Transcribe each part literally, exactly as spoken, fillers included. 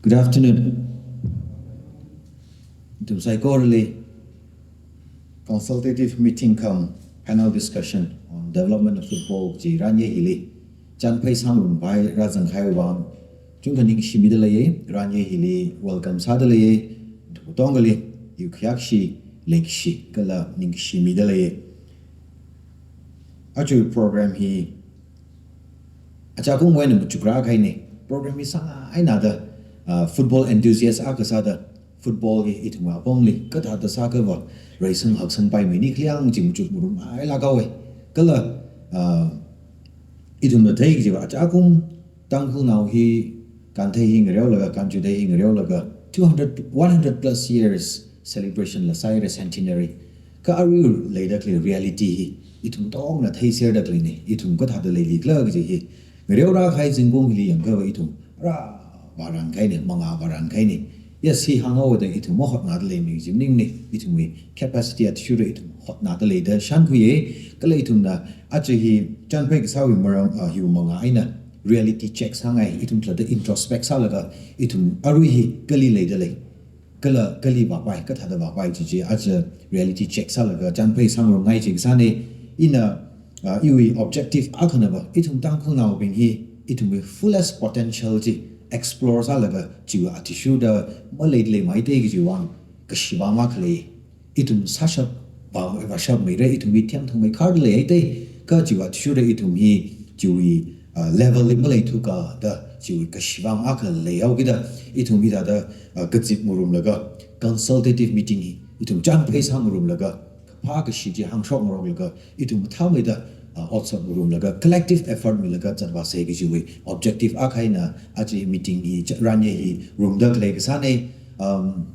Good afternoon. Ithum saikorali consultative meeting cum panel discussion on development of football chi ranye hili chānphai sāngarumpai rāzang kahai vang chungkha ningshimida leiya, ranye hili welcome sāda leiya. Ithum katongali, yu khayakshi, leikashi, kala ningshimida leiya. Aja program hi achākumwui eina machukrā kahaina. Program hi sāngai eina da, ah, football enthusiast akha sāda, football hi ithumwui apongli kathāda sākhava reisang haksangpaimei ni khaliang chi machukngarum hailāk haowa. Kala, ah, ithumna thei kajiva achākum Tangkhulnao hi kanthei hi ngareolaga, kanchuthei hi ngareolaga, two hundred, one hundred plus years celebration la sāhaira, centenary. Kha arui leida khalei reality hi ithum tongna theiserda khaleina, ithum kathāda leilikhala kaji hi. Ngareorā kahai zingkum hili yangkhava ithum rā vāran kahaina, mangā vāran kahaina. Yes, hi hānghaoda ithum mahotnada leimei kaji maningmana, ithumwui capacity athishurda ithum hotnada lei da shānkhuiya, kala ithumna aja hi chānphai kasāwui maram, ah, hiwui mangā eina reality check sāngai, ithum thāda introspect sālaga, ithum arui hi kali leida lei, kala kali vāpai, kathāda vāpai chi chi, aja reality check sālaga chānphai sāngarumngai chi kasāna. Ina, ah, iwui objective akhanava, ithum Tangkhulnaobing hi, ithumwui fullest potential chi explore sālaga, chiwui athishurda maleida leimeida kajiwui vang, kashi vang makhalei. Ithum sāshap vang, vāshapmeira, ithum hi themthangmei kharda leihaida, kha chiwui athishurda ithum hi, chiwui, ah, level li maleithuakha da, chiwui kashi vang akha leihaokida, ithum hithāda, ah, kazip ngarumlaga, consultative meeting hi, ithum chānphai sāngarumlaga, kaphā kashi chi hāngshok ngarumlaga, ithum mathāmeida, ah, otsak ngarumlaga, collective effort milaga zatvāsa kajiwui objective akha eina aja meeting hi, cha-, ranye hi rumda khalei kasāna. Um,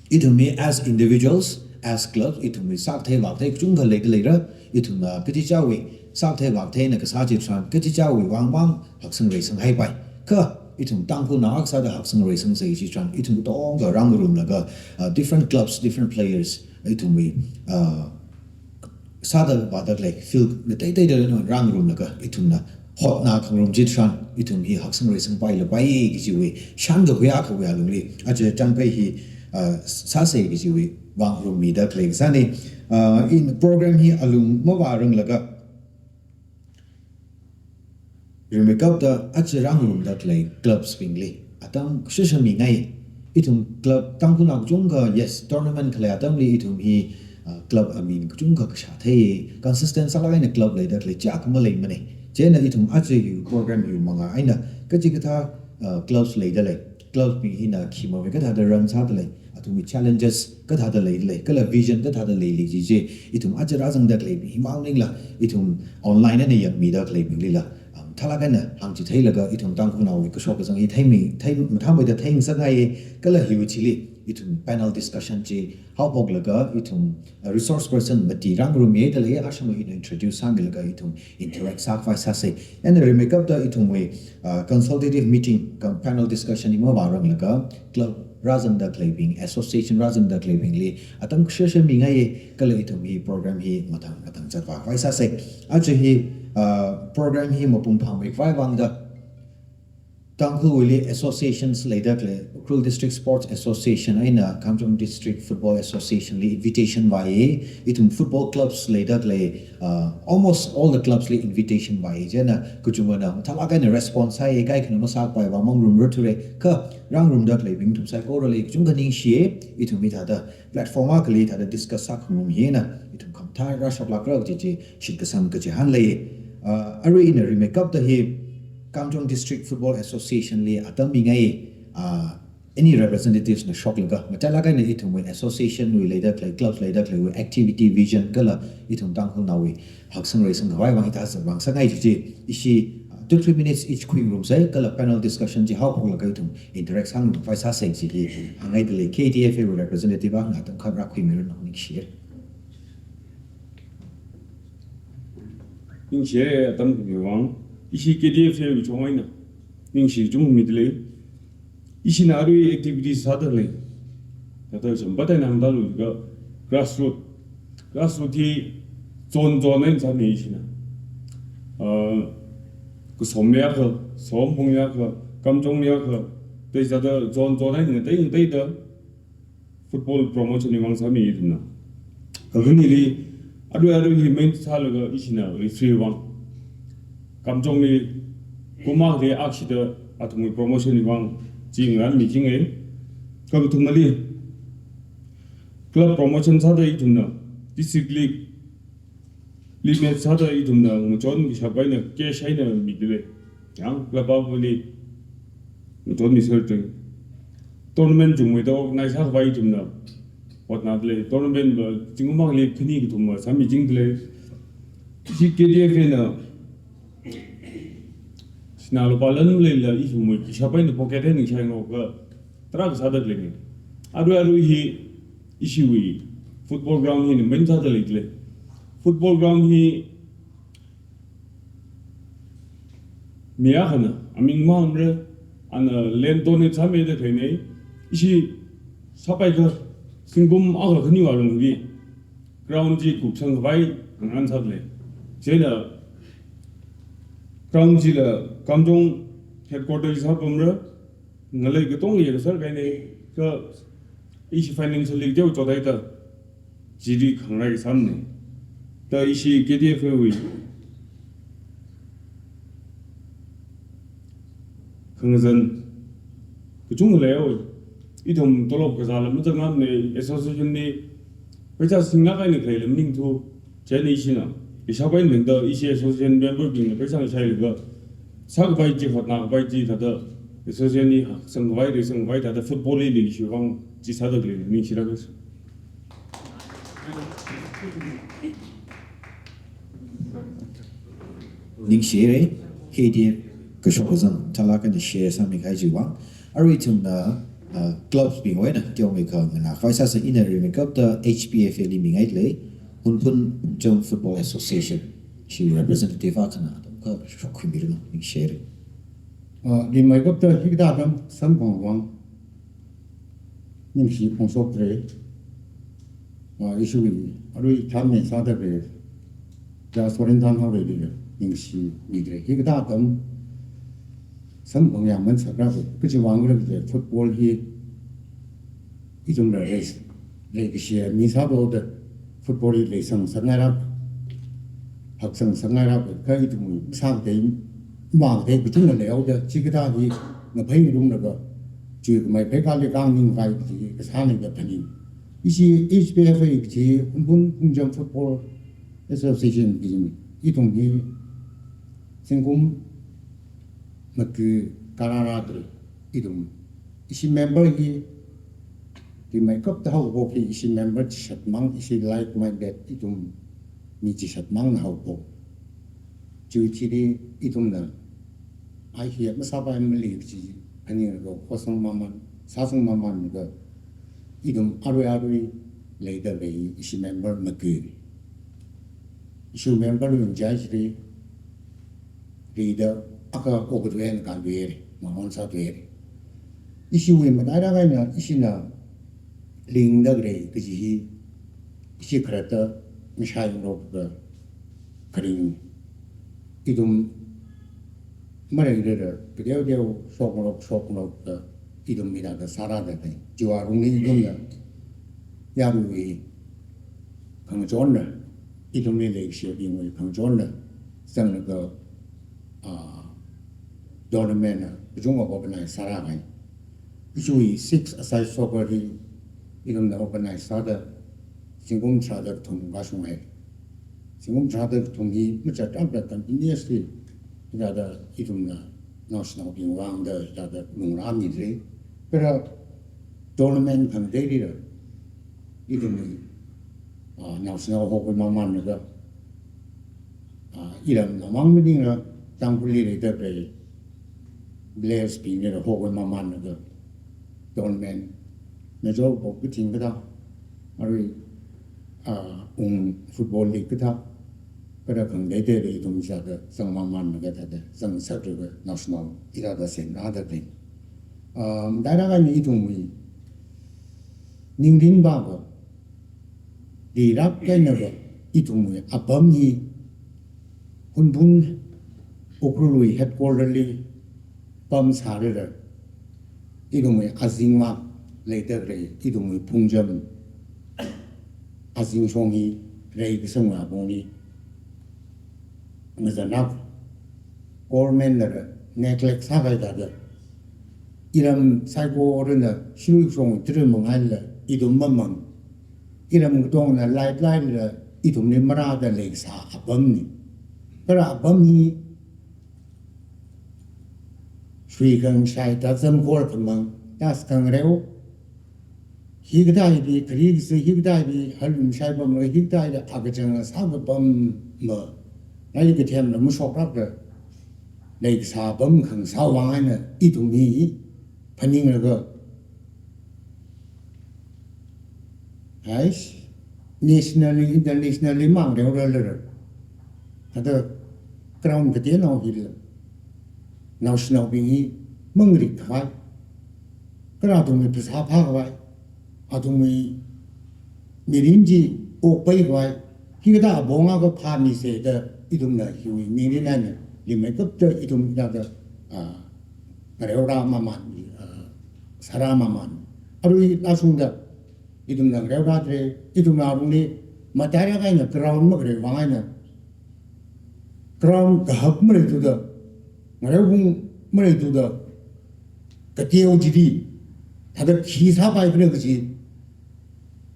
ithum hi as individuals, as clubs, ithumwui sākathei vākathei kachungkha leida leira, ithumna kachichāwui sākathei vākatheina kasā chitharan, kachichāwui vang mang haksang reisang haipai. Kha ithum Tangkhulnao akha sāda haksang reisangsa chitharan, ithum katonga rāngarumlaga, uh, different clubs, different players, ithumwui, uh, sāda vāda khalei field ngateiteida rāngarumlaga, ithumna hotna khangarum chitharan, ithum hi haksang reisangpai lapai kajiwui shānkakhui akhawui alungli aja chānphai hi, ah, sāsa kajiwui vang ngarummida khalei kasāna. Ah, in program hi alung mavāranglaga, rimeikapta aja rāngarumda khalei clubs bingli atam kashusha mingai. Ithum club Tangkhulnao kachungkha, yes, tournament khalei atamli ithum hi, ah, club amin kachungkha kashā thei, consistent sālāk eina club leida khalei chiyākha maleimana. Chieina ithum aja hi program hiwui mangā eina kachikathā, ah, clubs leida lei, clubs bing hina khi mavai kathāda run sāda lei, athumwui challenges kathāda leida lei, kala vision kathāda leili chi chi, ithum aja rāzangda khaleibing hi mang maningla, ithum online eina yangmida khaleibinglila, um, mathālāk eina hāngchitheilaga, ithum Tangkhulnaowui kashok kazang hi theimi, thei, mathāmeida theingasakngai, kala hiwui thili, ithum panel discussion chi haophoklaga, ithum, uh, resource person mati rāngarumda lei, ashama hina introduce sāmilaga, ithum interact sākhavai sāsa. Chieina rimeikapta ithumwui, uh, consultative meeting cum panel discussion hi mavāranglaga, club rāzangda khaleibing, association rāzangda khaleibingli atam kashusha mingai, kala ithum hi program hi mathang mathang zatvākhavai sāsa. Aja hi, uh, program hi mapung phāmeikhavai vangda, Tangkhulwuili associations leida khalei, Ukhrul District Sports Association eina Kamjong District Football Association li invitation vāya, ithum football clubs leida khalei, uh, almost all the clubs li invitation vāya. Chieina kachungana mathālāk eina response sāya, kaikhana masākapai vang mangarumrarthura, kha rāngarumda khaleibing ithum saikorali kachungkha ningshiya, ithum hithāda platform akhali thāda discuss sākhangarum hina, ithum khamathā rāshoklākra kaji chi shitkasang kachihān lei. Uh, arui ina rimeikapta hi Kamjong District Football Association li atam mingai, uh, any representatives na shoklaga, matailāk eina ithumwui association wui leida khalei, clubs leida khaleiwui activity vision kala ithum Tangkhulnaowui haksang reisangkhavai vang hithāda vāngasakngai chi chi, ishi, uh, two, three minutes each khuingarumsa, kala panel discussion chi haophoklaga ithum interact sāngarumkhavai sāsa chi hi hāngngaida lei. K D F A wui representative akhana atam kha rākhuimiranu, ningshiya. Ningshiya atam khuimi vang, ishi K D F A wui chong eina ningshi kachungkha mida lei. Ishina arui activities sāda lei. Thāda chambat eina hāngda leiakha grassroot, grassroot hi zone zone eina sāmi ishina. Ah, Kasomli akha, Sompongli akha, Kamjongli akha, Tei sāda zone zone eina ngatei ngateida football promotion wui vang sāmi ithumna. Kakhaneli, arui arui hi main sālaga ishina referee wui vang. Kamjongli kum akhali akshida athumwui promotion wui vang chi ngarānmi jingai. Kakathumali club promotion sāda ithumna district league li match sāda ithumna ngachon kashap eina cash eina midalei. Yang club akhali ngachonmi sāda. Tournament chungmeida organize sākhavai ithumna hotnadalei. Tournament va zingkum akhali khani kathum va sāmi jingdalei. Ishi K D F eina sinā lupā lan leila ithumwui kashap eina pocket eina shai ngokha tarākha sādalei. Arui arui hi ishiwui football ground hina main sāda leidalei. Football ground hi mi akhana aming mahāngmara, ana land donate sāmida khaleina. Ishi sāpaikha zingkum akha khaniwui alungli ground chi kupsangkhavai ngarān sādalei. Chieina ground chila Kamjong headquarter sāpamra, ngalei katonga yangserkahaina, kha ishi financially teokha chotaida chili khangarai sāmana. Da ishi K D F wui khangazan kachungkha leiya. Ithum tolop kazāla mazangngamana, association li pheisā singlāk eina khaleila maningthu. Chieina ishina kashap eina tangda ishi association member bingna pheisā shailaga sākhavai chi, hotnakhavai chi thāda association li haksangkhavai, reisangkhavai thāda football li leishiwui vang chi sāda khalei ningshilāka. Ningshire, K D F kashok kazang thālāk eina share sāmikahai chiwui vang. Arui ithumna, uh, clubs bingwui eina teomeikha nganākhavai sāsa. Ina rimeikapta H P F A li mingailei, Hunphun Phungcham Football Association, ishi representative akhana atam kha shokhuimiranu, ningshire. Uh, rimeikapta hikathā atam samphangwui vang ningshi phongshokre. Ah, ishiwui arui thānmi sāda khalei, ja Sorin Thanghaorali ningshimire. Hikathā atam samphang yangman sāra khalei, kajiwui vang khala khalei football hi ithumna rei, reikashi mi sāhaoda football hi leisang sāngaira, haksang sāngaira, kha ithum sākatei, makatei kachungkha leihaoda, chikathā hi ngaphei ngarumlaga, chuikhamei pheikali khanganing khavai chi kasāna da phaning. Ishi H P F A kaji Hunphun Phungcham Football Association kaji ithum hi zingkum mati karara tui ithum. Ishi member hi rimeikapta haophok hi ishi member chishat mang, ishi like-minded ithum mi chishat mangna haophok. Chiwui thili ithumna ai hi masāpai mali kaji phaninglaga hosang maman, sāsang mamanlaga ithum arui arui leida khalei ishi member mati. Ishi member lungjai chili rida akha okathuina kanduire, mahon sāduire. Ishiwui matailāk eina ishina lingda khalei kaji hi ishi khalatta mashai ngarokda kharing ithum mareirada kateo teo shokngarok shokngarokda ithum hithāda sāra da khalei. Chiwui alungli ithumna yaruiwui khangachonna, ithumli leikashibingwui khangachonna zanglaga, ah, tournament na kachungkha organize sāra khalei. Ishiwui six-a-side soccer hi ithumna organize sāda zingkum tharāda kathum kashunghai. Zingkum tharāda kathum hi machat rāda continuously hithāda ithumna naoshinaobing vangda hithāda lungrāmire. Kha tournament khangateilila ithum, ah, naoshinao hokhui mamanlaga, ah, iramna mang maningla Tangkhulli leida khalei players bingli hokhui mamanlaga tournament, major cup kathing kathā, arui, ah, ung football league kathā, kathā khangateiteili ithum hithāda zang mamanlaga thāda zangsaklaga naoshinao hithāda semrāda khalei. Ah, matailāk eina ithumwui ningrin baba rilāk eina va ithumwui apam hi Hunphun Ukhrulwui headquarter li pamsālala, ithumwui azingva leida khalei, ithumwui phungcham azingshong hi reikasang apongli ngazanlāk, government nala neglect sākahai thāda, iram saikorana shuishong trim mangaila ithum mamang, iram katongna lifeline la ithumli marāda leikasā apamna. Kala apam hi shuikhangashaida zamkhor khamang, das khangareo, hikathā hi kharikasā, hikathā hi halumshai pamla, hikathā hi akachang sākapam ma, ngai kathemla mashoklākla leikasā apam khangasā vang eina ithum hi phaninglaga, hais, nationally, internationally mangareorarlala, thāda ground kateonao hila, naoshinaobing hi mangarik khavai, kala athumwui phasā phākhavai, athumwui mirin chi okpai khavai, hikathā apong akha phāmisa da ithumna hiwui mirin eina rimeikapta ithum hithāda, ah, ngareorā mamān, ah, sārā mamān. Arui lashungda ithumna ngareorādalei, ithumwui alungli matailāk eina ground makhalei vang eina, ground kahak maleithuda, ngareophung maleithuda, kateo chili thāda khi sāpaikhala kaji,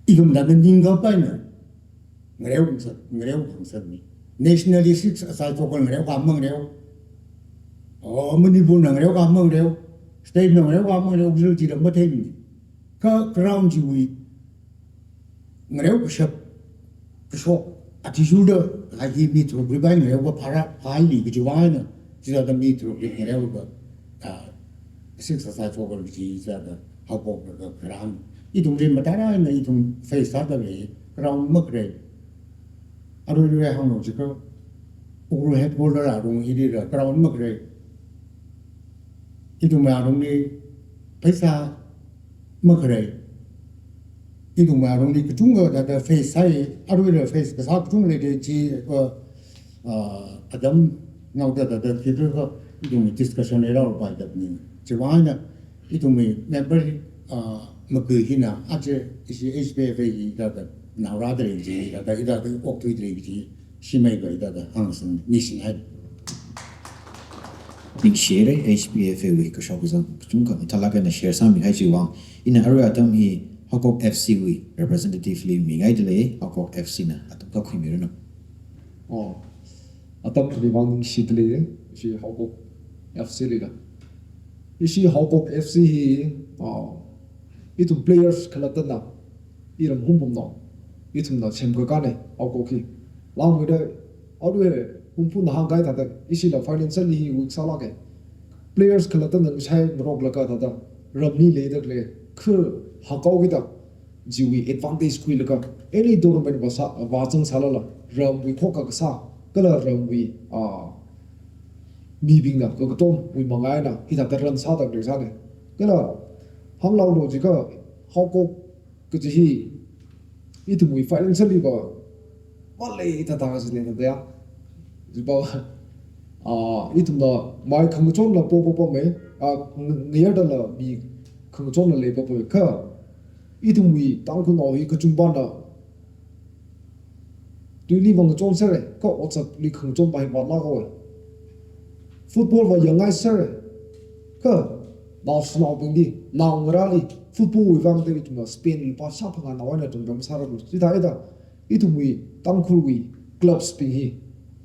ithumna ningkapai eina ngareo khangasak, ngareo khangasakna. Nationally six asai chokal ngareokha mangareo. Oh, Manipurna ngareokha mangareo. Statena ngareokha mangareo, kazil chila matheimana. Kha ground chiwui ngareo kashap, kashok, athishurda, a hi mi tharuk ribai ngareopa phara, phaili kaji vang eina, chithāda mi tharuk ri ngareopa, ah, six asai chokal kaji chithāda haophok laga kharān. Ithumli matailāk eina ithum face sāda lei, ground makhalei. Aruirui hānglu jiakha, Ukhrul headquarter alung hilila ground makhalei. Ithumwui alungli pheisā makhalei. Ithumwui alungli kachungkha thāda face sāi, aruila face kasā kachungkha leida chi, uh, ah, atam naoda thāda khikha ithumwui discussion leirāpaida ni. Chiwui vang eina ithumwui member, ah, maga hina aja ishi H P F A hi thāda naorādalei chi, thāda hithāda okthuidalei chi, shimei kha hithāda hāngsang nishinghai. Ningshire, H P F A wui kashok kazang kachungkha mathālāk eina share sāmihai chiwui vang. Ina arui atam hi Haokok F C wui representative li mingaidalei, Haokok F C na atam kakhui miranu. Oh, atam khani vang ningshidalei, ishi Haokok F C lila. Ishi Haokok F C hi, ah, ithum players khalattana, iram Hungpungna, ithumna semkakāna, Haokok hi. Langmeida, aruiva Hungpungna hāngkahai thāda, ishila financially hi weak sālāka. Players khalattana ngashai ngaroklaga thāda, ramli leida khalei, khur hakao kida, chiwui advantage khuilaga, any tournament vāsā, vāzang sālala, ramwui khokkha kasā, kala ramwui, ah, mibingna kakatomwui manga eina hithāda run sāda khalei sāna. Kala hānglaolu jiakha Haokok kaji hi ithumwui financially va maleithāda kajina thāda ya. Chiva, ah, ithumna mai khangachonla po po po me, ah, ng-, ngayardala mi khangachonla lei po po kha, ithumwui Tangkhulnao hi kachungvāna tuili vāngachon sera, kha otsakli khangachon pai vātlāka. Football va yangngai sera, kha naoshinaobingli, naongarāli, football wui vang de ithumna spend lupā shāphangā naowana tungdam sāra lu. Chithāda, ithumwui Tangkhulwui clubs bing hi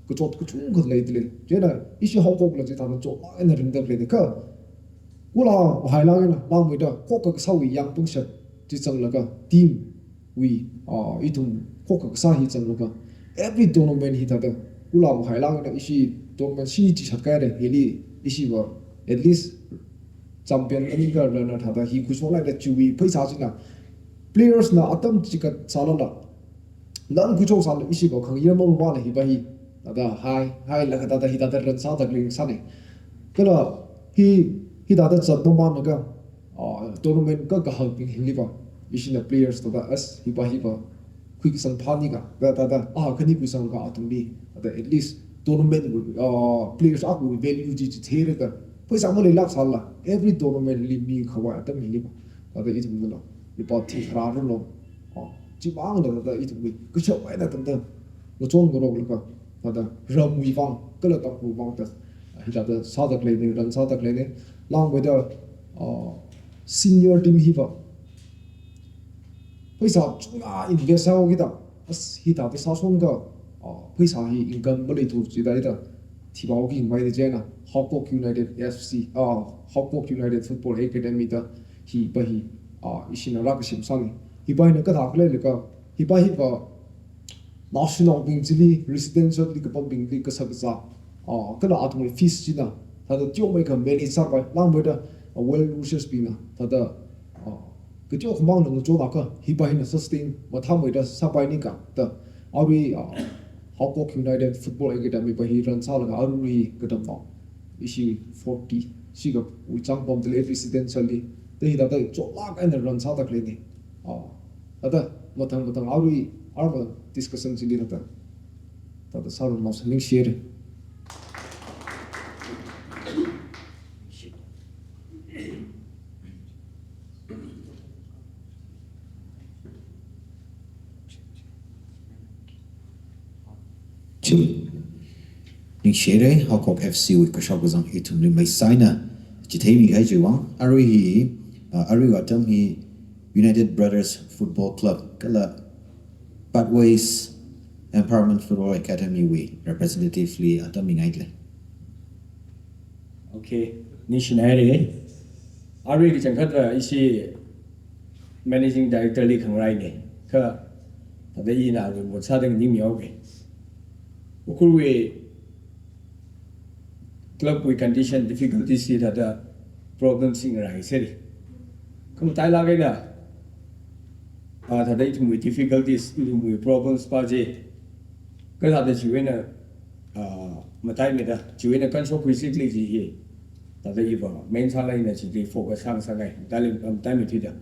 kachot kachungkha leidalei. Chieina ishi Haokokla chithāda chotlāk eina ringda leida kha, kula mahailāk eina langmeida khokkha kasāwui yangpungshat chi zanglaga team wui, ah, ithum khokkha kasā hi zanglaga every tournament hithāda kula mahailāk eina ishi tournament shini chi shat kahaira, hili ishi va at least champion khaningkha rāna thāda hi khuishok laida chiwui pheisā china players na atam chikha sālala, lan khuishok sāla ishi va khangayar mamāna hiva hi, thāda hai, hailaga thāda hithāda run sāda khalei sāna. Kala hi, hithāda zat mamānlaga, ah, tournament kakahakbing hiliva, ishina players thāda as hiva hiva khuikasang phāningkha, thāda, thāda, ah, khani khuisangkha athumli, thāda at least tournament wui, ah, players akhawui value chi chitheiraga, Pheisā maleilāk sālala, every tournament li mikhavai atam hili va. Thāda ithumnala, lupā thing kharā ralo. Ah, chimangna thāda ithumwui kashap eina tangda ngachon ngaroklaga, thāda ramwui vang, kala Tangkhul vang da, hithāda sāda khaleina, run sāda khaleina. Langmeida, ah, senior team hiva pheisā chunga invest sāhaokida, as hithāda sāshonga, ah, pheisā hi income maleithu chida ida, thipāhaoki maida chieina, Hopkok United F C, ah, Hopkok United Football Academy da, hipa hi, ah, ishina rākasem sāna. Hipa hina kathā khalei laga, hipa hiva naoshinaobing chili, residential li kapambingli kasā kasā, ah, kala athumwui fees china, thāda teomeikha manage sāpai, langmeida, ah, well wishers bingna, thāda, ah, kateokhamangna ngachonakha, hipa hina sustain mathāmeida sāpai nika da, arui, ah, Hopkok United Football Academy pa hi run sālaga arui katamnao ishi forty shikha wuichang pamdalei residential li. Da hithāda chotlāk eina run sāda khaleina. Ah, thāda mathang mathang arui, arma discussion chili thāda, thāda sārumnao sā ningshire. Chi. Ningshire, Hopkok F C wui kashok kazang ithumli maisai eina chitheimi kahai chiwui vang, arui hi, ah, arui atam hi United Brothers Football Club kala Pathways Empowerment Football Academy wui representative li atam mingaile. Okay, ningshinaire. Arui kachangkhatva ishi managing director li khangarai ne. Kha, thāda ina arui mot sāda ningmihaoke. Ukhrulwui club wui condition difficulties hi thāda problems hi ngaraiseri. Kha matailāk eina, ah, thāda ithumwui difficulties, ithumwui problems pa chi, kathāda chiwui eina, ah, mataimeida, chiwui eina kanshok khuisikli chi hi, thāda iva main sālāk eina chili focus sāngasakngai, matailāk, ah, mataimeithuida.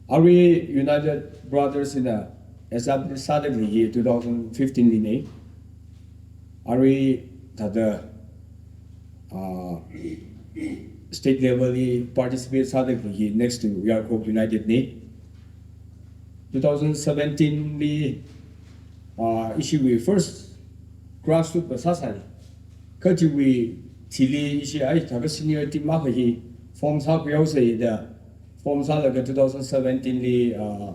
Arui United Brothers hina establish sāda khalei hi two thousand fifteen li ne. Arui thāda, ah, state level li participate sāda khalei hi next to Yarkok United ne. Two thousand seventeen li, ah, ishiwui first grassroot pa sāsai. Kha chiwui thili ishi ai thāda senior team akha hi form sākhuihaosei da, form sālaga two thousand seventeen li, ah,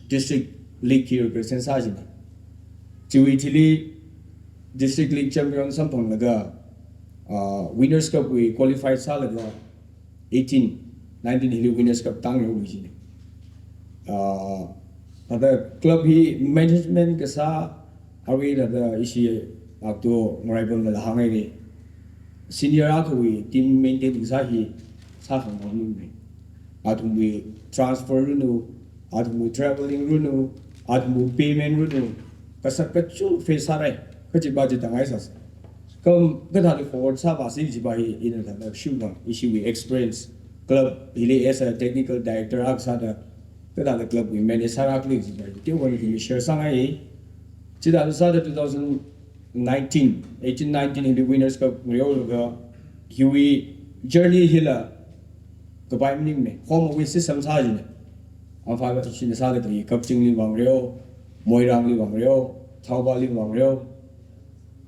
District League hi represent sāsai. Chiwui thili District League champion samphanglaga, ah, Winners' Cup wui qualified sālaga eighteen, nineteen hili Winners' Cup tāngaroklui chine. Ah, thāda club hi management kasā, arui thāda ishi akto ngaraibamnala hāngngaire. Senior akhawui team maintain kasā hi sākhangaroklui ne. Athumwui transfer ranu, athumwui travelling ranu, athumwui payment ranu, kasā kachung face sārai, kachipa chi tāngai sāsa. Kam kathāda forward sāpasi chipa hi ina thāda shungkang, ishiwui experience, club hili as a technical director akha sāda, kathāda club wui manage sārakli chipa hi teokha ithumli share sāngai. Chithāda sāda two thousand nineteen, eighteen nineteen hili Winners' Cup ngareolaga, hiwui journey hila kapai maningmane, home away system sā chine. Amphā shina sāda khalei Kakchingli vāngareo, Moirangli vāngareo, Thouballi vāngareo.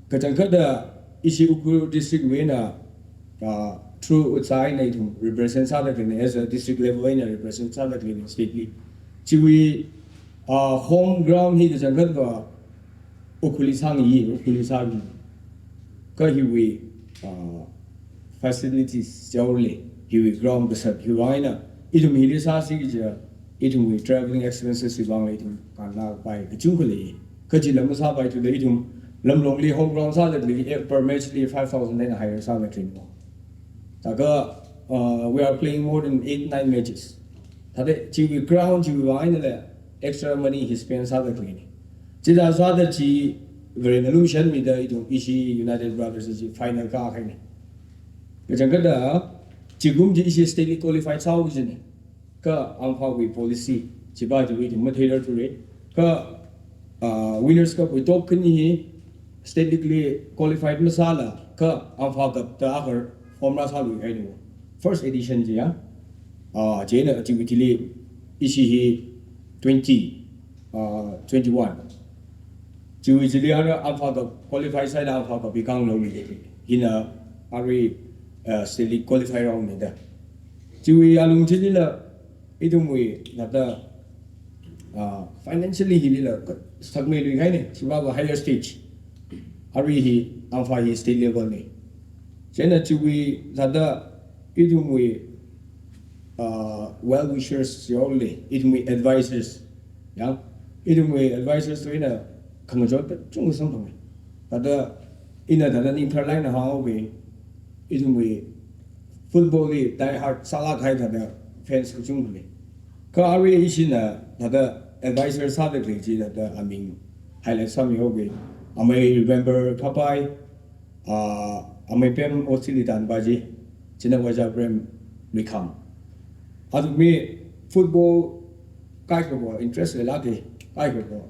Kachangkhatta ishi Ukhrul district wui eina, ah, through UDSA eina ithum represent sāda khaleina, as a district level eina represent sāda khaleina state li. Chiwui, ah, home ground hi kachangkhatva Ukhrulli sāngayi, Ukhrulli sāngayi. Kha hiwui, ah, facilities chaole, hiwui ground kasat, hiwui vang eina, ithum hili sāsi kaja, ithumwui travelling expenses hiwui vangla ithum kannāpai kachungkha lei. Kha chila masāpaithuda ithum Lamlongli home ground sāda khalei, eh, per match li five thousand eina hire sāda khaleina. Thākha, uh, we are playing more than eight, nine matches. Thāda chiwui ground chiwui vang einala extra money hi spend sāda khaleina. Chithā sāda chi Varena lumashanmida ithum ishi United Brothers chi final kākahaina. Kachangkhatta, chikum chi ishi state li qualified sāhao kajina. Kha Amphāwui policy chipa chiwui ithum matheirarthura. Kha, ah, Winners' Cup wui top khani hi state league li qualified masāla, kha Amphā Cup da akha pamrāsāluihaina. First edition chiya. Ah, chieina chiwui thili ishi hi twenty, ah, twenty-one. Chiwui chili ara Ampha Cup qualify sāda Ampha Cup hi kanglo mi. Hina arui, ah, state league qualify round mida. Chiwui alung chilila ithumwui thāda, ah, financially hilila ka-, stuck meiluihaina, chiwui vāva higher stage. Arui hi Ampha hi state level na. Chieina chiwui thāda ithumwui, ah, well wishers yaole, ithumwui advisors. Ya, ithumwui advisors wui eina khangachon kachungkha samphanga. Thāda ina thāda ningtharlāk eina hānghaowa, ithumwui football li die hard sālāk kahai thāda fans kachungkha lei. Kha arui ishina thāda advisor sāda khalei chi thāda aming highlight sāmihaowa. Amei Remember Kapai, ah, amei Pem Otsilitan Baji, chieina Vaja Prem Likham. Athumwui football kaikhava interest leilāka, kaikhava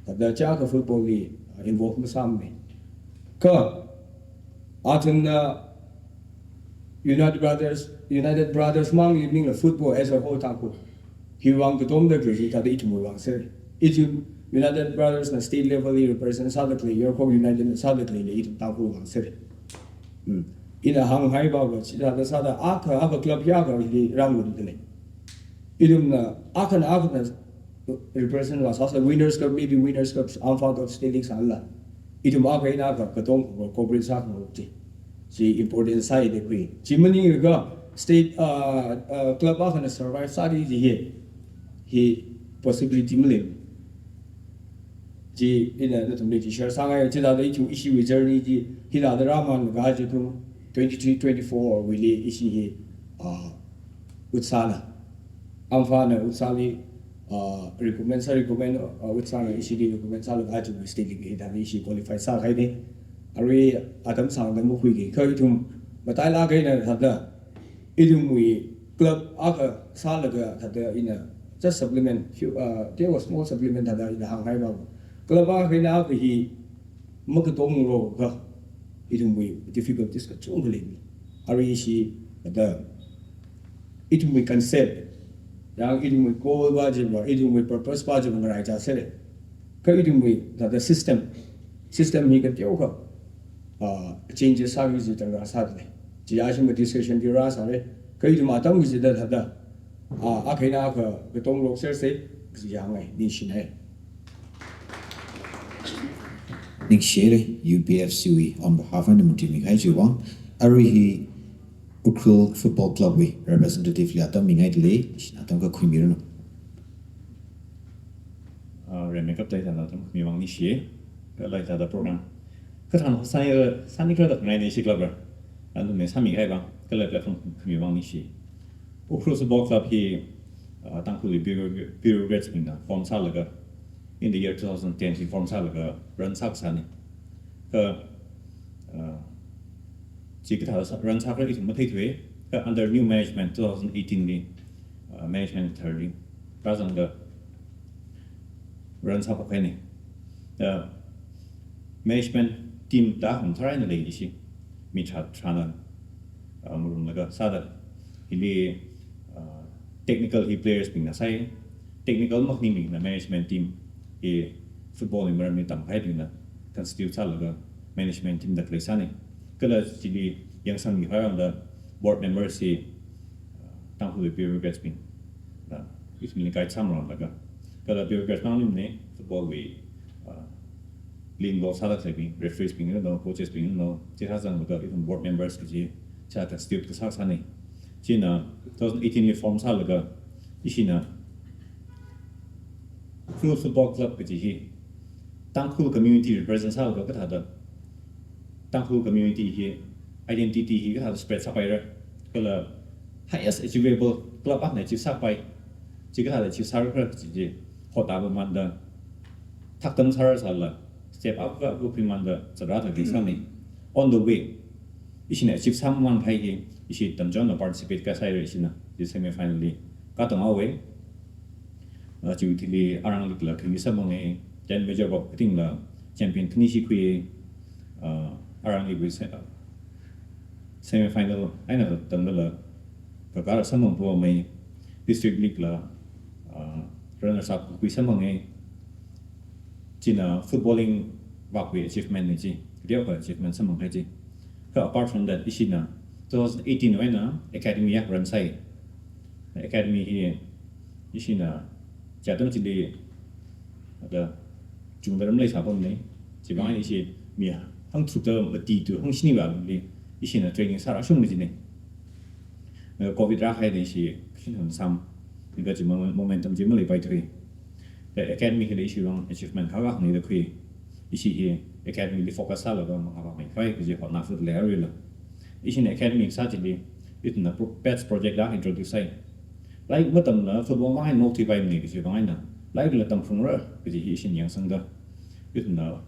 thāda chiyākha football li, ah, involve masāmana. Kha athumna United Brothers, United Brothers mangli maningla football as a whole Tangkhul hiwui vang katomda khalei chi thāda ithumwui vang sāra. Ithum United Brothers na state level li represent sāda khalei, Yorkhok United na sāda khaleila ithum Tangkhulwui vang sāra. Hmm. Ina hānghaiva va chithāda sāda akha, akha club hi akha hili rāngarumda lei. Ithumna akhana akhana represent vāsāsa, Winners' Cup, maybe Winners' Cup, Ampha Cup, State League sālala, ithum akha eina akha katonga cooperate sākhangarok chi, chi important sāi da khui. Chi maningakha state, ah, ah, club akhana survive sāki kaji hi, hi possibility malei. Chi ina nathumli chi share sāngai, chithāda ithum ishiwui journey chi hithāda rāmānlaga chi ithum twenty-three twenty-four wuili ishi hi, ah, Utsana, Amphana Utsali, ah, recommend sā, recommend, ah, Utsana ishili recommend sālaga chi state league hithāda ishi qualify sākahaina. Arui atam sāngda makhuiki, kha ithum matailāk eina thāda ithumwui club akha sālaga thāda ina just supplement, few, uh, there was small supplement thāda ina hānghaiva. Club akha eina akha hi makatongarokakha ithumwui difficulties kachungkha lei. Arui ishi thāda ithumwui concept, yang ithumwui goal va chiva, ithumwui purpose va chiva ngaraichā sāra. Kha ithumwui thāda system, system hi kateokha, ah, changes sāki kaji darkar sāda lei. Chi ashi ma discussion chi rāsāra. Kha ithum atam kachida thāda, ah, akha eina akha katongarok sersa kaji hāngngai, ningshinai. Ningshire, U P F C wui on behalf of the Mutimi Kai Chiwang, arui hi Ukhrul Football Club wui representative li atam mingaida lei, ishina atam akha khuimiranu. Ah, Remekap tai thāda atam khuimivang ningshi, kala thāda program kathāna sāni, sāni kala thāda ngai ningshi club ra. Athumna sāmikahai vang, kala platform khuimivang ningshi. Ukhrul Football Club hi, ah, Tangkhulwui bureau-, bureaucrats bingna form sālaga, in the year two thousand ten li form sālaga run sākasāna. Kha, ah, chi kathāda sā-, run sākhala ithum matheithuwa, kha under new management two thousand eighteen li, ah, management thirty rāzangda run sāphokhaina. Ah, management team da hum tharai na lei ishi. Mi tharā tharāna, ah, ngarumlaga sāda. Hili, ah, technical hi players bingna sāi. Technical makhaning bingna management team hi football wui maramli tamkahaibingna constitute sālaga management team da khalei sāna. Kala chili yangsangmi harangda board members hi, ah, Tangkhulwui bureaucrats bing, ah, ithumli guide sāmaranglaga. Kala bureaucrats mang nim ne football wui, ah, lean goal sāda khaleibing, referees bing no, coaches bing no, chithā zanglaga ithum board members kaji, chithā constitute kasā sāna. China two thousand eighteen li form sālaga, ishina Ukhrul Football Club kaji hi Tangkhul community represent sālaga kathāda Tangkhul community hi identity hi kathāda spread sāpaira, kala highest achievable club akhana achieve sāpai, chi kathāda achieve sārakhala kaji chi hotā mamānda thaktam sāra sālala step up ka khuimānda zatrā thāki sāmi. On the way, ishina achieve sāmamān kahai hi, ishi tamchonna participate kasāhaira ishina, chi semi final li katang haowa. Ah, chiwui thili arang league la khani sāmanga, then Major Cup katingla champion khani shi khui, ah, arang league wui se-, ah, semi final eina tangdala kakar samphang pua mai, district league la, uh, runners up kakhui samphange. China footballing vākhui achievement ne chi, real achievement samphang hai chi. Kha apart from that, ishina two thousand eighteen wui eina academy ya run sai. Academy hi ishina chi atam chili da chungda ram leisāpamne. Chivang ishi mi hangtharukda mati tu hangshini vāli ishina training sārāshungmi jine. Covid rāhaida ishi kashin hangsam, nika chi mo-, momentum chi maleipai thui. Da academy hili ishivang achievement khakha hangni da khui. Ishi hi academy li focus sālaga mangāvāmeikhavai kaji hotnafut leirila. Ishina academy sā chili, ithumna pro-, pets project da introduce sai. Lairik matamla football mangāi nokthuipaimane kajivang eina, lairikla tamphungra kaji hi ishina yangsangda, ithumna,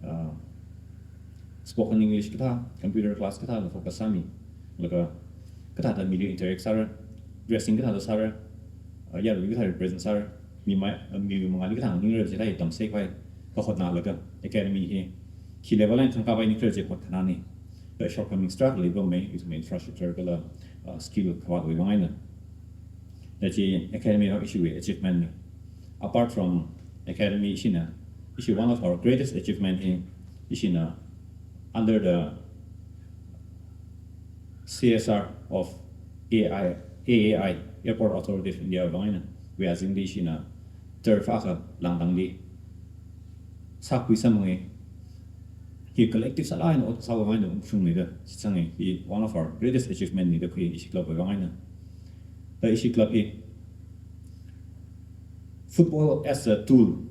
uh, spoken English kathā, computer class kathāla focus sāmi. Laga kathāda mili interact sāra, dressing kathāda sāra, uh, yarui kathā represent sāra, mi mai, uh, mi mangāli kathā ningra chithāda tamsai khavai kahotnalaga academy hi khi level eina thangkāpai nikhala chi hotkhanane. Da shortcomings tarākha leipamei, ithum infrastructure kala, uh, skill khavātwui vang eina. Da chi academy of ishiwui achievement ne. Apart from academy, ishina, ishi one of our greatest achievement hi, ishina under the C S R of A I, A A I, Airport Authority of India vang eina, wui azingli ishina turf akha Langdangli sākhui samphange. Hi collective sālāk eina ot sāwui vang eina ungshungmida shitsange. Hi one of our greatest achievement ne da khui ishi club wui vang eina. Da ishi club hi football as a tool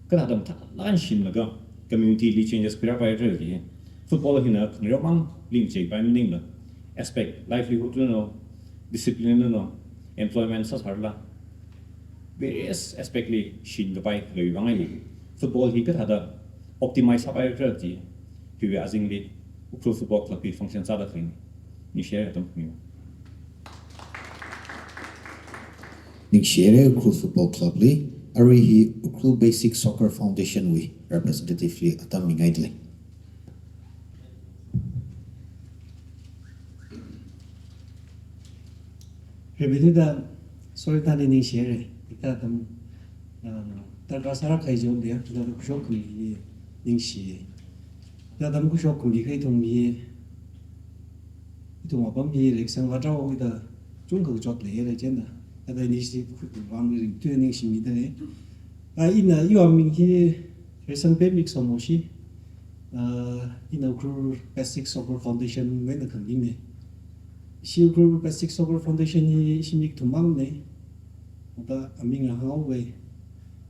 kathāda mathālāk eina shinlaga community li changes khuirāpaira kaji. Football hina khangareo mangli cheipai maningla, aspect, livelihood luno, discipline luno, employment sāsārala, various aspect li shinkapai khaleiwui vang eina, football hi kathāda optimize sāpaira kaji, hiwui azingli Ukhrul Football Club hi function sāda khaleine. Ningshihaira atam khamiwui. Ningshihaira Ukhrul Football Club li. Arui hi Ukhrul Basic Soccer Foundation wui representative li atam mingaidalei. Rebidida, sorry, thāda ningshihaira. Ita atam, ah, darkar sāra khaijom dia, ita atam khuishok khami ningshi. Ita atam khuishok khami kha ithum hi, ithum apam hi leiksang vātrao ita chungkha chot leiya chieina. Ita initiative khuivang ringtui ningshimida lei. Ah, ina iwui aming hi Reisangpem Miksomo shi, ah, ina Ukhrul Basic Soccer Foundation wui eina khanganingne. Ishi Ukhrul Basic Soccer Foundation hi ishi mi kathummang ne. Oda aming hānghaowe,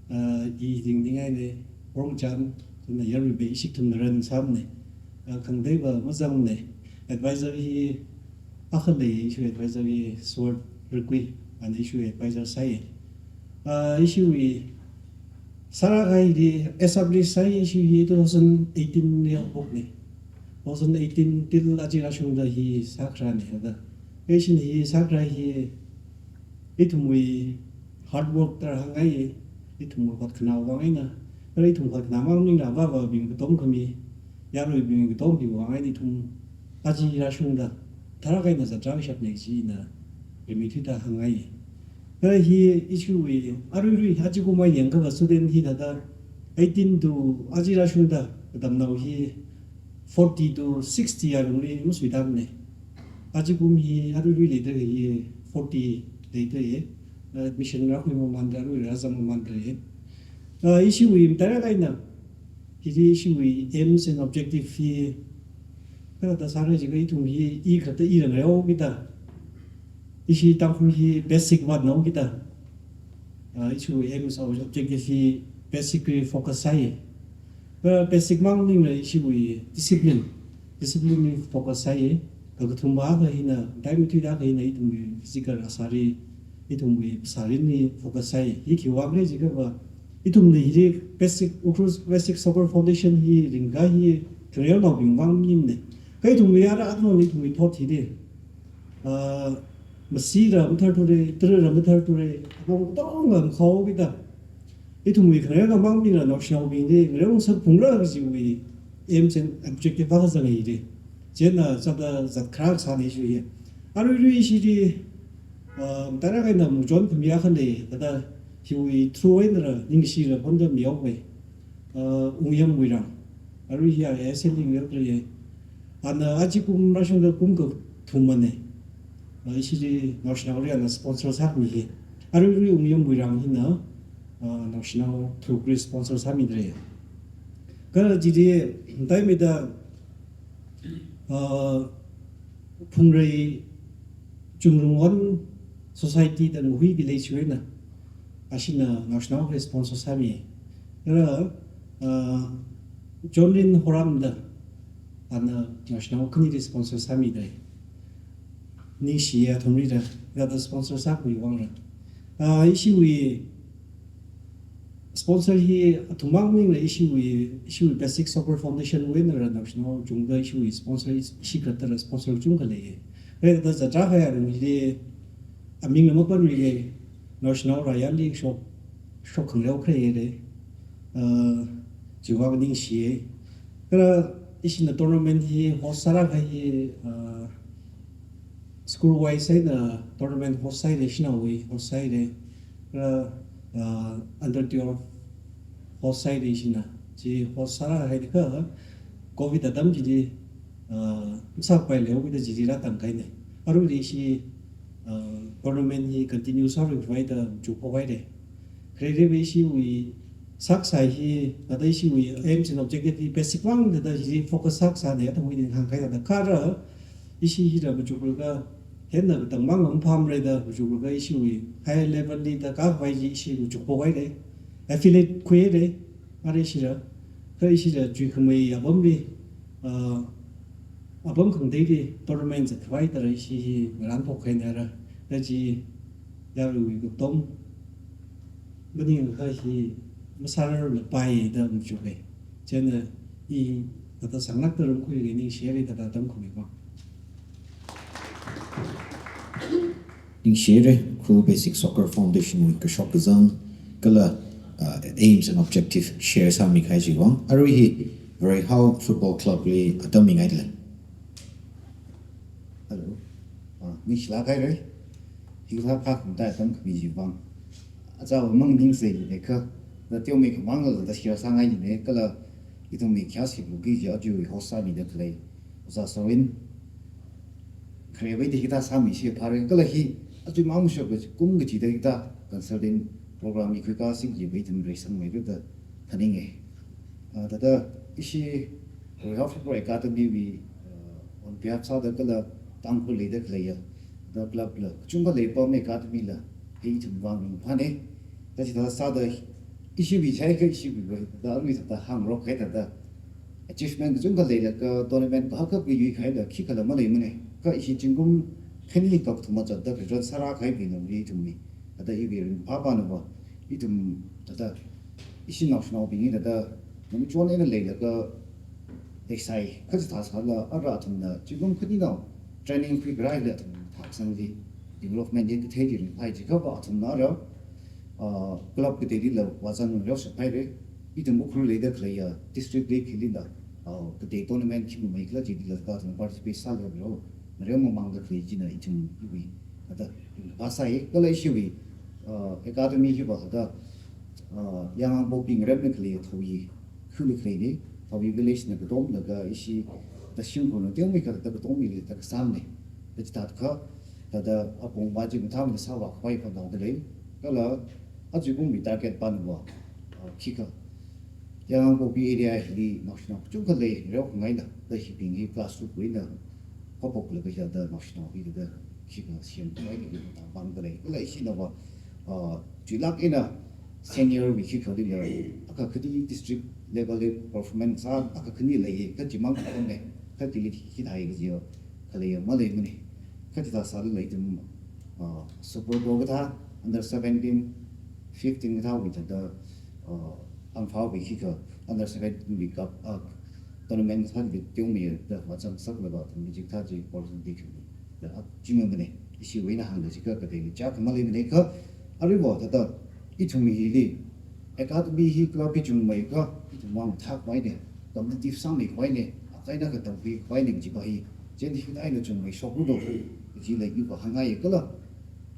ah, i ringningai ne, Rongchan, chieina yaruiwui ishi kathumna run sāmane. Ah, khangateiva mazangne. Advisor hi akha lei, ishiwui advisor hi Sword Rukui, ana ishiwui advisor sāi. Ah, ishiwui sāra kahai hi, establish sāi ishi hi two thousand eighteen li haophokne. Two thousand eighteen till aja rāshungda hi sākharāne da. Ishin hi sākharā hi ithumwui hard work tarākha hāngngai, ithumwui hotkhana vang eina. Kala ithum hotkhana mang maningla avāva̱bing katom khami, yaruibing katom khami vang eina ithum aja rāshungda tharākha eina zatrang shapne chieina rimeithuida hāngngai. Kala hi ishiwui aruirui ajakum eina yangkha student hi thāda eighteen to aja rāshungda katamnao hi forty to sixty alungli masuitamne. Ajakum hi aruirui leida hi forty leida ye. Admission rākhui mamanda, aruirui rāzang mamanda ye. Ah, ishiwui matailāk eina, hili ishiwui aims and objective hi kathāda sāra jiakha ithum hi i kathāda i rangreo kida, ishi Tangkhul hi basic vātnao kida, ah, ishiwui aims and objective hi basic li focus sāi. Kha basic mang maningla ishiwui discipline, discipline li focus sāi. Kakathuma akha hina, dai mithuida akha hina ithumwui physical asari, ithumwui phasārinli focus sāi. Hi khiwui vang khala jiakhava, ithumna hili basic, Ukhrul Basic Soccer Foundation hi ringkahai hi khangreonaobing vang maningne. Kha ithumwui ara atnoni ithumwui thot hili, ah, masira mathar ture, tarara mathar ture, apong katonga makhao kida, ithumwui khangareona mang maningla naoshinaobingli ngareo ngasakphungra kajiwui aims and objective akha zanga hili. Chieina zata zat kharā sāna ishiwui. Aruirui ishili, uh, tarākha eina machon khamiya khalei, thāda hiwui through einala ningshila phonda mihaowa. Uh, Wungyam Wuirang. Arui hiya A S L Ling leo khalei. Ana aja kum rāshungda kum kathumana. Uh, ishili naoshinaoli ana sponsor sāmi hi. Aruirui Wungyam Wuirang hina, uh, naoshinao through khalei sponsor sāmidalei. Kha chili, taimida, uh, Phungrei Chungrung Won Society da Nguhui Village wui eina, ashina naoshinao khalei sponsor sāmi. Kala, uh, John Rin Horam da, ana naoshinao khanili sponsor sāmidalei. Ningshiya athumlila, thāda sponsor sākhui vangla. Uh, ishiwui sponsor hi athum mang maningla ishiwui, ishiwui Basic Soccer Foundation wui einala naoshinao chungda ishiwui sponsor ishi khattala sponsor chungkha leiya. Kha thāda zatra kaya rungli amingla mapamli naoshinao rāyāli shok, shok khangareo khalei lei. Uh, chiwui vang ningshiya. Kala ishina tournament hi host sāra kha hi, uh, school wise eina tournament host sāhaira, shanaowui host sāhaira. Kala, uh, under twelve host sāhaira ishina. Chi host sāra haida kha covid atam chili, uh, masāpai leo kida chili rātang kahaina. Aruirui ishi, uh, tournament hi continue sāra khavai da chukpo haira. Khareli ishiwui sākasā hi, thāda ishiwui aims and objective hi basic vang thāda hi focus sākasāna, athumwui ning hāngkahai thāda kharā, ishi hila machuklaga, hina katang mang maphāmara da machuklaga ishiwui high level li thāda kākhavai chi ishi machukpo haira. Affiliate khuihaira, ara ishila. Kha ishila chuikhamei apamli, ah, apam khangateili tournament zatkhavai thāda ishi hi ngarān phok kahaina ara. Kha chi yaruiwui katom maningakha hi masārarlapai da machuka. Chieina i thāda sānglākda rungkhuiga ningshihaira thāda tamkhuimi ko. Ningshihaira, Ukhrul Basic Soccer Foundation wui kashok kazang, kala, uh, aims and objective share sāmikahai chiwui vang. Arui hi Vareihao Football Club li atam mingaidalei. Hello. Ah, ningshilāk haira. Hikathā phākhamataida tamkhami chiwui vang. Achāva mang ningsei lei kha, thāda teomeikha mangla thāda share sāngaina, kala ithumwui khayā sibuki chi aja host sāmida khalei Ojā Sorin, kharewui eina hithāda sāmishi phāra, kala hi aja mang mashok kum kachida hithāda consulting program hi khuikāsi kajiva ithum reisangmeira da phaninga. Ah, thāda ishi Vareihao Football Academy wui, ah, on behalf sāda kala Tangkhul leida khaleiya, thāda club la kachungkha leipam academy la hi ithumwui vang ringphāna. Thāda chithāda sāda ishiwui chai kha ishiwui va, thāda arui thāda hāngrok kahai thāda achievement kachungkha leilaga tournament kahak kahak yuikahaila khikhala maleimana. Kha ishi zingkum khani kakathuma zatda graduate sārākahai bingna ithumwui, thāda iwui ringphāpana va, ithum thāda ishi naoshinaobing hi thāda machon eina leilaga leisai, kha chithāsāla ara athumna zingkum khaninao training khuikharāli athum thāksangli development hi kathei chi ringphai, chiakha va athumna ara, ah, club kateilila vāzang reoshaphaira. Ithum Ukhrul leida khaleiya district league hilila, ah, katei tournament khi mamei khala chilila thāda athum participate sālaga reo, mareo mamangda khalei china ithum iwui thāda ringkaphā sāi. Kala ishiwui, ah, academy hiva thāda, ah, Yangangpokpi ngaremna khalei Thouyi khuli khaleina, Thouyi village na katomlaga ishi thāda shimkhurna teomeikha thāda katomli thāda kasāmana. Thāda chithākha thāda apong va chi mathāmana sāvākhavai phanao dalei. Kala aja kumwui target pana va, ah, khikha Yangangpokpi area hili naoshinao kachungkha lei, reokhangaina, thāda hibing hi class two wui eina phaphoklaga thāda naoshinao hi thāda khikha semkhavai kaji mathāpamdalei. Kala ishina va, ah, chuilāk eina senior wui khikhalila akha khani district level li performance sā akha khani leiya, kha chimang khatonga, kha tili hithāi kajiya khaleiya maleimana. Kha chithāsālala ithum, ah, Super Pro kathā, under seventeen, fifteen kathāwui thāda, ah, Imphal wui khikha under seventeen wui cup, ah, tournament kathāli teomeida vāzangsaklaga athumli chikathā chi opportunity khami da, ah, chimamana. Ishiwui eina hāngda chikha kateili chakha maleimana kha, aruiva thāda ithum hili academy hi club hi chungmeikha ithumwui vang thakmeina, competitive sāmeikhavai eina, China katamwui khavai ning chiva hi, chieina hi eina chungmei shoklu do, chila iva hāngngai kala,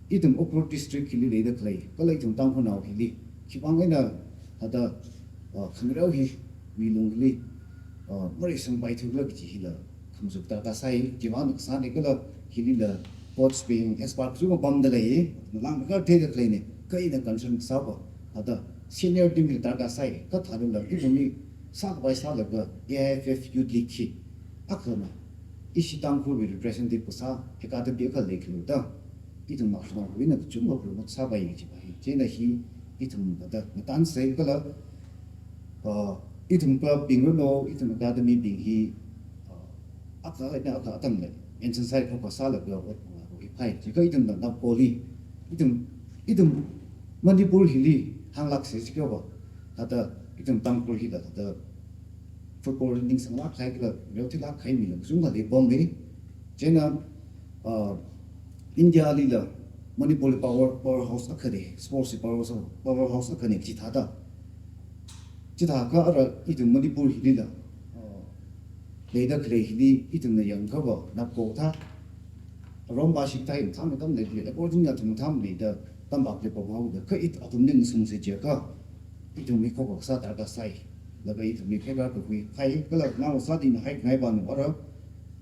ithum Ukhrul district hili leida khalei, kala ithum Tangkhulnao hili, khivang eina, hada, uh, khangareo hi, milung hili, uh, mareisangpai thukhala kaji hila, khamazuk darkar sai, chiva eina kasāna kala, hilila, coach bing, expert kachungkha pamda lei, ngalāng makartheida khaleina, kha ina concern kasāva, hada, senior team hili darkar sai, kathālala, ithumli, sākhavai sālaga, A I F F Youth League hi, akhana, ishi Tangkhulwui representative kasā, academy akha leikhalu da, ithum naoshinao eina kachungkha promote sāpai chiva hi, chieina hi, ithum hada, ngatan sai kala, uh, ithum club bing rano, ithum academy bing hi, uh, akha eina akha atang lei, mention sai khokha sālaga, uh, hi phai, chikha ithum da, napkoli, ithum, ithum Manipur hili, hānglāk sai chikhava, hada, ithum Tangkhul hila, hada, football ningsanglāk kahai kala, reothilāk kahai mila, kachungkha leipammi. Chieina, uh, India lila, Manipur power, powerhouse akhana, sports powerhouse, powerhouse akhana, chithāda. Chithākha ara ithum Manipur hilila, uh, leida khalei hili ithumna yangkhava, napko thā, aromba shikthai thāmei atam leili, according to athum thāmei da, tampak lei pamhaoda, kha it athumli ngasungsa chiakha, ithumli khokha sā darkar sai, laga ithumli phekar kakhui, hai, kala nao sāda ina haikhangai vāna ara,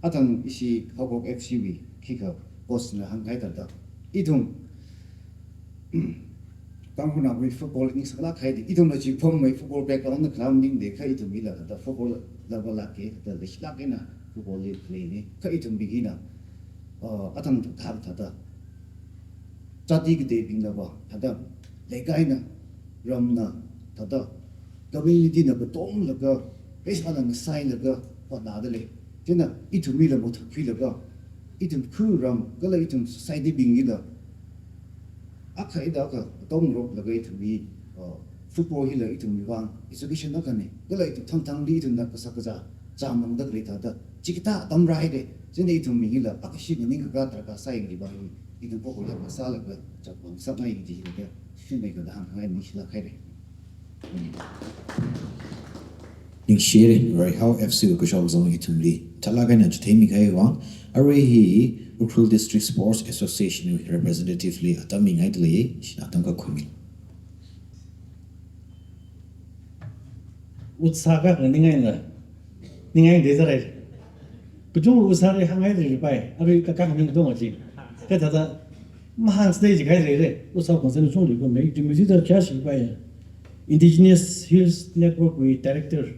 athang ishi Haokok F C wui, khikha, coach na hāngkahai thāda. Ithum, Tangkhulnaowui football ningsanglāk kahai di, ithumna chi phammei football background na khalam ning de kha ithum hila hada football level lāk ke, hada leishilāk eina football li khaleina, kha ithumbing hina, uh, athang thang thāda. Jati kateibingnava, hada, leikaina, ramna, hada, community na katonglaga, pheisāna ngasailaga, hotnada lei. Chieina, ithumwuila mathukhuilaga, ithum khuram, kala ithum society bing hila, akha eina akha, katongroklaga ithumwui, uh, football hila ithumwui vang, education akhana, kala ithum thangthangli ithumna kashak kazā, chāmangda khalei thāda, chikathā atam rāhaira, chieina ithumbing hila, akha shina ningkakā darkar sai kajiva hi, ithum football hila sālaga, chapang sāngai kaji hila, shimei kada hāngngai ningshilāk haira. Ningshire, Reihao F C wui kashok zong ithumli, thalāk eina chitheimi kahai vang, arui hi Ukhrul District Sports Association wui representative li atam mingaida lei, shina atam kakhuimi. Utsā kha ningai na, ningai de zarai. Kachung utsā ri hāngngai ripai, arui kakā ning dong aji. Kathāda, mahāng stage kai rere, utsā concern chungli ko mei, jimi ji da kya shipai. Indigenous Hills Network wui director,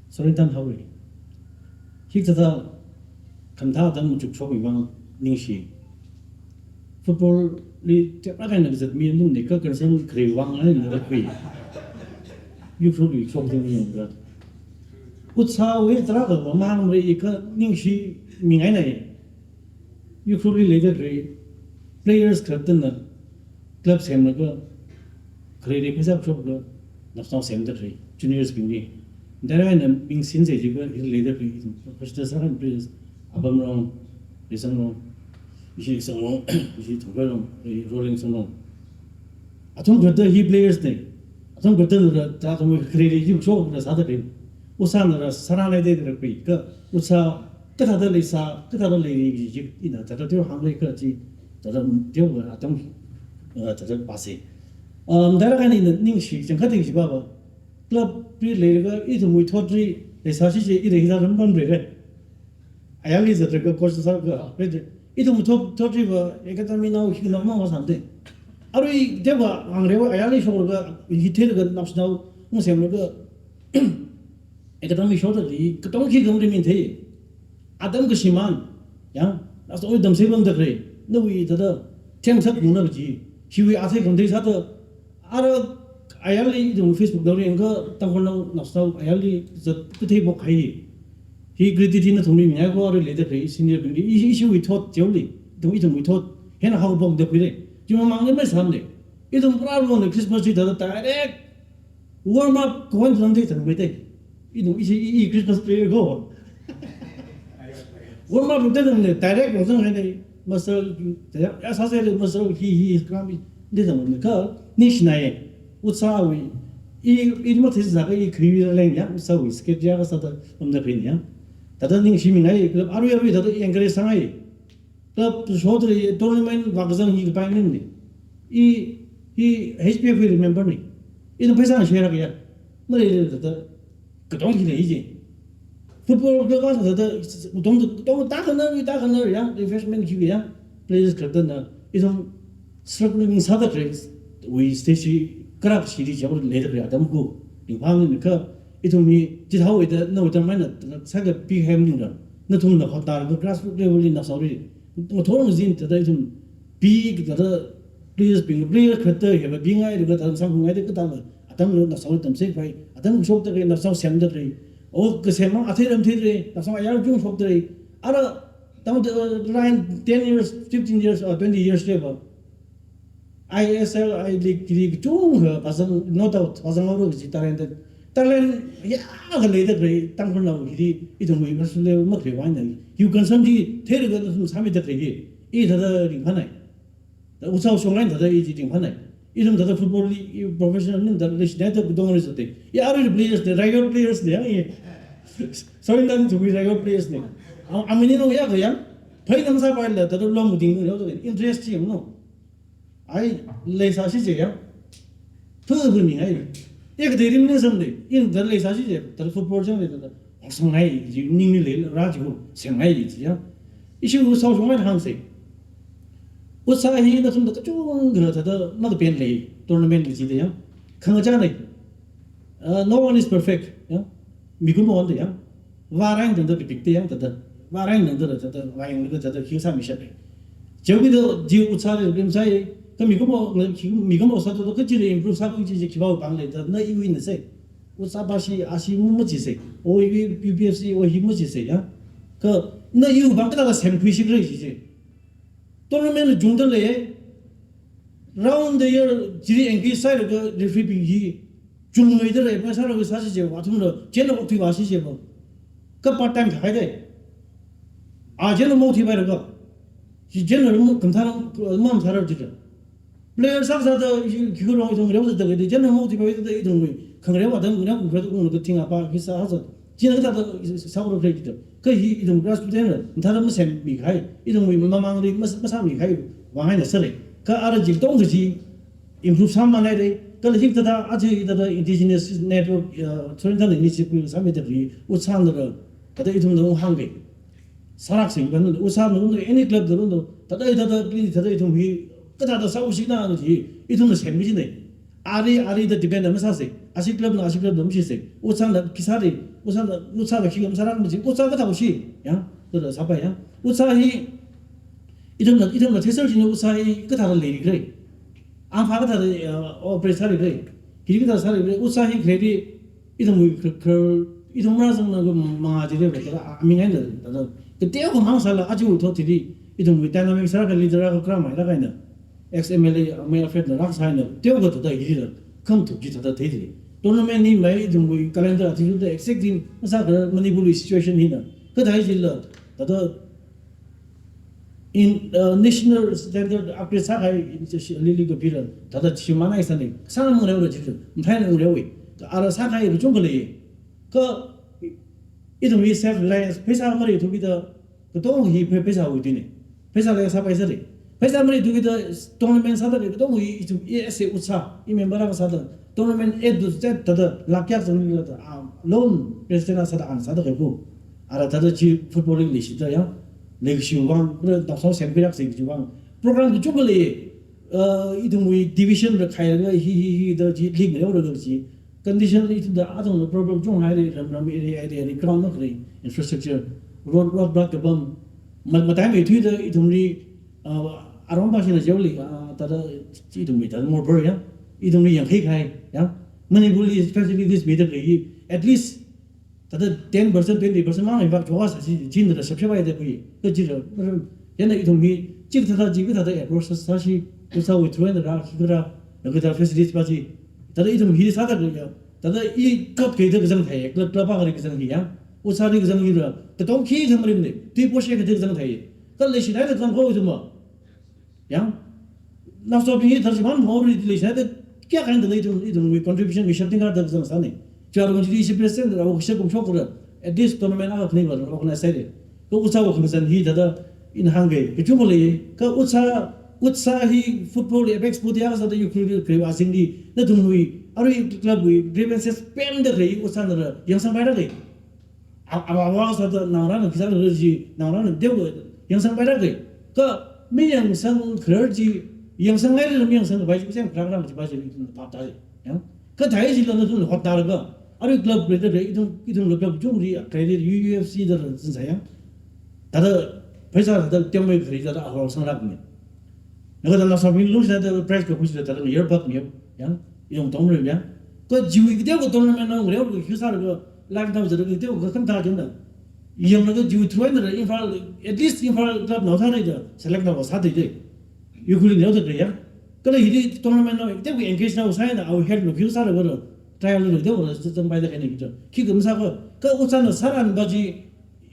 Sorentan Haori. Hikathāda, khamathā atam machukshok mi vang ningshi. Football li teplāk eina kazat mi nung ni kha concern kharei vang eina khui. Youth li shokding mi yangda. Utsāwui tarākha mamang rei kha ningshi mingai na. Youth li leida kharei players kharātana club semlaga, kharei ri pheisā shoklaga, napsang semda kharei, juniors bingli. Dara na ming sinse jiakha, hi leida kharei, professional sāran players, Abamrong, Risangrong, ishi Risangrong, ishi Thongkhairong, i Roling Sangrong. Athum kharāta hi players ne. Athum kharāta nara, ta athum kharei ri jim shokra sāda kharei. Utsā nara sāran leida kharei, kha, utsā, kathāda leisā, kathāda leiri ji, ina, thāda teo hānglei kaji, thāda teo atam, uh, thāda pase. Um, dara kani na ningshi, jang kati ji baba. Club ri leilaga, ithumwui thot ri, leisā shi je, i leisā rambam rere. Ayarli zatraga coach sāga, rere. Ithum thot, thot riva, academy nao, hi nao, nao sāmde. Arui, deva, hāngrewa, ayarli shoklaga, hi theilaga, napsnao, ngasemlaga, academy shokda li, katong khi gamri min thei. Atam kashimān, yang, nasa oi damsei bamda kharei, nawui thāda, themsak muna kaji, hiwui athei khamthei sāda, ara ayarli ithum Facebook naori yangkha, Tangkhulnao napsnao ayarli zat kathei bok hai. Hi gritty na thumri mingai ko ara leida kharei, senior bingli, i, ishiwui thot, jeoli, ithum, ithumwui thot, hena hao bok da khuire. Jima mangli mai sāmle. Ithum pura rong ne Christmas tree thāda direct warm up, kawan zangde zangmeite. Inu ishi i, i Christmas prayer ko. Warm up rute zangne, direct rong zangne. Master, ya, ya sāse le master hi, hi, kami. De zangne ka, ningshinaye. Utsāwui. I, i mathei sāka i kharei leng ya, utsāwui. Skate ya kasāda, amda kharei ya. Thāda ningshimingai, club arui arui thāda encourage sāngai. Club shoda tournament vākazang hi kapai maningmana. I, i H P F remember na. Ithum pheisā share kaya. Maleila thāda katonga hi lei ji. Football club va thāda katonga, katonga tākhanā, tākhanā ya, refreshment khi ya. Players khartana. Ithum struggling sāda khalei, wui stage hi kharā shili jabur leida khalei atam ku. Ringphāmana kha ithum hi chithāhaoda nawui tangmeina sākapihai maningla, nathumna hotnalaga grassroots level li ngasāhaora. Ngathor ngazin thāda ithum pi thāda players bing, player kharta hiva bingai laga thāda samphungngaida kathāla atam ngasāhaoda tamsek pai, atam shokda khalei, ngasā semda khalei. O kasem mang athei ram theira, ngasā ayar chung shokda khalei. Ara tangda, uh, line ten years, fifteen years, or twenty years level. I S L, I League, League kachungkha vāzang, no doubt, vāzanghaora kaji talent. Talent yākha leida khalei Tangkhulnao hili ithumwui grassroots level makhalei vāna. Yu concern chi theilaga nathum sāmida khalei hi. I thāda ringphānai. Thāda utsao shonglai thāda i chi ringphānai. Ithum thāda football li, i professional ning thāda leishinaida katonga rizate. Ya arui players na, riot players na, ya, i. Sorry, nathum riot players na. Am-, amini no ya kaya. Phei nam sāpaila thāda lom ding no, interest chi no. Ai, leisāsi je ya. Phu phu ni ai. Ek de rim ni sam de. In thāda leisāsi je. Thāda football jang de thāda. Horsang ai, ji ning ni le ra ji ko. Sem ai ji ya. Ishi utsao shongai hāngsa. Utsao hi nathumda kachungkha thāda makapen lei. Tournament kajida ya. Khangachā na. Uh, no one is perfect, ya. Mikumo wanda ya. Vārain tangda bibik te ya thāda. Vārain tangda thāda, vāyanglaga thāda, hi sāmishap lei. Jawida ji utsao le rim sai, kha mikumo, mikumo sāda kachili improve sāki kaji chi khipā pāng lei, thāda na iwui na sai. Utsao ba shi, a shi mu mu chi sai. O iwui U P F C, o hi mu chi sai, ya. Kha na iwui pāng kathāda semkhui shikra chi chi. Tournament chungda lei, round the year, chili engage sālaga referee bing hi, chungmeida lei, pheisā rākasā chi je, athumla, chieina okthui vāsi je ba. Kha part time thāhaida. A chieina maothui vālaga. Chi chieina rum kamthāna, mamthāra jida. Player sākasāda, khi kharong ithum reo sāda khalei, chieina maothui vāda ithum. Khangareo atam, ngareo khangareo khangareo thing apa, khi sāhasa. Chieina kathāda sāhaora khalei jida. Kha hi ithum grassroots na, thāda masemmi kahai, ithumwui mamangli mas-, masāmi kahai, vāngaina sāra. Kha ara chi katonga chi improve sāmānhaira, kala hi thāda, aja hi thāda indigenous network, uh, tourism initiative sāmida khalei, utsao na ra, thāda ithumna hāngki. Sālāksi, ban utsao na, any club da lo, thāda, thāda, thāda ithum hi, kathāda sāhaosi na chi, ithumna semki kajina. Ari, ari da depend na masāsa. Ashi club na, ashi club na mashisa. Utsao na khi sāra, utsao na, utsao na khi masāra maji, utsao kathāhaosi, ya, thāda sāpai ya. Utsao hi, ithumna, ithumna theisā chi na utsao hi kathāda leira. Amfa kathāda, eh, operate sāra. Khi kathāda sāra, utsao hi khalei, ithumwui kha-, kha-, ithum rāzangna kha manga jida lei, thāda, a, mi ngai da, thāda, kateokha mang sāla, aja thot thili, ithumwui dynamic sāra kha leader rākha kharamai rākahaina. Ex M L A, amei Alfred na rākasā eina, teokha thāda hili la, khamathuk chi thāda theida lei. Tournament hi mai ithumwui calendar athishurda exact hi masākha Manipur wui situation hina. Kathā jila, thāda in, uh, national standard upgrade sākahai, in, shi-, lili kapila, thāda shimānhaisāna, sāngareo la jila, matheingareo. Kha ara sākahai kachungkha lei. Kha ithumwui self reliance, pheisā maleithukida, katonga hi phei-, pheisāwui tuina. Pheisā leisā paisāra. Pheisā maleithukida tournament sāda lei, katongawui ithum A S A utsao, i member akha sāda. Tournament A to Z thāda, lakh kayākha zangda, ah, lone president akha sāda, ana sāda kaipu. Ara thāda chi football leishida ya. Leishiwui vang, kala dāsao semkhui lāksi chiwui vang. Program kachungkha lei, uh, ithumwui division la khailaga hi, hi, hi, da chi league leolaga chi. Condition ithumda athumna problem chunghaira, ram ram area area li ground makhalei, infrastructure, road, road block kapam, ma-, mataimeithuida ithumli, ah, aruiva shina jaoli, ah, thāda ithumli thāda more ya, ithumli yangkhaikahai ya, Manipurli facilities mida khalei, at least thāda ten percent, twenty percent mang impact choka sāsi, chieina da shapshap haida khui, kajila, yana ithum hi, chikathā chi, kathāda approach sāsi, utsao withdraw na ra, khi kara, na kathā facilities pa chi, thāda ithum hi sāda khalei ya, thāda i club kida kazang thai, club, club akha kazang hi ya. Utsaoli kazang hila, katong khikha marimana, tui poshe kida kazang thai. Kala leishinaida kazang kho ithum ma. Ya. Ngasotbing hi thar shimān phongri leishinaida kayākha eina ithum, ithumwui contribution mishap tingkar da kazang sāna. Char kong chili shi president ra, o shi kong shokra. At least tournament akha khani va organize sāhaira. Kha UTSA wui khangazan hi thāda ina hāngga, kachungkha lei, kha UTSA, UTSA hi football apex put ya sāda Ukhrul kharewui azingli, nathumwui, arui club wui grievances pemda khalei UTSA nala yangsangpaira khalei. A, a, a, sāda naongarāna khi sāra kaji, naongarāna teokha yangsangpaira khalei. Kha mi yangsangkharar chi, yangsanghaira mi yangsangkapai chi, kusang kharar kaji pa chi, ithum phap tāi. Yang, kathā chila nathumna hotnalaga, arui club leida khalei, ithum, ithumla club chungri, credit U F C da zin sāya. Thāda, pheisā thāda teomeikha thāda ahor sanglākmi. Naga thāda sāmi lungshida press conference thāda year back mi, yang, ithum tongri yang. Kha chiwui kateokha tournament na ngareo khi sālaga, live na zāda kateokha kham thā jina. Yanglaga chiwui through na Imphal, at least Imphal club nao thāda da, select na sāda da. Ukhrul nao thāda ya. Kala hili tournament na, teokha engage na sāya na, our head lo khi sālaga, trial lo teokha zangpaida khalei ni kita. Khikha masākha, kha UTSA na sāran pa chi,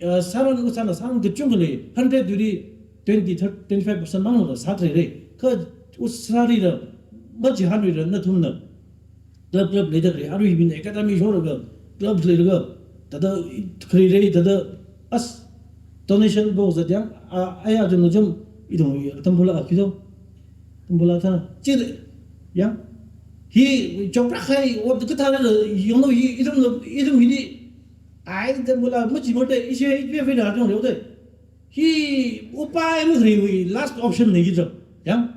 uh, sāran UTSA na sāran kachungkha lei, hundred tuli twenty, thirty, twenty-five percent mangla sātharai. Kha UTSA rila, machihānluira nathumna. Club, club leida khalei, arui hibing academy sholaga, club leilaga, thāda khalei lei, thāda as donation box zat yang, a, aya jam jam, ithum, Tambula a khi to. Tambula thā, chi, yang. Hi, chopra khai, wat kathāla, yonglo hi, ithum, ithum hili, ai, Tambula, machi mote, ishi, ishi, ishi, na jong leote. Hi, upai makhaleiwui last option na hi jam, yang.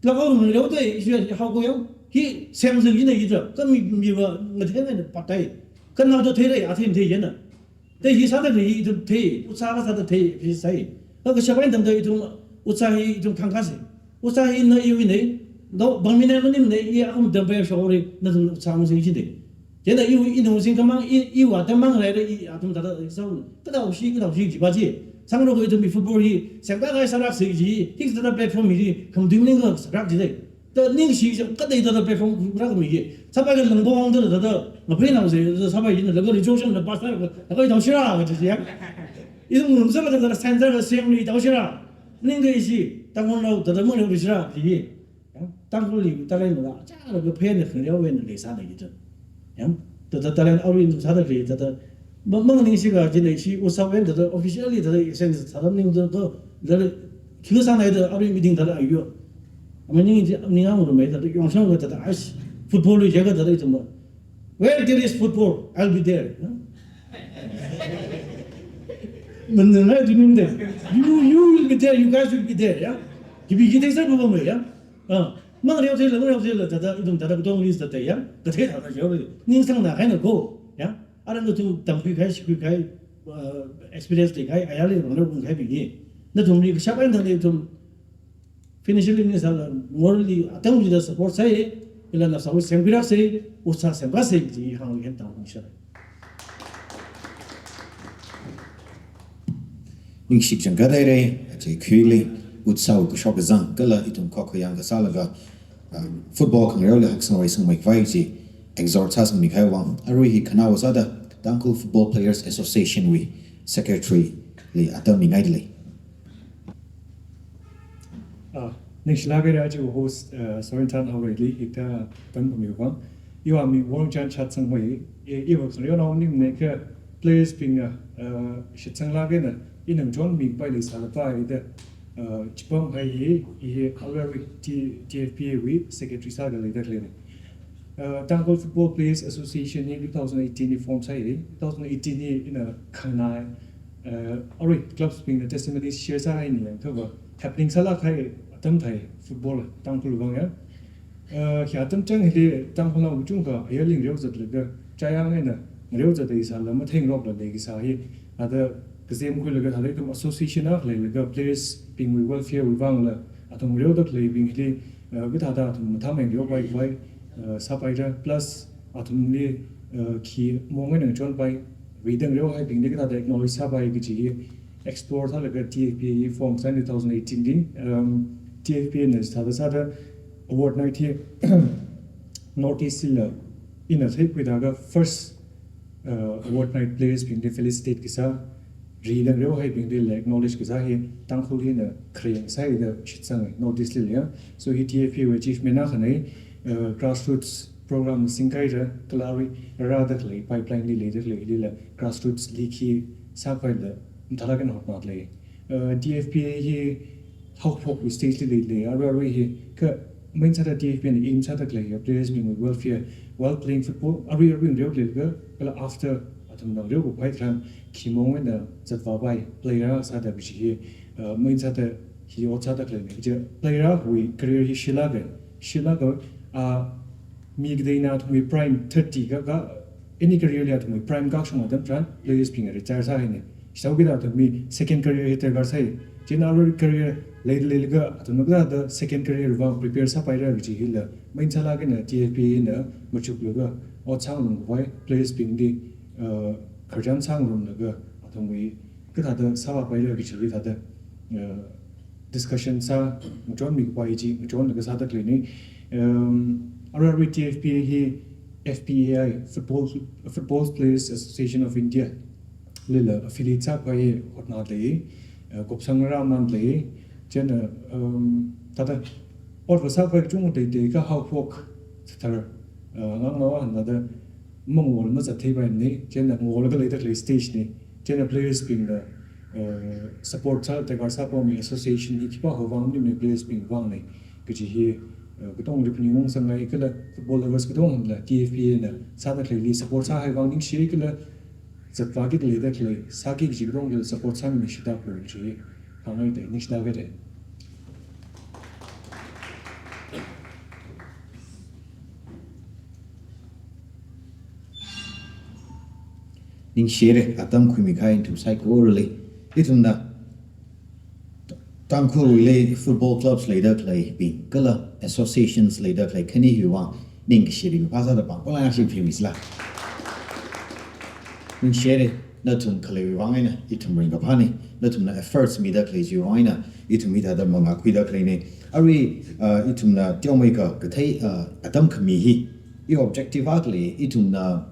Tlakao ngareo te, ishi haokayo. Hi semzin ina ida. Kha mi, miva ngatheng eina pātai. Kha naoda theira, athei mathei yena. Te hi sāda hi ithum thei, UTSA kasāda thei, hi sāi. Kha kashap eina tangda ithum UTSA hi ithum khangkāsi. UTSA hi na iwui nei. No, bangmina maning nei, i akhum dampai shokri, nathum UTSA masing chinde. Chieina iwui, ina masing khamang, i, iwui atam mang rai rai, i atam thāda, i sāu, thāda ushi, thāda ushi jiva ji. Sāngarok ithumwui football hi, semkākahai sālaksi ji, hikathā platform hi, khamdui maningakha sālak ji dei. Thāda ningshi ji, kathāda thāda platform khuilaga mi ji. Sāpai kha langpong thāda, thāda, ngapai nang se, thāda sāpai jina, laga rejoice na pastor, laga tao shira, kaji ya. Ithum ngarumsālaga thāda center ka sem ni tao shira. Ningkha ishi, Tangkhulnao, thāda manglei shira, ji. Yang, Tangkhulli talent la, chālaga phen na khangreo wen leisāna ji chun. Yang, thāda talent awin sāda khalei, thāda, ma, mang ningshi kaji nei shi, UTSA wen thāda officially thāda extend sāda ning thāda, thāda, khi sānai thāda, awin meeting thāda ayo. Ama ning ji, ning ang rumei thāda, yongshang ka thāda, as football lu jega thāda ithum ba. Where there is football, I'll be there. Yang? Manangai dunim de. You, you will be there, you guys will be there, yeah? Kibi kite sa bubam, yeah? Ah, mangreo thei la, mangreo thei la, thāda, ithum thāda katong list thāda ya, kathei thāda ya, ningsang na kaina ko, ya. Ara nathum tamkhui kahai, shikhui kahai, uh, experience leikahai, ayarli mangreo kungkahaibing hi. Nathumli kashap eina thāda ithum financially ni sāla, morally, atam jida support sāi, ila na sāu semkhuilaksi, UTSA semkāsi, ji hāng hen tang hung sha. Ningshi changkhat haira, aja khuili, UTSA wui kashok kazang, kala ithum khokkhayang kasālaga, um, football khangareoli haksangvai sangmeikhavai chi, exhort sāsangmi kahai vang, arui hi khanaowa sāda, Tangkhul Football Players Association wui Secretary li atam mingaili. Ah, ningshilāk haira aja host, uh, Sorin Thanhaoreili, hikathā atam pammiwui vang. Iwui aming Worngchan Shatsang hoi, i, iwui khangareonao maningmana kha players bingna, uh, shitsanglāk eina, ina ngachonmi paili sālapai da, uh, chipam hai hi, i hi already T-, T F P A wui secretary sāda leida khaleina. Uh, Tangkhul Football Players Association hi two thousand eighteen li form sāhaira. Two thousand eighteen li ina khanganai, uh, arui clubs bingna testimony share sāhaina yang thāva happening sālāk kahai atam thāi football Tangkhul vang ya. Uh, hi atam chang hili Tangkhulnao kachungkha ayarli ngareo zatlaga, chayang eina ngareo zatda sāla matheingaroklaga leikasā hi, thāda kazem khuilaga thāda ithum association akha leilaga players bingwui welfare wui vangla, athum ngareoda khaleibing hili, uh, kathāda athum mathāmei ngareopai khavai, uh, sāpaira, plus athumli, uh, khi mong eina ngachonpai, rida ngareohaibingli kathāda acknowledge sāpai kaji hi explore sālaga T F P A form sāi two thousand eighteen li, um, T F P A na thāda sāda award night hi North East lila ina theikhuida kha first, uh, award night players bingli felicitate kasā, rida ngareohaibingli acknowledge kasā hi Tangkhul hina khareng sāhaida shitsanga North East lila ya. So hi T F P A wui achievement akhana, uh, grassroots program singkahaira, kala arui rāda khalei pipeline li leida khalei hilila grassroots li khi sākhavai la mathālāk eina hotnada lei. Uh, D F P A hi haophok stage li lei, lei, arui arui hi kha main sāda D F P A na aim sāda khalei hi players bing welfare while playing football, arui arui ngareo khalei kha, kala after athumna ngareo khavai tharan khi mong eina zatvāpai player sāda kaji hi, uh, main sāda hi ot sāda khalei ni. Kaja player wui career hi shilāka, shilāka, uh, mi kateina athumwui prime thirty ka, ka, any career li athumwui prime kashung atam tharan players bing retire sāhaina. Shithaokida athum mi second career hi darkar sai. Chieina arui career lei, leilakha athumna kathāda second career vang prepare sāpaira kaji hila main sālāk eina D F P A na machuklaga ot sāngarumkhavai players bingli, uh, khararchan sāngarumlaga athumwui kathāda sāvāpaira kaji hithāda, uh, discussion sā ngachonmikhavai chi ngachonlaga sāda khalei ni. Um, arui arui D F P A hi F P A I, Football, Football Players Association of India lila affiliate sākhavai hotnada lei, uh, kupsang rāmānda lei. Chieina, um, thāda otva sākhavai kachungkha teitei kha haophok thar, uh, ngang ngawa hānda mangol mazat theipaimana, chieina ngolakha leida khalei stage na, chieina players bingna, uh, support sā, darkar sāpami association hi khipākha vang maningmana, players bing vangna kaji hi, uh, katongli phaningung sāngai, kala football lovers katongla D F P A na sāda khaleili support sākhavai vang ningshi, kala zatvākida leida khalei sāki kaji katongli support sāmishida khalei chi hāngngai da, ningshida khalei. Ningshire, atam khuimikahai nathum saikorali. Ithumna Tangkhulwuili football clubs leida khaleibing, kala associations leida khalei khani hiwui vang ningkashi ringkaphā sāda pāng pāng lāngshi phimila. Ningshire, nathum khaleiwui vang eina ithum ringkaphāna, nathumna efforts mida khalei chiwui vang eina ithum hithāda mangā khuida khaleina. Arui, uh, ithumna teomeikha kathei, uh, atam khami hi, i objective akha lei, ithumna,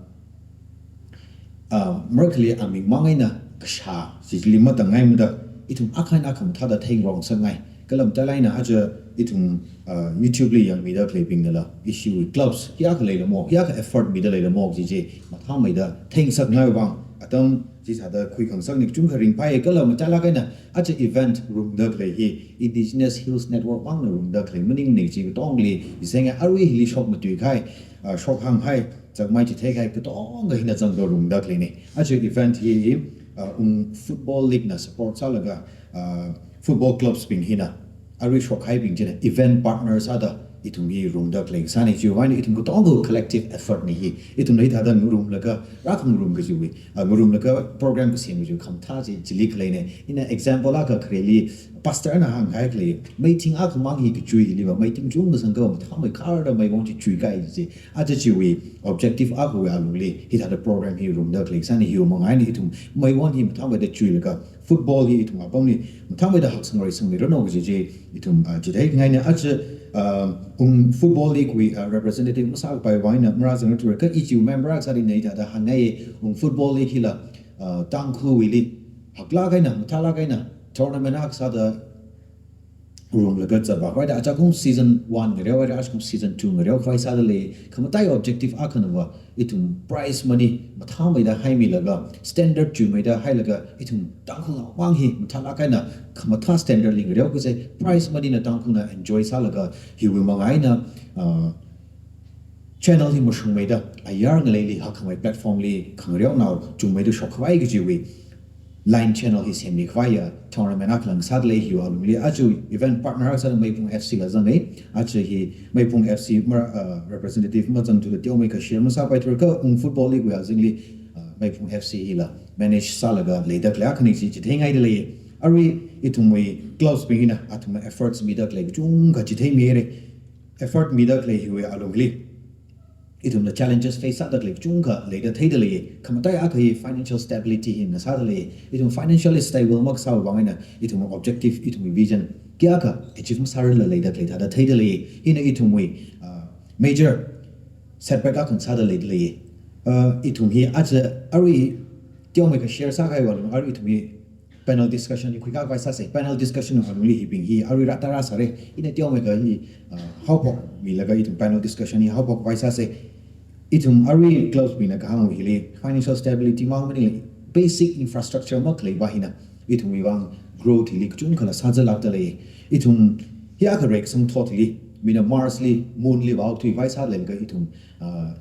uh, marakhali aming mang eina kashā chili matangngaimada, ithum akha eina akha mathāda theingarok sāngai. Kala matailāk eina aja ithum, uh, YouTube li yangmida khaleibingnala, ishiwui clubs hiyākha leilamo, hiyākha effort mida leilamo kaji chi mathāmeida theingasakngai vang, atam chithāda khuikhangasakna, kachungkha ringphāya. Kala matailāk eina aja event rumda khalei hi Indigenous Hills Network vangna rumda khalei maningmana chi katongli isenga. Arui hili shok matuikahai, uh, shok hānghai, chāngmei chitheikahai katongkha hina zangda rumda khaleina. Aja event hi, uh, Wung Football League na support sālaga, uh, football clubs bing hina, arui shokhaibing china event partner sāda ithum hi rumda khalei sāna. Chiwui vang eina ithum katongkha collective effort na hi. Ithumna hithāda ngarumlaga, rākhangarum kajiwui, uh, ngarumlaga program kasem kajiwui khamathā chi chili khaleina. Ina example akha khareli pastor na hānghai khalei, meiting akhamang hi kachui hiliva, meiting chungkha sangkha mathāmei kharda meiwon chi chuikahai chi. Aja chiwui objective akhawui alungli hithāda program hi rumda khalei sāna. Hiwui manga eina ithum meiwon hi mathāmeida chuilaga football hi ithum apamli mathāmeida haksang reisangmiranu kaji chi ithum, uh, chitheingaina. Aja, uh, Wung Football League wui, uh, representative masākapai vang eina marāzangluithura, kha i chiwui member akha sāda ina hithāda hāngngai. Wung Football League hila, uh, Tangkhulwuili haklāk eina, mathālāk eina tournament akha sāda rumlaga zatvākhavai da, ajakum season one ngareohaira, ajakum season two ngareokhavai sāda lei. Khamatai objective akhanava ithum prize money mathāmeida haimilaga, standard chuimeida hailaga, ithum Tangkhulnao mang hi mathālāk eina khamathā standard li ngareo khuisai, prize money na Tangkhulna enjoy sālaga, hiwui manga eina, uh, channel hi mashungmeida, ayar ngaleili hakkhamei platform li khangareonao chungmeida shokkhavai kajiwui line channel hi semmi khavaiya tournament akha lāngsāda lei. Hiwui alungli aja event partner akha sāda Meiphung F C la zanga. Aja hi Meiphung F C mar-, uh, representative mazangthuda teomeikha share masāpaithura, kha Wung Football League wui azingli, uh, Meiphung F C hila manage sālaga leida khalei akhana chi chitheingaida lei. Arui ithumwui clubs bing hina athumna efforts mida khalei kachungkha chitheimira. Effort mida khalei hiwui alungli ithumna challenges face sāda khalei kachungkha leida theida lei. Khamatai akha hi financial stability hina sāda lei. Ithum financially stable makasāwui vang eina ithum objective, ithum vision kayākha achieve masārarla leida khalei thāda theida lei. Hina ithumwui, uh, major setback akhana sāda leida lei. Uh, ithum hi aja arui teomeikha share sākahaiwui alung arui ithum hi panel discussion hi khuikhavai sāsa. Panel discussion wui alungli hibing hi arui rātā rāsāra. Ina teomeikha hi, uh, haophok milaga ithum panel discussion hi haophok khavai sāsa. Ithum arui clubs bingna kahāng hili financial stability mang maningla basic infrastructure makhaleiva hina ithumwui vang growth hili kachungkhala sāzālākdalei. Ithum hi akha reikasang thot hili, mina Mars li, Moon li vāthuivai sālailaga ithum, uh,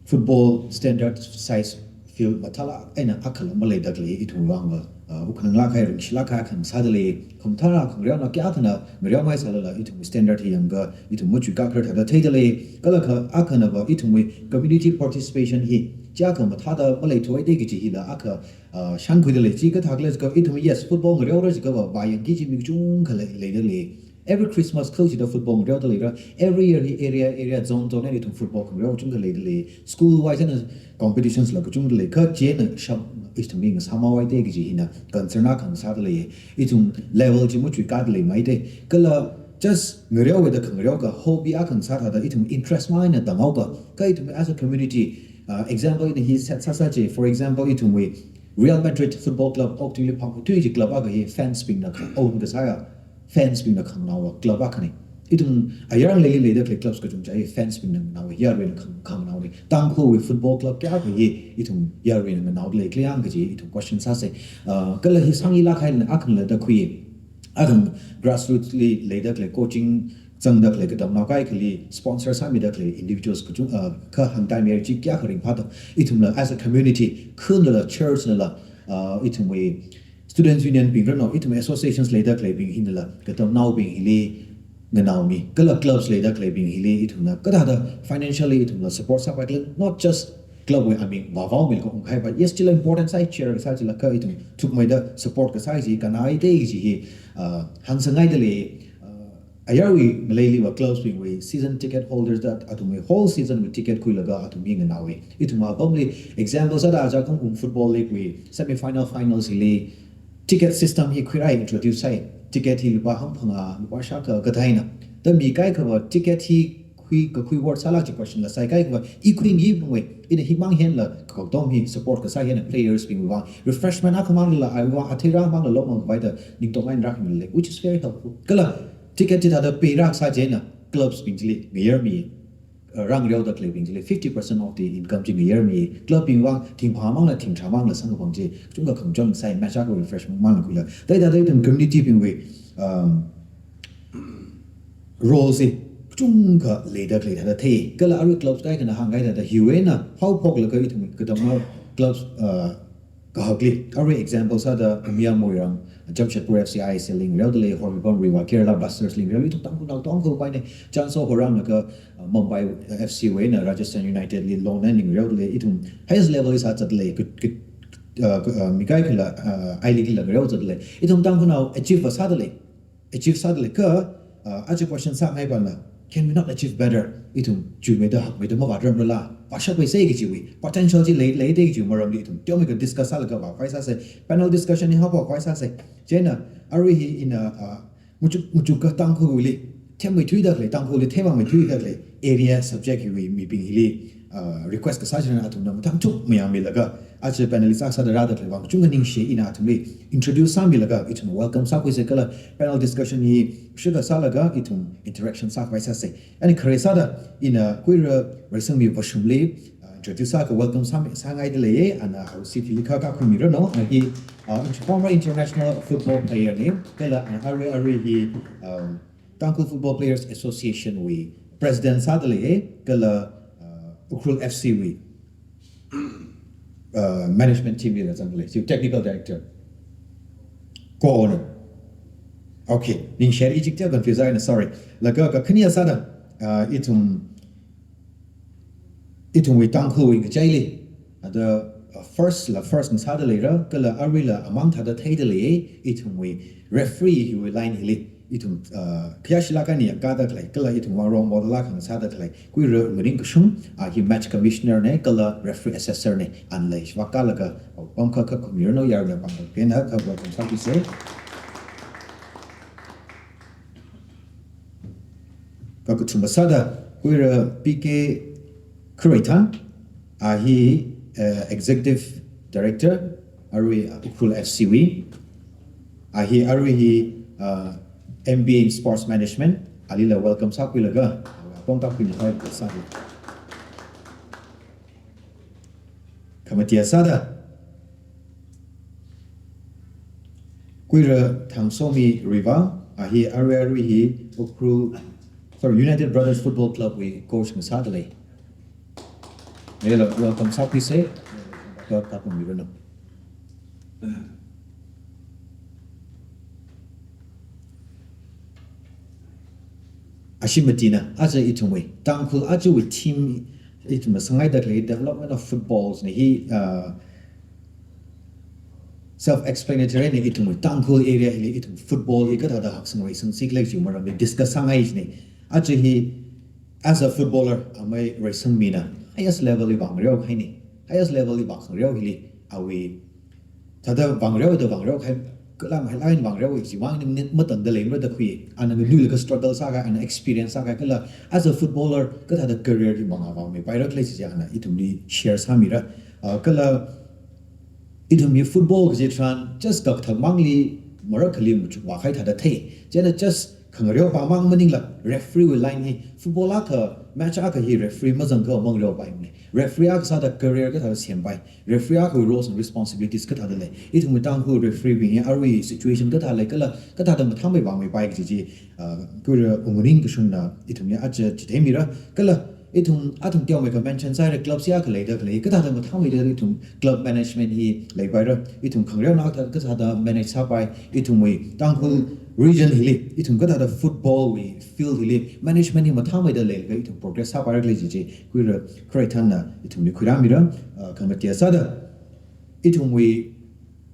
football standard size field mathālāk eina akhala maleidalei, ithum vangva, uh, ukhanang lāk kahai, ringshi lāk kahai akha sādalei. Khamathā khangareona kayākhana ngareomei sālala ithum standard hi yangakha ithum machuikakharar thāda theidalei. Kala kha akhanava ithumwui community participation hi chiyākha mathāda maleithuida kaji hila akha, uh, shānkhuidalei. Chikathā khala jiakha ithum, yes, football ngareora jiakhava vāyangki kaji mi kachungkha lei, leidalei. Every Christmas khalei chida football ngareodaleira. Every year hi area, area, zone, zone eina ithum football khangareo kachungkha leidalei. School wise eina competitions la kachungdalei. Kha chieina shap ithum hi ngasāmāhaida kaji hina concern akha sādalei. Ithum level chi machuikādalei maida. Kala just ngareoda khangareokha hobby akha sāthāda ithum interest mang eina tamhaokha, kha ithum as a community, uh, example ina hi set sāsa chi, for example, ithumwui Real Madrid Football Club okathuili phangthui chi club akha hi fans bingna kha own kasāya, fans bingna khanganaowa club akhana. Ithum ayar ngaleili leidalei clubs kachungkha hi fans bingna nganaowa, yaruina khang, khanganaona. Tangkhulwui football club kayākha hi ithum yaruina nganaodalei khala yang kaji ithum question sāsa. Uh, kala hi sāngailāk kahai akha leida khui. Athum grassroots li leidalei, coaching zangdalei, katamnao kaikhali sponsor sāmidalei individuals kachung, uh, kha hāngtaimi chi kayākha ringphāda. Ithumla as a community, khun nala, church nala, uh, ithumwui students union bing rano, ithum associations leidaleibing hinala katamnaobing hili nganaomi. Kala clubs leidaleibing hili ithumna kathāda financially ithumla support sāpai khala, not just club wui aming vāvaomila ungkahai, but yes, chila important sāi, cheer kasā chila kha ithum thukmeida support kasā chi, kanai te chi hi, uh, hāngsangngaidalei. Uh, ayarwui ngaleiliva clubs bingwui season ticket holders da athumwui whole season wui ticket khuilaga athum hi nganaowa. Ithum apamli example sāda aja Kangpokpi Football League wui semi final, finals hili ticket system hi khuirai introduce sāi. Ticket hi lupā hangphangā, lupā shākha kathāna. Da mi kaikhava ticket hi khui, kakhui worth sālāk chi question la sāi, kaikhava i khuingayiwui, ina himang hila kakhatom hi support kasā hina players bingwui vang refreshment akhamangla, aiwui vang atheira mangla lomang khavai da ningtong eina rākhamilei, which is very helpful. Kala ticket chithāda pay rākasā chieina clubs bing chili ngayarmi, uh, rāngareodaleibing chili fifty percent of the income chi ngayarmi. Club bing vang thingphā mangla thingtharā mangla samkaphang chi chungkha khangachon sāi, match akha refreshment mangla khuila. Thāda thāda ithum community bingwui, um, role chi chungkha leidalei thāda thei. Kala arui clubs kaikhana hāngkahai thāda hiwui eina haophoklaga ithum katamnao clubs, uh, kahakli, arui example sāda Umiyam Moirang, Jamshedpur F C I S L li ngareodalei, Hormipam Riwa, Kerala Blasters li ngareodalei, ithum Tangkhulnao tongkhuipaina, Chansokho rālaga, uh, Mumbai F C wui eina Rajasthan United li loan eina ngareodalei, ithum highest level li sāzatdalei, kut, kut, uh, kut, uh, mi kaikhala, uh, I-League lila ngareozatdalei. Ithum Tangkhulnao achieve va sādalei. Achieve sādalei kha, uh, aja question sāngai pana, can we not achieve better? Ithum chuimeida hakmeida mavātramrala, vāshappai sai kajiwui potential chi lei, leida kajiwui maramli ithum teomeikha discuss sālaga vākhavai sāsa. Panel discussion hi haophok khavai sāsa. Chieina arui hi ina, uh, machuk, machukka Tangkhulwuili themmeichuidalei, Tangkhulli themmeithuidalei area subject hiwui mibing hili, uh, request kasā china athumna mathang chuk mayangmilaga, aja panelist akha sāda rādalei vang kachungkha ningshi, ina athumli introduce sāmilaga ithum welcome sākhuisa kala panel discussion hi shukha sālaga ithum interaction sākhavai sāsa. Ani khare sāda ina Kuira Reisangmi Vashumli, uh, introduce sākha welcome sāmi, sāngaidalei, ana arusi thili kha kakhuimiranu, ana hi, uh, former international football player na, kala ana arui arui hi, um, Tangkhul Football Players Association wui president sādalei, kala, uh, Ukhrul F C wui, uh, management team lila zangdalei, chi technical director, co-owner. Okay, ningshi, i chikcha confuse eina, sorry. Laga kakhane sāda, uh, ithum, ithumwui Tangkhulwui ngachaili, ada, uh, first la first na sādaleira, kala aruila amang thāda theidalei, ithumwui referee hiwui line hili, ithum, uh, khayāshilāk eina yangkādalei, kala ithumwui role model akha sādalei, Kuira Ungring Kashung, a hi match commissioner na, kala referee assessor na, anlei shvak kalaga, uh, pamkha kakhuimiranu, yaruina pamkha pena, kha welcome sākhuisa. Kakathuma sāda, Kuira P K Khareithang, a hi, uh, Executive Director, arui, uh, Ukhrul F C wui, a hi, arui hi, uh, M B A in Sports Management, Alila welcome sākhuilaga, apong kakhuina hai sāki. Khamatiya sāda, Kuira Thangsomi Ruivah, a hi arui arui hi Ukhrul, sorry, United Brothers Football Club wui coach ngasāda lei. Hello, welcome sākhuisa, ka, ka pung mirano. Ashi matina, aja ithumwui, Tangkhul ajawui team, ithumna sāngaida khalei development of footballs na hi, uh, self-explanatory na ithumwui, Tangkhul area hili ithum football hi kathāda haksang reisang sikhala chi maramli discuss sāngai china. Aja hi, as a footballer, amei reisangmina, highest level li vāngareo haina, highest level li vākhangareo hili, awui, thāda vāngareo da vāngareo khai, kalam hai line vāngareo chi vang ni minute matangda leimara da khui. Ana ngaluilaga struggle sākahai, ana experience sākahai kala as a footballer kathāda career hi mangā vāmeipaira khala chi ana ithumli share sāmira. Ah, kala ithumwui football kaji tharan just kakthak mangli marakhali machuk vākahai thāda thei. Chieina just khangareo pā mang maningla referee wui line hi, football akha, match akha hi referee mazangakha mangareopaimana. Referee akha sāda career kathāda sempai, referee akhawui roles and responsibilities kathāda lei, ithumwui Tangkhul referee bing hi arui situation kathā lei kala kathāda mathāmei vāmeipai kaji chi, uh, Kuira Ungring Kashungna ithumli aja chitheimira. Kala ithum athang teomeikha mention sāhaira, club siyā khalei da khalei, kathāda mathāmeida ithum club management hi leipaira, ithum khangareona kathā, kathāda manage sāpai, ithumwui Tangkhul region hili ithum kathāda football wui field hili management hi mathāmeida leilaga ithum progress sāpaira khala chi chi, Kuira Kharaithanna ithumli khuirāmira. Uh, khamatiya sāda, ithumwui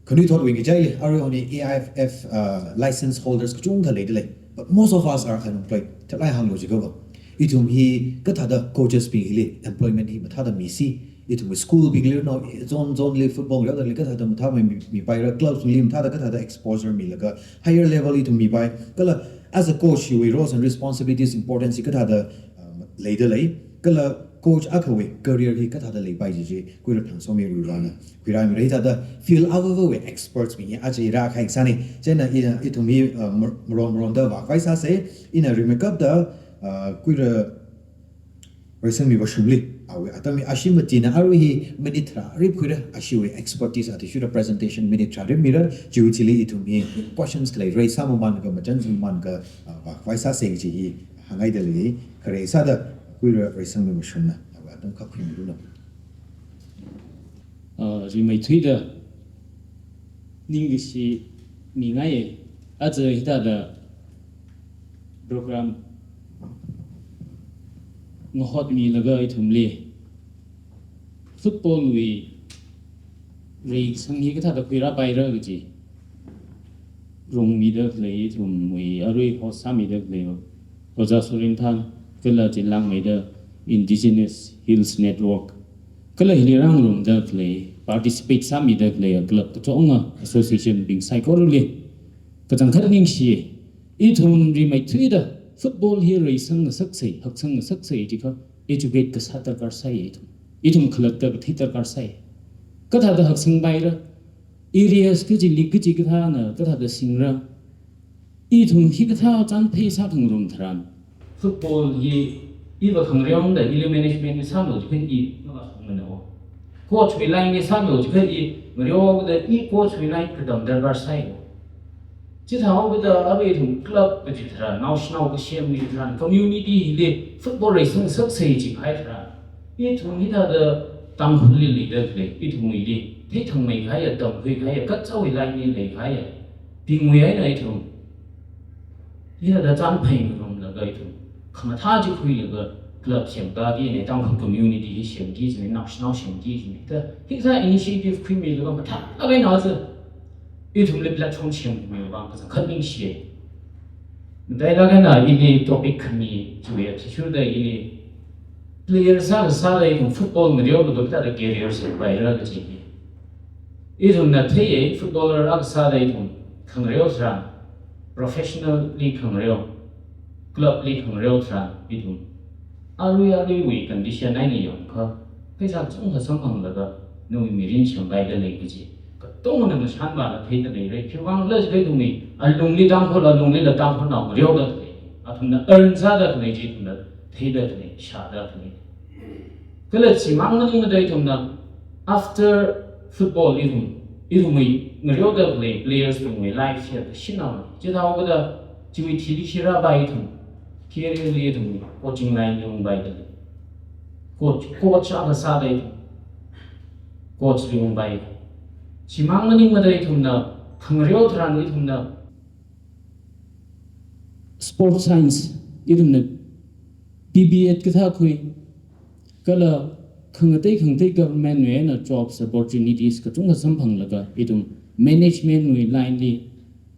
khanuithotwui ngachaili, arui honi A I F F, uh, license holders kachungkha leida lei. But most of us are unemployed. Thalai hānglu jiakhava, ithum hi kathāda coaches bing hili employment hi mathāda misi. Ithumwui school bingli no, zone, zone li football ngareoda lei kathāda mathāmei mi, mipaira, clubs bingli mathāda kathāda exposure milaga higher level ithum mipai. Kala as a coach hiwui roles and responsibilities, importance hi kathāda, uh, leida lei. Kala coach akhawui career hi kathāda leipai chi chi, Kuira Thangsomi Ruivahna khuirāmira. Hithāda field avāvawui experts bing hi aja rākahai sāna. Chieina ina ithum hi, uh, mar-, maron maronda vākhavai sāsa, ina rimeikapta, uh, Kuira Reisangmi Vashumli, awui atam hi ashi matina arui hi minute tharā rip khuira, ashiwui expertise athishurda presentation minute tharā rip mira, chiwui thili ithum hi questions khalei raise sāmamānlaga, machān sāmamānlaga, uh, vākhavai sāsa kaji hi hāngngaida lei. Khare sāda Kuira Reisangmi Vashumna awui atam kakhuimiranu. Uh, rimeithuida ningkashi mingai, aja hithāda program ngahotmilaga ithumli football wui reisang hi kathāda khuirāpaira kaji rungmida khalei, ithumwui arui host sāmida khalei Ojā Surinthan, kala chilangmeida Indigenous Hills Network, kala hili rāngarumda khalei, participate sāmida khalei club katonga, association bing saikorali kachangkhat ningshi. Ithum rimeithuida football hi reisang ngasaksei, haksang ngasaksei jiakha educate kasā darkar sai ithum. Ithum khalatta kathei darkar sai. Kathāda haksangpaira, areas kaji, league kaji kathāna kathāda singra. Ithum hikathā chānphei sākhangarum tharan, football hi iva khangareoda ili management hi sālu jiakha i mavāshungmanao. Coach wui line hi sālu jiakha i ngareoda i coach wui line katam darkar sai. Chithāhaoda arui ithum club kaji tharan, naoshinao kasem mi tharan, community hili football reisang ngasaksei jikahai tharan, ithum hithāda Tangkhulli leida khalei, ithumwuili theithangmeikahaiya, tamkhuikahaiya, kachāwui line hi leikahaiya bingwui eina ithum hithāda chānphei ngarumlaga ithum khamathā chi khuilaga club semkaki ne, Tangkhul community hi semki jine, naoshinao semki jine da, hithā initiative khuimilaga mathālāk eina aja ithumli platform semmi vang kachangkhat ningshi. Matailāk eina ili topic khani chiwui athishurda ili player sākasāda ithum football ngareolaga kathāda career sempaira kaji hi. Ithumna theiya, footballer akha sāda ithum khangareo tharan, professionally khangareo, club li khangareo tharan ithum arui aruiwui condition eina yangakha, pheisā kachungkha samphanglaga nawui mirin semkaida lei kaji katongana ngashanvāda theida leira. Khiwuivangkhala jiakha ithumwui alungli Tangkhul, alunglila Tangkhulnao ngareoda lei. Athumna earn sāda khalei chi ithumna theida khalei, shāda khalei. Kala chimang maningmada ithumna after football ithum, ithumwui ngareoda khalei players bingwui life share kashinao. Chithāhaokada chiwui thili shira bai ithum, career li ithum coaching line li ungpaida lei. Coach, coach akha sāda ithum coach li ungpai. Chimang maningmada ithumna khangareo tharan ithumna sport science ithumna B B Ed kathā khui, kala khangatei khangatei government wui eina jobs opportunities kachungkha samphanglaga ithum management wui line li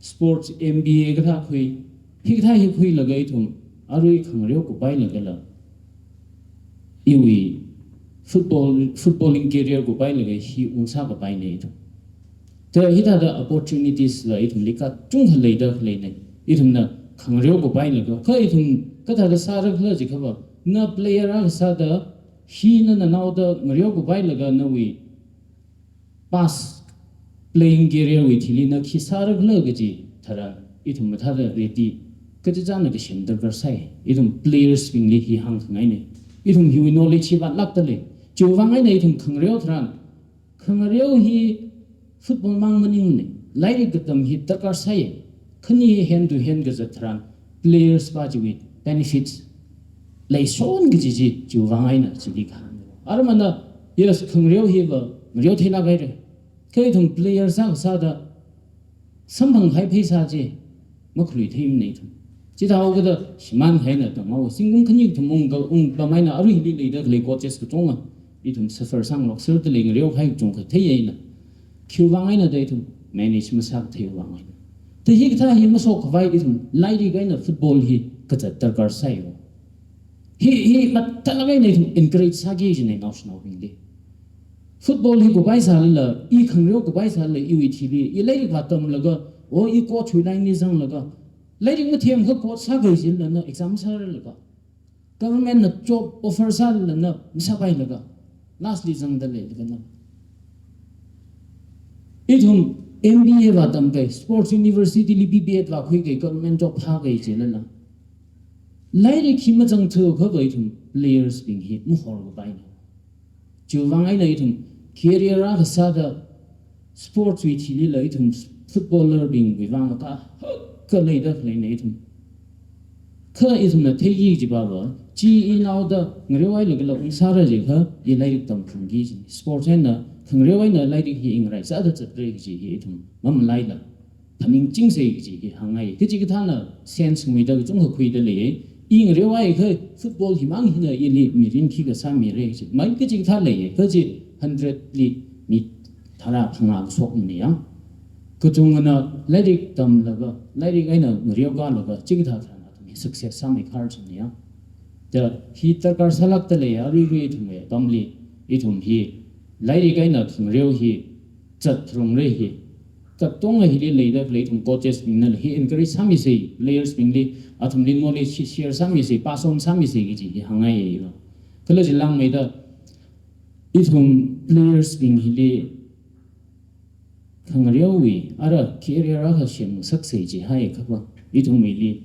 sports M B A kathā khui, hikathā hi khuilaga ithum arui khangareo kapailagala iwui football, footballing career kupailaga hi ungsā kapaina ithum. Thāda hithāda opportunities la ithumli kachungkha leida khaleina. Ithumna khangareo kupailaga, kha ithum kathāda sāra khala jiakhava, na player akha sāda, hi na nanaoda ngareo kupailaga nawui past playing career wui thili na khi sāra khala kaji tharan ithum mathāda ready kachichāna kasem darkar sai. Ithum players bingli hi hāngkhangaina. Ithum hiwui knowledge hi vātlākta lei. Chiwui vang eina ithum khangareo tharan, khangareo hi football mang maningmana. Lairik katam hi darkar sai. Khani hand to hand kazat tharan players pa chiwui benefits leishon kaji chi, chiwui vang eina chili kahāng. Aramana, yes, khangareo hiva ngareo theilāk haira. Kha ithum players akha sāda samphanghai pheisā chi makhalui theimana ithum. Chithāhaokada shimānhaina tamhaowa, zingkum khani kathum ungka, ungpam eina aruili leida khalei coaches kachunga ithum suffer sāngarokserda lei, ngareokahai kachungkha thei eina. Khiwui vang eina da ithum manage masākatheiwui vang eina. Thāda hikathā hi mashokkhavai ithum lairik eina football hi kazat darkar saiya. Hi, hi mathālāk eina ithum encourage sāki kajina naoshinaobingli. Football hi kupai sālala, i khangareo kupai sālala, iwui thili, i lairik vātamlaga, o i coach wui line li zanglaga, lairik mathem kha coach sākahai chilala na exam sāralaga, government na job offer sālala na masāpailaga, last li zangda leilaga na. Ithum M B A vātamkahai, sports university li B B Ed vākhuikahai, government job phākahai chilala, lairik hi mazangthuakhava ithum players bing hi mahorkapaina. Chiwui vang eina ithum career akha sāda sports wui thilila ithum footballer bingwui vang kahaka leida khaleina ithum. Kha ithumna theiki kaji pava, chi i naoda ngareohailagala ungsāra jiakha, i lairik tamkhalungki kajina. Sports eina, khangareo eina lairik hi i ngarai sāda zatra kaji hi ithum mamalaila phaningchingsa kaji hi hāngngai. Kachikathāna sense nguida kachungkha khuida leiya. I ngareohaiakha football himang hina ili mirin khikha sāmira kaji. Mai kachikathā leiya. Kha chi hundred li mi tharā phangā kashokna ya. Kachungana lairik tamlaga, lairik eina ngareokālaga, chikathā tharan athum hi success sāmeikhar china ya. Thāda hi darkar sālākta leiya, aruirui ithumwui apamli, ithum hi lairik eina khangareo hi zatrungra hi. Katonga hili leida khalei ithum coaches bingna hi encourage sāmisa, players bingli athumli knowledge hi share sāmisa, pass on sāmisa kaji hi hāngngaiya. Kala chilangmeida ithum players bing hili khangareowui ara career akha semngasaksei jihaiakhava, ithumwuili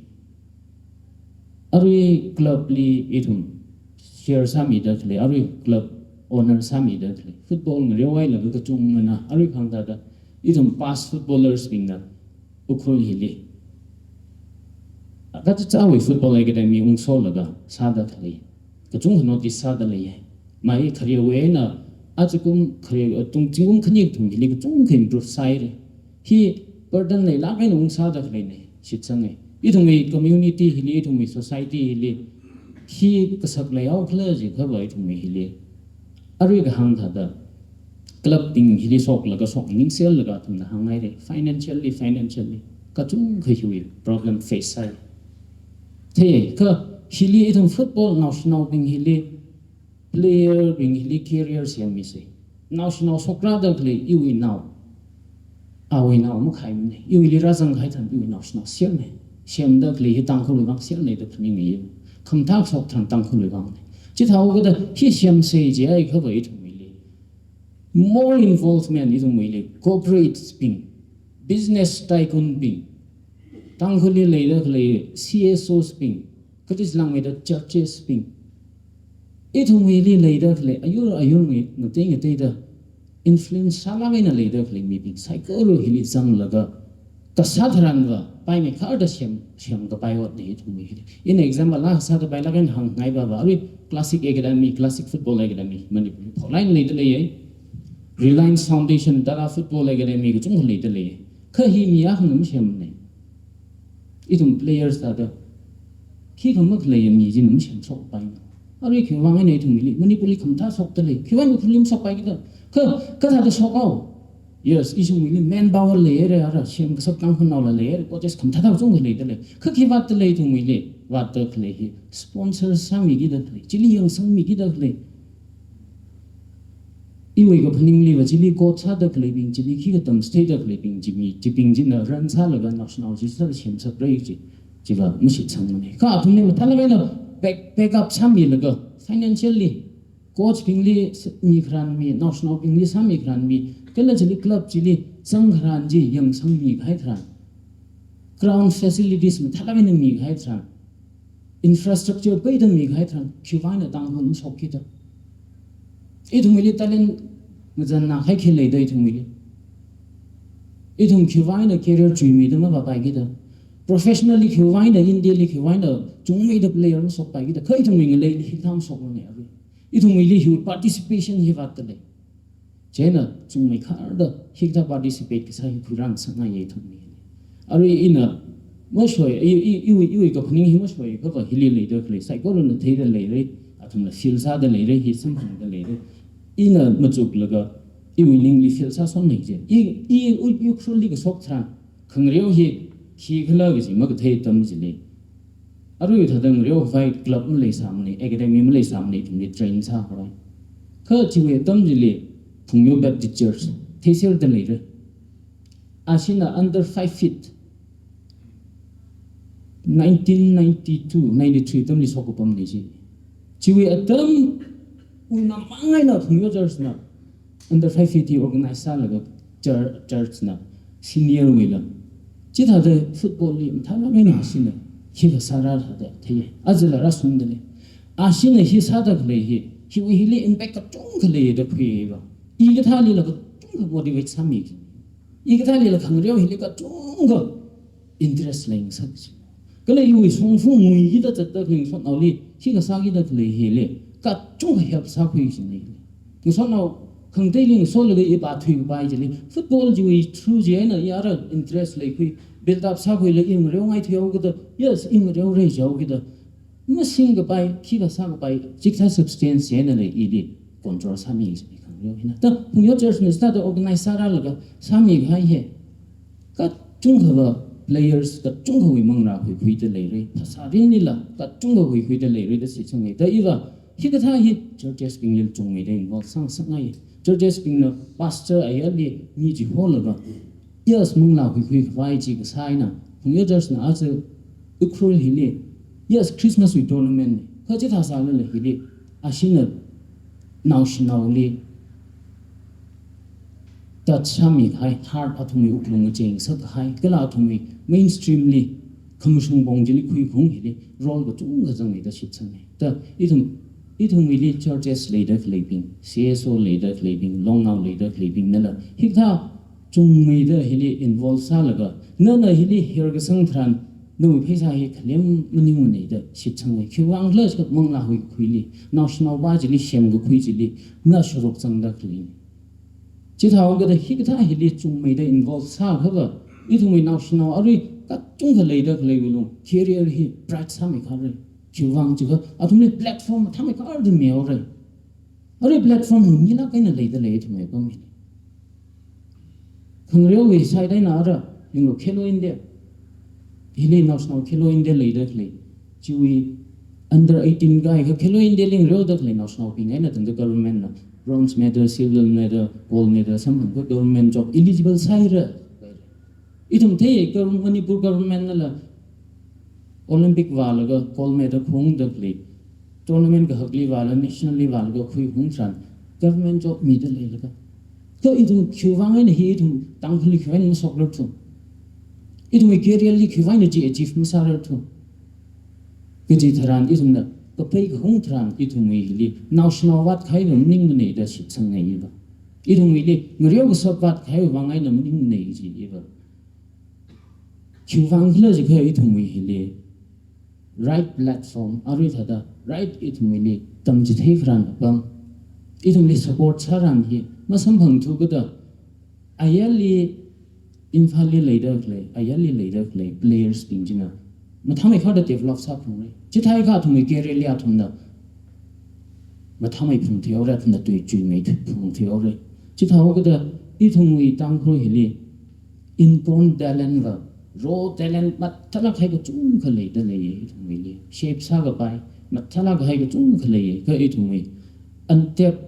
arui club li ithum share sāmida khalei, arui club owner sāmida khalei, football ngareohailaga kachungana arui khangtada ithum past footballers bingna Ukhrul hili kachichāwui football academy ungsolaga sāda khalei, kachungkha notice sāda leiya. Mai kharewui eina ajakum khare, tung zingkum khani kathum hili kachungkha improve sāhaira. Hi burden leilāk eina ungsāda khaleina, shitsanga. Ithumwui community hili, ithumwui society hili, hi kasak leihaokhala jiakhava ithumwui hili, arui kahāng thāda club bing hili shoklaga shok ningselalaga athumna hānghaira, financially, financially kachungkha hiwui problem face sāi. Thei, kha hili ithum football naoshinaobing hili, player bing hili career semmisa. Naoshinao shokrada khalei iwui nao, awui nao makhaimana. Iwuili rāzanghai tharan iwui naoshinao semna. Semda khalei hi Tangkhulwui vang semna da phaninga. Khamathā shok tharan Tangkhulwui vangna. Chithāhaokada hi semsa jiakhava ithumwuili more involvement, ithumwuili corporates bing, business tycoon bing, Tangkhulli leida khalei C S Os bing, kachit langmeida churches bing, ithumwuili leida khalei ayur ayurwui ngatei ngateida influence sālāk eina leida khalei mibing saikora hili zanglaga, kasā tharanva paimei kharda sem, semkapai otna ithumwui hili. Ina example akha sāda pailāk eina hāngngai bava, arui Classic Academy, Classic Football Academy, Manipur phoklain leida leiya. Reliance Foundation, Tata Football Academy kachungkha leida leiya. Kha hi mi akhana masemna. Ithum players thāda khikha makhaleiya mi china masemshokpaina. Arui khiwuivang eina ithumwuili Manipurli khamathā shokda lei, khiwuivang Ukhrulli mashokpaikida? Kha, kathāda shokhaowa? Yes, ithumwuili manpower leihaira, ara semkasak Tangkhulnaola leihaira, coaches khamathāthā kachungkha leida lei. Kha khi vātda lei ithumwuili? Vātda khalei hi sponsor sāmikida khalei, chili yangsangmikida khalei. Iwui kaphaningliva chili coach sāda khaleibing, chili khikha tamchitheida khaleibing, chi mi, chibing china run sālaga naoshinao chi sāda semsakra kaji, chiva mashitsangmana. Kha athumli mathālāk eina back, back up sāmilaga, financially, coach bingli s-, mikharan mi, naoshinaobingli sāmikharan mi, kala chili club chili zangkharan chi yangsangmikahai tharan, ground facilities mathālāk eina mikahai tharan, infrastructure peida mikahai tharan, khiwuivang eina Tangkhul mashokkida? Ithumwuili talent ngazanna kahai khi leida ithumwuili? Ithum khiwuivang eina career chuimida mavāpaikida? Professionally khiwuivang eina, Indiali khiwuivang eina chungmeida player mashokpaikida? Kha ithumwui ngaleili hithā mashokrane arui? Ithumwuili hi participation hi vātda lei. Chieina chungmei kharda hikathā participate kasā hi khuirāngasakngaiya ithumwuili. Arui ina mashoi, i, i, iwui, iwui kaphaning hi mashoi, kha va hili leida khalei saikorana theida leira, athumla feel sāda leira, hi samphangda leira. Ina machuklaga iwui ningli feel sāshonna je. I, i, u, Ukhrulli kashok tharan, khangareo hi khikhala kaji makathei atam chili, arui thāda ngareokhavai club maleisāmana, academy maleisāmana, ithumli train sākhavai. Kha chiwui atam chili Phungyo Baptist Church, theiserda leira. Ashina under five feet, nineteen ninety-two, ninety-three atamli shok kapamna chi. Chiwui atamwui namang eina Phungyo Church na under five feet hi organize sālaga chur-, church na senior wuila. Chithāda football li mathālāk eina ashina hi kasā rāthāda theiya. Ajala rāshungda lei. Ashina hi sāda khalei hi, hiwui hili impact kachungkha leiya da khuiya va. I kathālila kachungkha motivate sāmi. I kathālila khangareo hili kachungkha interest leingasak chi. Kala iwui shongfa nguikida zatda khalei ngasotnaoli hi kasākida khalei hili kachungkha help sākhui kajina. Ngasotnao khangateili ngasolaga i pā thuikapai chili, football chiwui through chi eina i ara interest leikhui, build up sākhuila i ngareongaithuihaokida, yes, i ngareoreichaokida, masingkapai, khikha sākapai, chikathā substance chi einala ili control sāmi kajina khangareo hina. Thāda Phungyo Church na thāda organize sārālaga sāmikahai hi kachungkhava players kachungkhawui manglā huikhuida leira, phasā ringlila kachungkha huikhuida leira da shitsanga. Thāda iva hikathā hi churches bingli chungmeida involve sāngasakngai. Churches bingna pastor ayarli mi chiholaga, yes, manglā huikhuikhavai chi kasā eina, Phungyo Church na aja Ukhrul hili, yes, Christmas wui tournament ni, kha chithā sālala hili ashina naoshinaoli touch sāmikahai, heart athumwui wuklung ngacheingasakkahai, kala athumwui mainstream li, khamashung pong chili khuikhaung hili role kachungkha zangngaida shitsanga. Thāda ithum, ithumwuili churches leida khaleibing, C S O leida khaleibing, longnao leida khaleibingnala hikathā chungmeida hili involve sālaga, nana hili hirkasang tharan nawui pheisā hi khalem maningmana da shitsanga. Khiwuivang khala chiakha manglā huikhuili, naoshinaopā chili semkakhui chili na sharuk zangda khaleina. Chithāhaokida hikathā hili chungmeida involve sākha va, ithumwui naoshinao arui kachungkha leida khaleiwui lung career hi bright sāmeikharei. Khiwuivang chiakha athumli platform mathāmeikharda mihaorei. Arui platform hi milāk eina leida lei ithumwui apam hili. Khangareowui side eina ara, yanglu Khelo India. Hili naoshinao Khelo India leida khalei. Chiwui under eighteen kahai kha Khelo India li ngareoda khalei naoshinaobing eina tangda government na bronze medal, silver medal, gold medal samphang kha government job eligible sāhaira. Ithum thei, gov-, Manipur government nala Olympic vālaga gold medal khuiungda khalei, tournament kahakli vāla, national li vālaga khuikhaung tharan government job mida leilaga. Kha ithum khiwuivang eina hi ithum Tangkhulli khiwuivang eina mashokrarthu? Ithumwui career li khiwui eina chi achieve masārarthu. Kaji tharan ithumna, kapai kahung tharan ithumwui hili, naoshinao vātkahai eina maning manei da shitsangngaiya va. Ithumwuili, ngareo kasā vātkahai vang eina maning manei jiya va. Khiwui vang khala jiakha ithumwui hili, right platform, arui thāda, right ithumwuili, tamchithei tharan apam. Ithumli support sātharan hi, masamphangthu kajida, ayarli Imphalli leida khalei, ayarli leida khalei players bing china mathāmeikharda develop sāphungra. Chithākha athumwui career li athumna mathāmei phungthuihaora, athumna tuichui mei phungthuihaora. Chithākha kajida ithumwui Tangkhul hili inborn talent va, raw talent mathālāk kahai kachungkha leida leiya ithumwuili. Shape sākapai mathālāk kahai kachungkha leiya, kha ithumwui untapped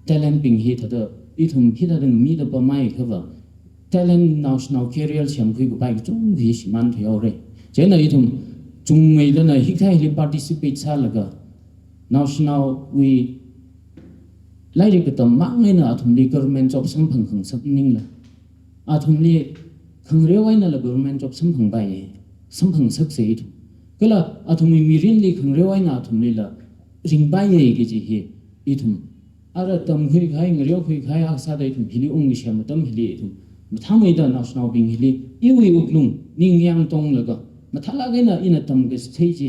talent bing hi thāda, ithum hithāda mida pamhaiakha va, talent naoshinao career semkhui kapai kachungkha hi shimānthuihaora. Chieina ithum chungmeida na hikathā hili participate sālaga, naoshinaowui lairik katam mang eina athumli government job samphang khangasak maningla, athumli khangareo einala government job samphangpai, samphangsaksei ithum. Kala athumwui mirinli khangareo eina athumlila ringpaiya kaji hi ithum. Ara tamkhui kahai, ngareokhui kahai akha sāda ithum hili ungkasham atam hili ithum mathāmeida naoshinaobing hili, iwui wuklung ningyāng tonglaga, mathālāk eina ina tamkachithei chi,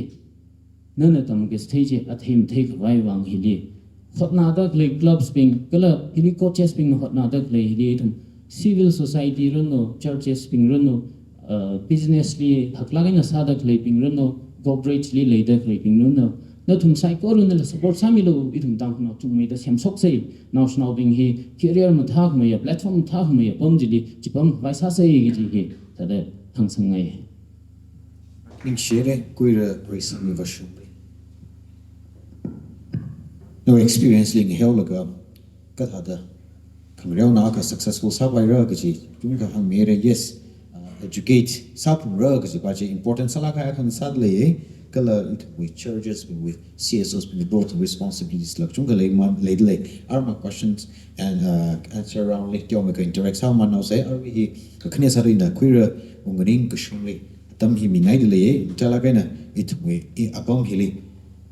nana tamkachithei chi athei matheikhavai vang hili hotnada khalei clubs bing, kala hili coaches bingna hotnada khalei hili ithum civil society ranu, churches bing ranu, uh, business li haklāk eina sāda khaleibing ranu, corporate li leida khaleibing ranu, nathum saikoranala support sāmilu, ithum Tangkhulnao chungmeida semshoksei, naoshinaobing hi career mathākhameiya, platform mathākhameiya apam chili chipamkhavai sāsei kaji hi thāda hāngsangngai. Ningshire, kuira reisangmi vāshungre. Nawui experience li ngaheolaga, kathāda khangareona akha successful sāpaira kaji chungkha hāngmire. Yes, uh, educate sāphungra kajipa chi important sālāk kahai akha sāda leiya, kala ithumwui churches bingwui, C S Os bingwui role and responsibilities la chungkha leimān, leida lei. Arma questions and, uh, answer round li teomeikha interact sāmānhaosei. Arui hi kakhane sāda ina kuira wunganing kashungli atam hi mingaida leiya, mathālāk eina ithumwui, i apam hili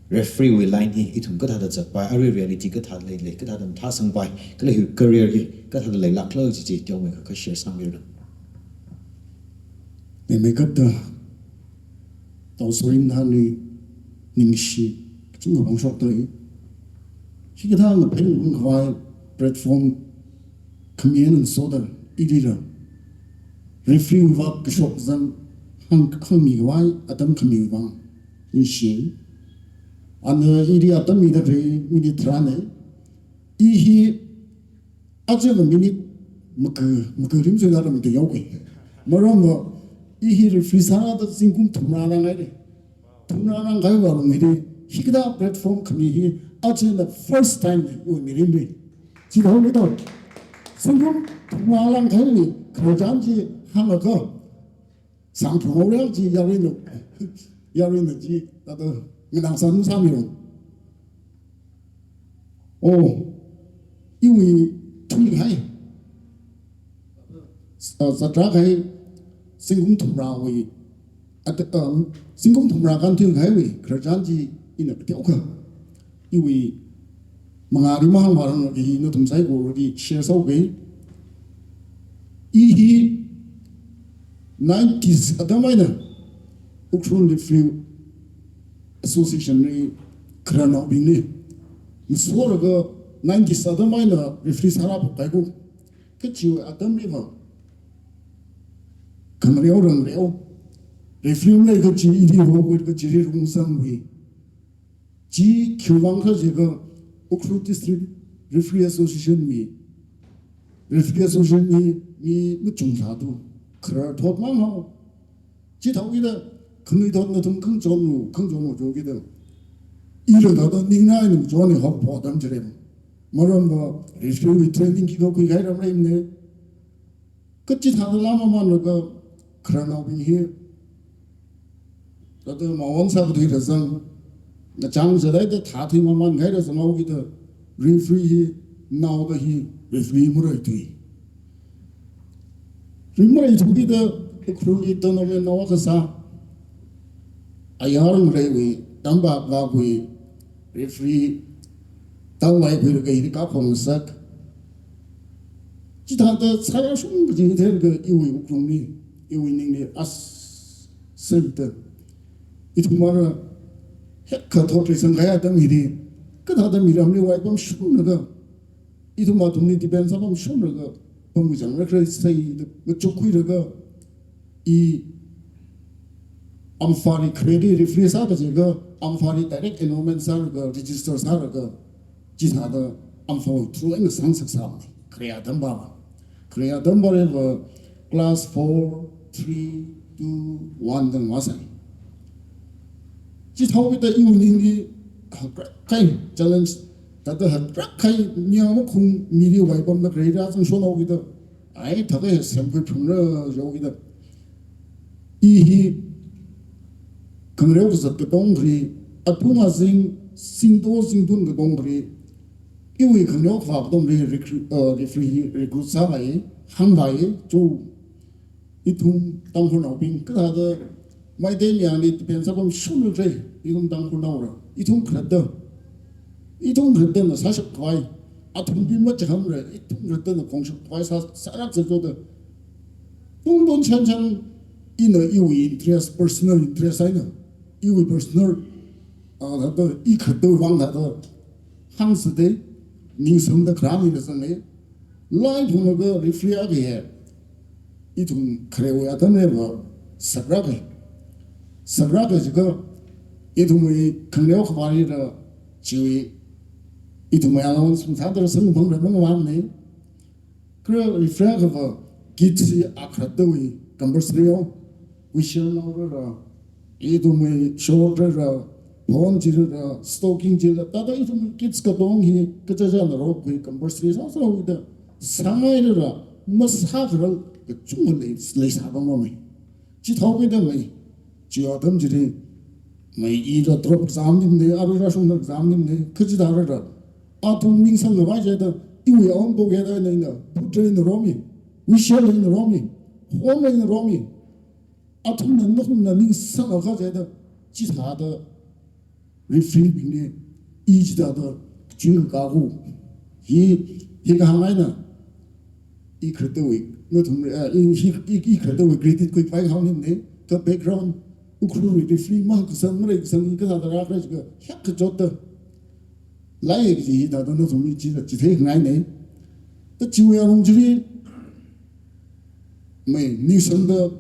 referee wui line hi ithum kathāda zatpai, arui reality kathāda leilei, kathāda mathāsangpai, kala hi career hi kathāda leilākla kaji chi teomeikha kha share sāmira. Leimei kapta, Tao Soin thānli ningshi kachungkha phongshokdalei. Hikathā ngaphei ungkhavai platform khami eina ngasoda ilila referee wui vak kashok zang hāng, hāngmikhavai atam khami vang ningshi. Ana ili atam mida khalei minute tharāna. I hi aja minute maka, maka rim sui laram te yau kai. Maramva i hi referee sārada zingkum thumrā rāngaire. Thumrā rāngkahai vālung hili, hikathā platform khami hi, aja the first time iwui mirinli. Chithāhaoda, zingkum thumrā rāngkahaili, khararchan chi hāngakha, sangphung haorang chi yaruina, yaruina chi, thāda, nganāsang sāmiro. Oh, iwui thuikahai, uh, zatrākahai, zingkum thumrāwui, at, um, zingkum thumrā kānthuikahaiwui khararchan chi ina kateokha iwui mangāli mahāngvāranglakha hi nathum saikorali share sāuke. I hi nineties atam eina Ukhrul Referee Association li khararnaobingli masolaga nineties atam eina referee sārāphok kaiko. Kachiwui atamliva khangareo rangreo referee maleikachi ili ho kachi rirung sangwi. Chi khiwui vang khala jiakha Ukhrul District Referee Association wui, Referee Association wui mi machung sāthu kharar thot mang hao. Chithākida khanuithot nathum khangachonlu, khangachonlu jokida, ila thāda ningnai nung chonli hokpo atam chire. Maramva referee wui training khikha khuikahai ram leimana. Kachi thāda lāmamānlaga khararnaobing hi thāda mawon sākathuida zang, ngachang zālaida thāthui mamānkahaida zanghaokida, referee hi naoda hi referee maraithui. Referee maraithukida Ukhrulli tournament nao kasā, ayar ngareiwui, tamvāvāwui, referee, tangvai khuilaga hili kaphongsak. Chithāda sāyāshung kaji theilaga iwui wuklungli, iwui ningli as, sāda. Ithum ara hekha thotri sangkahai atam hili, kathāda miramli vaipamshunglaga, ithum athumli depend sāpamshunglaga, pamkachang rakra sāda, ngachukkhuilaga, i umpire li khareli referee sā kajiakha, umpire li direct enrollment sālaga, register sālaga, chithāda umpire through eina sāngasaksāmana. Khare atamva. Khare atamva leiva class four, three, two, one da ngasai. Chithāhaokida iwui ningli hakrakhai challenge, thāda hakrakhai nia makhung mili vaipamda khare rāzangshonhaokida, ai, thāda semkhui phungra jihaokida. I hi khangareo kazat katongli, atung azing, singto singtun katongli, iwui khangareo kavā katongli recruit, uh, referee hi recruit sāvai, hāngvai, cho. Ithum Tangkhulnaobing, kathāda Meitei mayangli depend sāpamshungrakra, ithum Tangkhulnaora, ithum khalatta. Ithum khalattana sāshapkhavai, athumbing machakhamra, ithum khalattana khongshapkhavai sā, sālāksa choda. Tungtun chanchan, ina iwui interest, personal interest eina, iwui personal, ah, thāda, i khalattawui vang thāda, hāngsa dei, ningsangda kharā mina zanga. Lai phunglaga referee akha hi, ithum kharewui atamliva sakra kha. Sakra kha jiakha, ithumwui khangareo kavāli ra, chiwui, ithumwui allowance mathāda sangphangra mangvāmana. Kha referee akhava kit chi akhalattawui compulsory o, whistle naorara, ithumwui short rara, phone chirara, stocking chirara, thāda ithumwui kits katong hi kachichāna rokhui compulsory sāsāhaokida, sāngairara, masākharar kachungkha lei, leisāpamma. Chithāhaokida mei, chiwui atam chili, mei ila drop exam nimne, arui rāshungda exam nimne, kachithā rara. Athum ningsangkhavai jida, iwui own pocket eina ina, boot eina romi, whistle eina romi, horn eina romi. Athumna, nathumna ningsangakha jida, chithāda referee bingli, i chithāda, chuikakhu. Hi, hi kahāng eina, i khalattawui, nathum, eh, i, hi, i, i khalattawui credit khuipai kahāng nimne, kha background, Ukhrulwui referee makasang, maleikasang, i kathāda rākhala jiakha, hekha chotta. Laiya kaji hi thāda nathumli chithā, chitheikhangaina. Thāda chiwui alung chili, mei, ningsangda,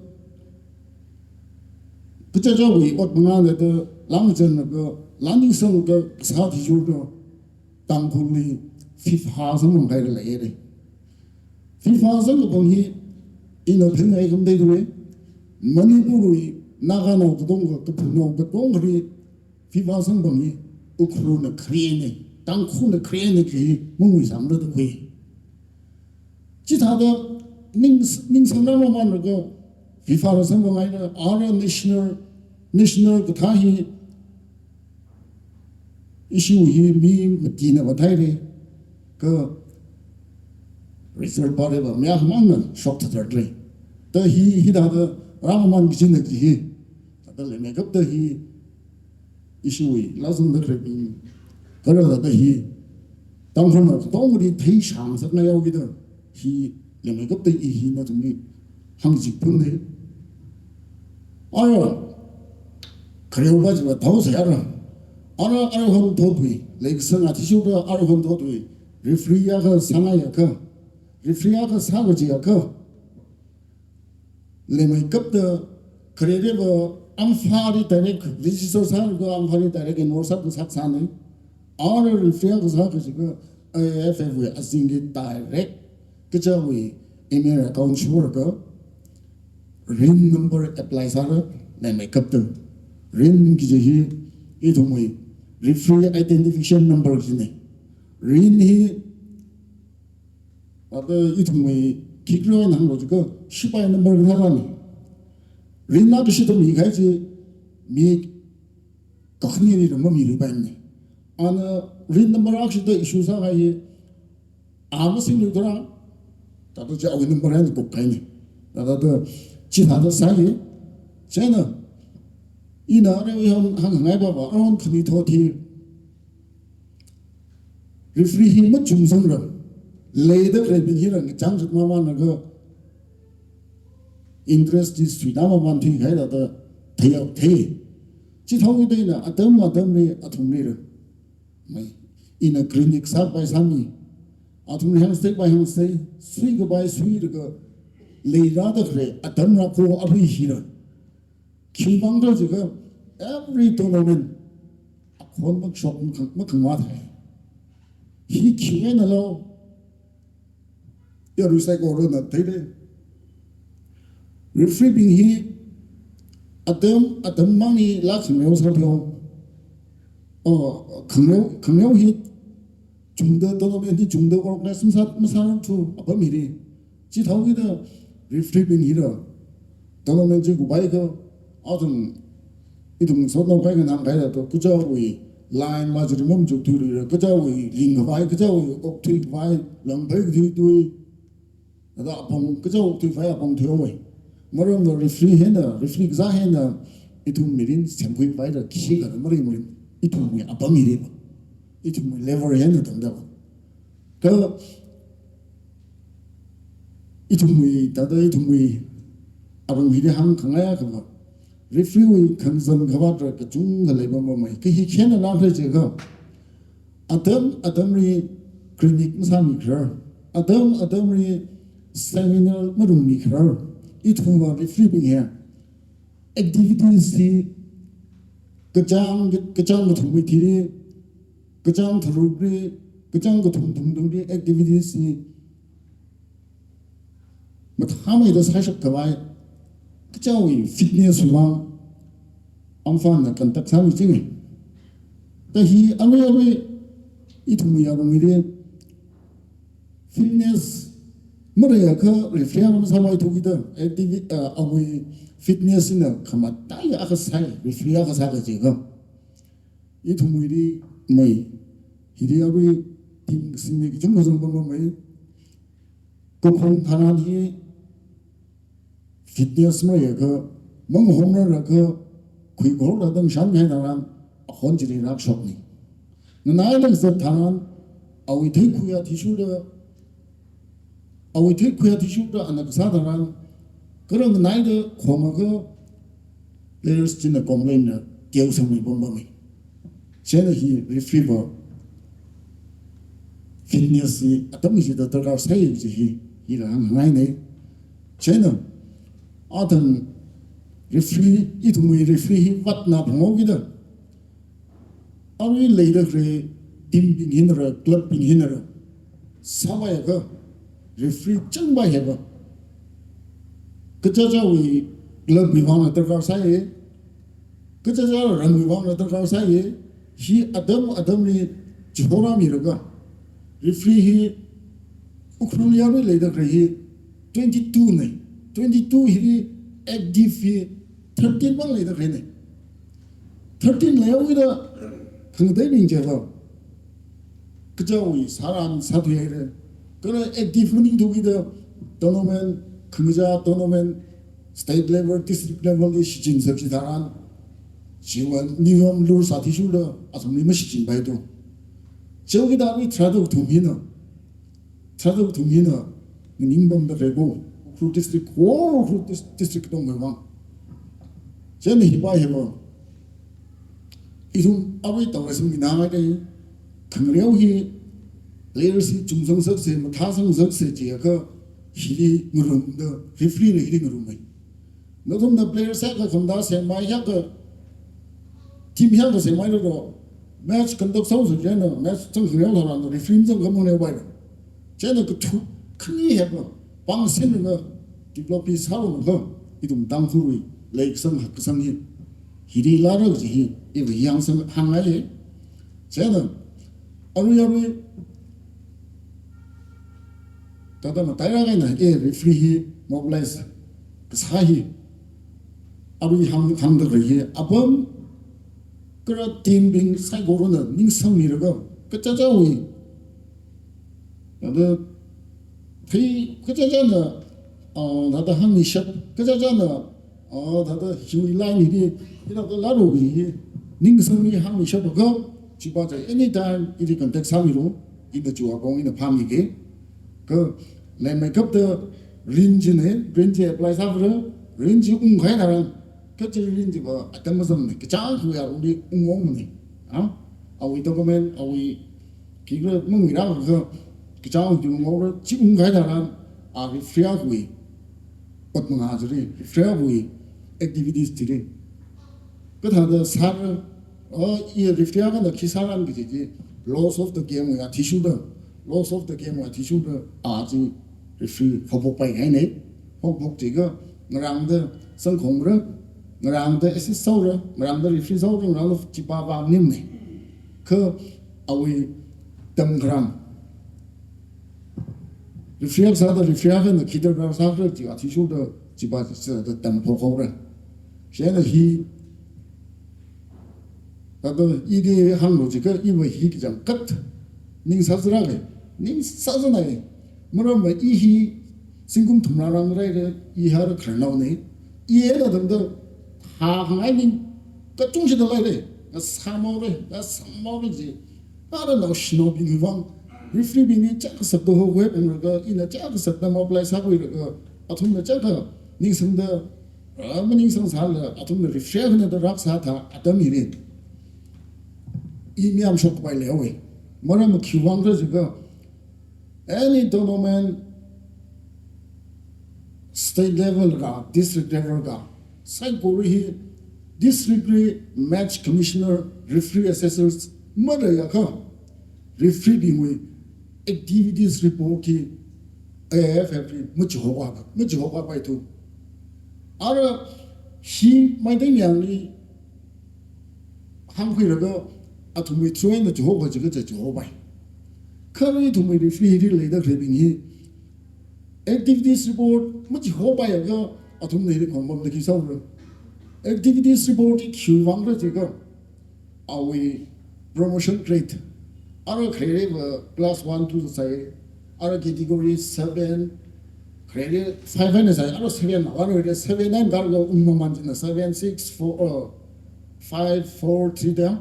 kachichāwui ot mangāna da, langchanlaga, langningsanglaga, kasā athishurda, Tangkhulli FIFA zangkhangai leira. FIFA zangkaphang hi, ina theingai khamdei tui, Manipurwui, Naganao katongkha, Kaphungnao katongkhali, FIFA zangphang hi Ukhrulna kharena, Tangkhulna kharena kaji hi manguisangla da khui. Chithāda ning, ningsangra mamanlaga FIFA la zangphangaina, ara national, national kathā hi issue hi mi matina vāthaira, kha result pāra va mayākhamangna shok thathatra. Thāda hi, hithāda rāmaman kajina kaji hi. Thāda leimeikapta hi ishiwui lazang da kharei bing. Kala thāda hi Tangkhulnao katongali theishang sakngai haokida hi leimeikapta i hi nathumli hāngchipun dei. Ara khareo va jiva thao se ara. Ara, ara hon thotwui, leikasang athishurda ara hon thotwui, referee akha sāngaiakha, referee akha sā kajiakha, leimeikapta kharereva umpire li direct register sālaga umpire li direct enroll sā, sāsāna. Ara referee akha sā kajiakha I A F F wui azingli direct kachichāwui email account shurlaga ring number apply sāra, leimeikapta. Ring kaji hi ithumwui referee identification number kajina. Ring hi Ata ithumwui khikha eina hānglo jiakha, shipai number kathā rāna. Ring akha shida mikahai chi mi kakhaneli rāmamiluipaimana. Ana ring number akha shida issue sākahai hi, a masingluitharan, thāda chiwui number eina kupkahaina. Thāda, thāda, Chithāda sāi. Chieina ina aruihon hāngngaiva va, aruihon khanuithot hi referee hi machungsangra. Leida khaleibing hila ngachang zatmamānlaga interest chi suida mamān thuikahai thāda theiya thei. Chithāhaokida ina atam atamli athumlila, mai, ina clinic sākapai sāmi, athumli hāngsteikapai hāngstei, suikapai suilaga, leirāda khalei atam rākho arui hila. Khiwuivang da jiakha every tournament akhon makashok makhang, makhangvā thai. Hi khiwui eina lo, yarui saikorana theilei. Referee bing hi atam atam mangli laa khangareo sāthao. Oh, khangareo, khangareo hi chungda, tournament hi chungda organize masā, masāthu apam hili. Chithāhaokida referee bing hila tournament chi kupaiakha, athum, ithum sotnao kai nganākahai thāda, kachaowui line va chi ringmam chuk thuilui, kachaowui ringkhavai, kachaowui okthuikhavai, langphei kathui tui, thāda apong, kachao okthuikhavai apong thuihaowa. Maramva referee hina, referee kasā hina, ithum mirin semkhuipaida khi khala maringmarin, ithumwui apam hili va, ithumwui level hina tangda va. Kha ithumwui, thāda ithumwui arung hili hāngkhangai akha va, referee wui khangazan khavātra kachungkha leipam mamei. Kha hi khina lākhala jiakha, atam atamli clinic masāmikharar, atam atamli seminar marungmikharar, ithumva referee bing hi activities hi kachāng, kachāng kathumwui thili, kachāng tharukli, kachāng kathum thumthumli activities hi mathāmeida sāshapkhavai, kachaowui fitness wui vang, amfana contact sāmi ching. Thāda hi arui arui ithumwui yarong hili fitness maleiakha referee masāpaithu kida, activi-, ah, awui fitness hina khamataiya akha sai, referee akha sākahai jiakha. Ithumwuili mai, hili arui ting singli kachungkha zangpam mamei. Kakhong tharan hi fitness maleiakha, mangahomrarlaga, khuikorda tang shānkahai tharan, akhon chili rākashokna. Nganai tang zat tharan, awui theikhuiya thishurda, awui theikhuiya thishurda ana kasā tharan, kala nganaida khongakha players china complain na teosangmei pam pamei. Chieina hi referee va fitness hi atam chida darkar sai chi hi, hila hāngngaina. Chieina atam referee, ithumwui referee hi vātna phangao kida, arui leida khalei team bing hinara, club bing hinara, sāpaiakha, referee changpai haiva, kachichāwui club wui vangla darkar sai, kachichā ramwui vangla darkar sai. Hi atam atamli chihorāmilaga, referee hi Ukhrulli arui leida khalei hi twenty-two na, twenty-two hili active hi thirteen mang leida khaleina. Thirteen leihaokida khangateibing chiva kachaowui sāran sāthuihaira. Kala active maningthu kida tournament, khangachā tournament, state level, district level li shichin sāki tharan, chiwui niyom lur sāthishurda athumli mashichinpaithu. Chihaokida arui tharāda kathum hina, tharāda kathum hina, nganing pamda khalei ko, Ukhrul district, whole Ukhrul dis-, district katonga vang. Chieina hipa hiva, ithum arui tawasam mina ngai khangareo hi, players hi chungsangsaksa, mathāsangsaksa jiakha, hili ngarumda, referee na hili ngarumhai. Nathumna players hiyākha khamda semmai, hiyākha team hiyākha semmailala, match conduct sāhaosa chieina, match zangkhangareo tharan referee zangkhamang neopaila. Chieina kathu khani hepla, pāngsinlaga, develop hi sāhaolaga, ithum Tangkhulwui leikasang hakkasang hi, hili lāra kaji hi, iva hāngsang hāngngai. Chieina, arui arui, thāda matairāk eina, eh, referee hi mobilize kasā hi, arui hāng, hāngda khalei hi, apam kala team bing saikorana ningsangmilaga, kachichāwui, thāda thei, kachichāna ah, thāda hāngmishap, kachāchāna, ah, thāda hiwui line hili, ina thāda laro hi, ningsangmi hāngmishap akha, chiva chi anytime ili contact sāmilu, ina chiwui apong ina phāmiki. Kha leimeikapta rin china, rin chi apply sāra, rin chi ungkahai tharan, kha chi rin chiva atam mazangna, kachāng khuya ungli ungungmana. Ah? Awui document, awui khikhala mangwui rākha, kachāng ungli ungungla, chi ungkahai tharan, a referee wui, ot mangā chili, referee wui activities chili. Kathāda sāra, oh, i referee akhana khi sāran kaji chi, laws of the game wui athishurda, laws of the game wui athishurda, a chi referee haophokpai kahaina, haophok chiakha, ngarāngda sangkhongra, ngarāngda assist sāra, ngarāngda referee sāra, ngarāngda chiva va maningmana. Kha awui tamkharan, referee sāda referee akhana khi darkar sākhala chi athishurda chiva sāda tamphok haora. Chieina hi, thāda ili hānglu chiakha iva hi kachangkhat ning sāzāra kei, ning sāzāna. Maramva i hi zingkum thumrā rāngareira, i hara khararnaona. I eina tangda hāngngai ning kachungkha shida leira, ngasāmhaora, ngasāmhaora ji. Ara naoshinaobingwui vang, referee bingli chiyākha sāda haohui pamlaga, ina chiyākha sāda maplai sākhuilaga, athumna chiyākha ningsangda, ah, maningsang sālala, athumna referee akhana da rākasā thā atam hili, i mayāmshokpai leihaowa. Maramva khiwui vang khala chiakha, any tournament, state level ka, district level ka, saikora hi district li match commissioner, referee assessors maleiakha, referee bingwui activities report hi A I F F li machihoka, machihokapaithu. Ara hi Meitei Mayangli hāngkhuilaga athumwui through eina chihoka chiakha chi chihopai. Kha ithumwui referee hili leida khaleibing hi activities report machihopaiakha athumna hili khongpamda khi sāra. Activities report hi khiwui vang khala chiakha, awui promotion grade. Ara khareliva class one, two sāsai, ara category seven, khareli five eina sāsai, ara seven, ara seven eina khareli ungmamān china seven, six, four, uh, five, four, three da.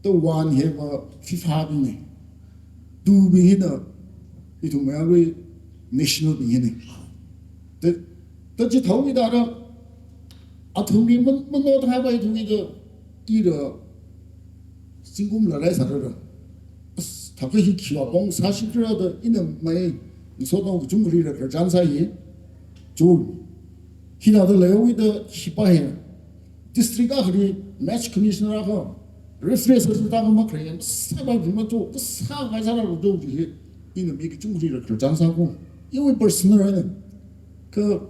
Thāda one hiva FIFA bingna. Two bing hina, ithum Mayangwui national bing hina. Thāda, thāda chithāhaokida ara, athumli man, man not haba ithumli da, ira, zingkum lārai sārara. As, thākha hi khiwui apong sāshikra da, ina mai, ngasotnao kachungkhali rākhararchan sāi. Chu, hithāda leihaoda hipa hi. District akhali match commissioner akha, referee assistant akha makhalei, sāpai phungma chu, kasā ngai sāra ro chu hi, ina mi kachungkhali rākhararchan sāko. Iwui personal eina. Kha,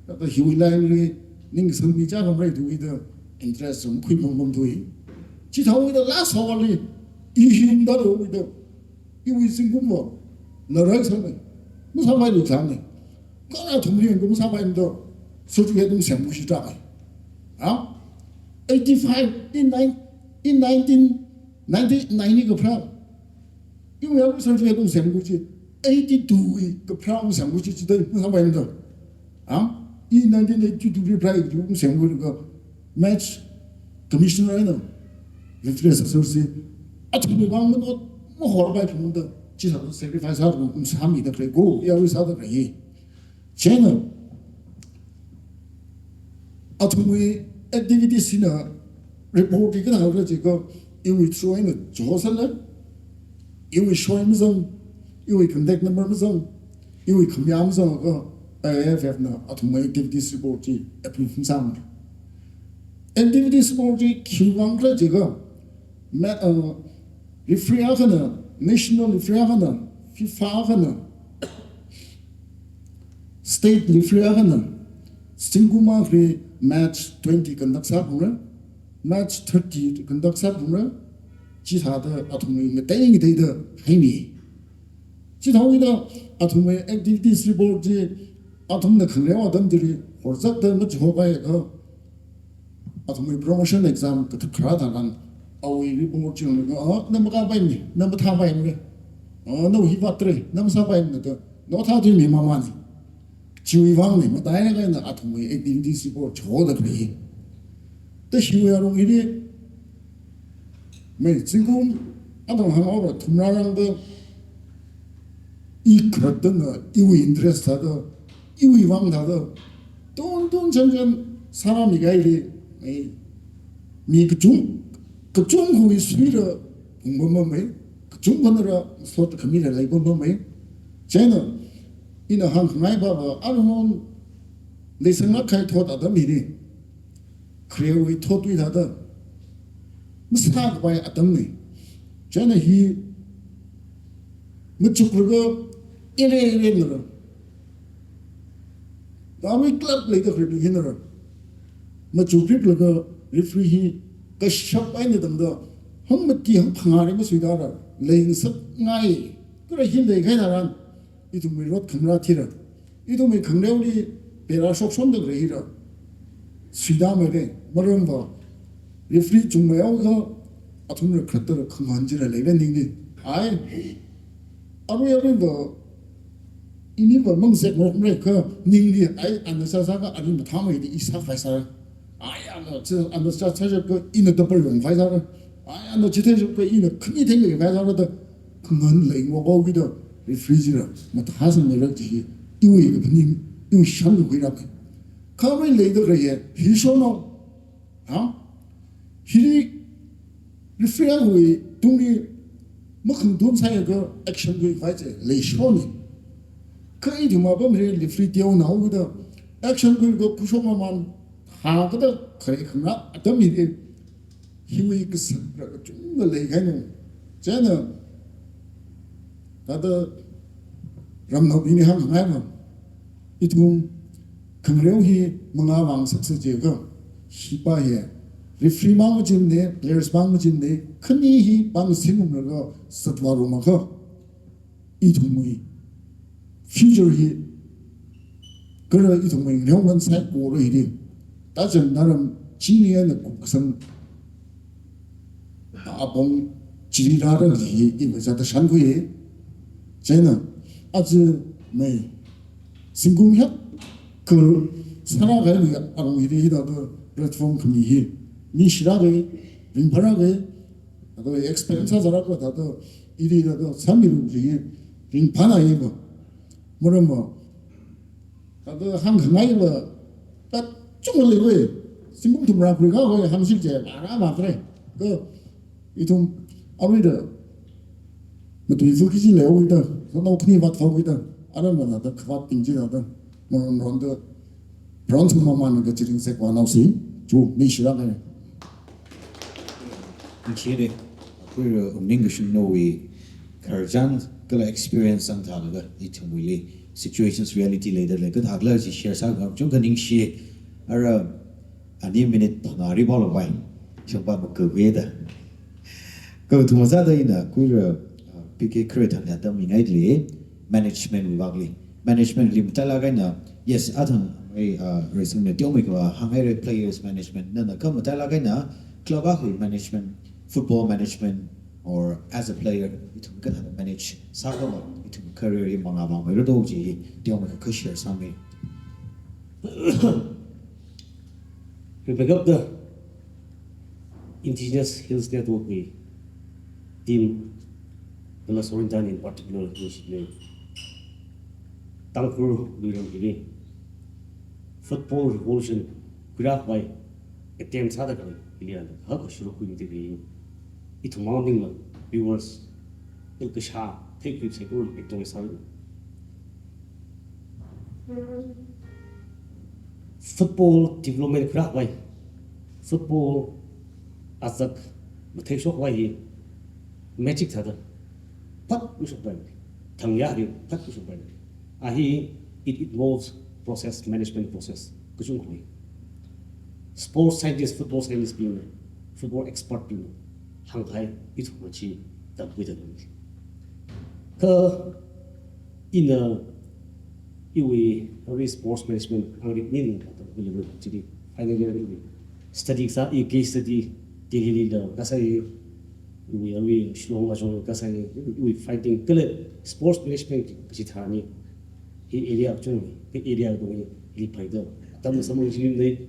kha hiwui line li, ningsangmi chākha mareithuki da, interest sum khui mongmong thui. Chithāhaokida last hour li, i him da ro da. Iwui zingkumva, lārai sāna, masāpailu sāna. Kha athumli ungkum sāpaimada, certificate ungsemkhui shitra kai. Ha? Eighty-five, in nine, in nineteen ninety-nine li kapharā. Iwui certificate ungsemkhui chi, eighty-two li kapharā ungsemkhui chi, chithāda masāpaimada. Ha? I nineteen eighty-two li kapharā ungsemkhuilaga, match commissioner eina, referee assessor si, athumwui vang man not mahorpai phungda, chithāda sacrifice sāda ungsāmida khalei ko, yāwui sāda khalei. Chieina, athumwui activities hina report hi kathāda chiakha, iwui through eina chihosāla, iwui shoi mazang, iwui contact number mazang, iwui khamayā mazangakha, A I F F na athumwui activities report chi approve masāmana. Activities report chi khiwui vang khala chiakha, ma-, uh, referee akhana, national referee akhana, FIFA akhana, state referee akhana, zingkum akhali match twenty conduct sāphungra, match thirty conduct sāphungra, chithāda athumwui ngatei ngateida haimi. Chithāhaokida athumwui activities report chi athumna khangareo atam chili horzakta machihopaiakha, athumwui promotion exam kathak kharā tharan, awui report chi yanglaga, ah, na makāpaimana, na mathāpaimana, ah, nawui hi vātra, na masāpaimana da, na thāthuimi mamāna. Chiwui vangna, matailāk eina athumwui activities hi po chodakhalei. Thāda hiwui alung hili, mei, zingkum, athum hānga thumrā rāngda, i kharartana, iwui interest thāda, iwui vang thāda, tun tun chan chan sāra mi kahaili, mei, mi kachung, kachungkhawui suira phungpam mamei, kachungkhana ra sot khamila leipam mamei. Chieina, ina hāngkhangai papa, aruihon leisanglāk kahai thot atam hili, kharewui thotwui thāda, masākapai atamna. Chieina hi machuklaga, ere ere nara. Dawui club leida kharewui hi nara. Machukriplaga referee hi kashap eina tangda, hangmati hangphangā ri masuida ra, leingasakngai. Kala hi leikahai tharan, ithumwui rot khangarā thira. Ithumwui khangareoli pera shokshonda khalei hira. Suida maira, maramva, referee chungmeihaokha, athumla khalatta khangahān chila leira ningli. Ai, arui aruiva, iniva mangasekngarokmara kha ningli, ai, ana sāsākha ani mathāmeida i sākhavai sāra. Ai, ana chi, ana sā, sāshapkha ina double yongkhavai sāra. Ai, ana chithei shapkha ina khani theikhavai sāra da, khangahān leingarokhaokida, referee chila mathāsangmeira kaji hi, iwui kaphaning, iwui shānkakhui rāmei. Kha arui leida khalei hi, hi shono. Ha? Hili referee akhawui tungli makhangdum sāakha action khuikhavai chi leishona. Kha ithum apam hili referee teonaokida action khuikha khuishok mamān, thākada kharei khangarā atam hili, hiwui kasakra kachungkha leikahaina. Chieina, thāda ramnaobingli hāngkhangai ma, ithum khangareo hi mangā vāngasaksa jiakha, hipa hi referee mang machinda, players mang machinda, khani hi pāngashing ngarumlaga zatvārum akha, ithumwui future hi, kala ithumwui ngareo ngan saikora hili, tachan naram chini eina kupkasang apong chili rāra kaji hi ina sāda shānkhui. Chieina, aja mei, zingkum hiyākha sārākahaiwui alung hili hithāda platform khami hi, ningshirāka, ringphārāka, ato experience sāzārāka thāda, ili thāda sāmilu kaji hi ringphānāya pa. Maramva, thāda hāngkhangaiva, thāda chungda leikhui, zingkum thumrā khuikhui hāngshik chi, ara matre. Kha ithum aruida matuizu kaji leihaokida, sānao khani vāthaokida, ara mana thāda khavātbing chi thāda, maron ronda, ron sum mamān kaji ringsak vānaosi, chu, ningshirāka. Ningshire, akhur, uh, Ungning Kashungnawui khararchan kala experience sangthālaga ithumwuili situations reality leida lei kathā khala chi share sākha chungkha ningshi. Ara ani minute phangā ri pao lo bai, chungpa makakhuida. Kha ithum mazāda ina khuira, uh, P K khararchan thāda mingaili, management wui vangli. Management li matailāk eina, yes, athang, eh, uh, reisangna teomeikha hānghaira players management, nana kha matailāk eina club akhawui management, football management, or as a player, ithum kathāda manage sākhala, ithum career hi mangā vāngmeira do kaji hi teomeikha share sāmi. Rebecca da Indigenous Hills Network wui team, kala Sorin Tan in particular, ningshina. Tangkhul luiram hili football revolution khuirākhavai attempt sāda khalei hili ana hak shuru khuimida khalei. Ithum maningla viewers il kashā theikhui saikora pik tong sāra. Football development khuirākhavai, football azak matheishokhavai hi magic thāda phat ushokpai, thangya hi phat ushokpai. A hi, it involves process, management process kachungkha lei. Sports scientist, football scientist bingna, football expert bingna hāngkahai ithumna chi tamkhuida lei. Kha ina iwui, iwui sports management angrik ning tamkhuida lei chili, final year iwui study sā, i case study Delhi lila kasā, iwui, iwui Shillong la shong kasā, iwui finding kala sports management kachi thani Hi area kachungwui, hi area kachungwui, hili phaida. Atam samphang chi lei,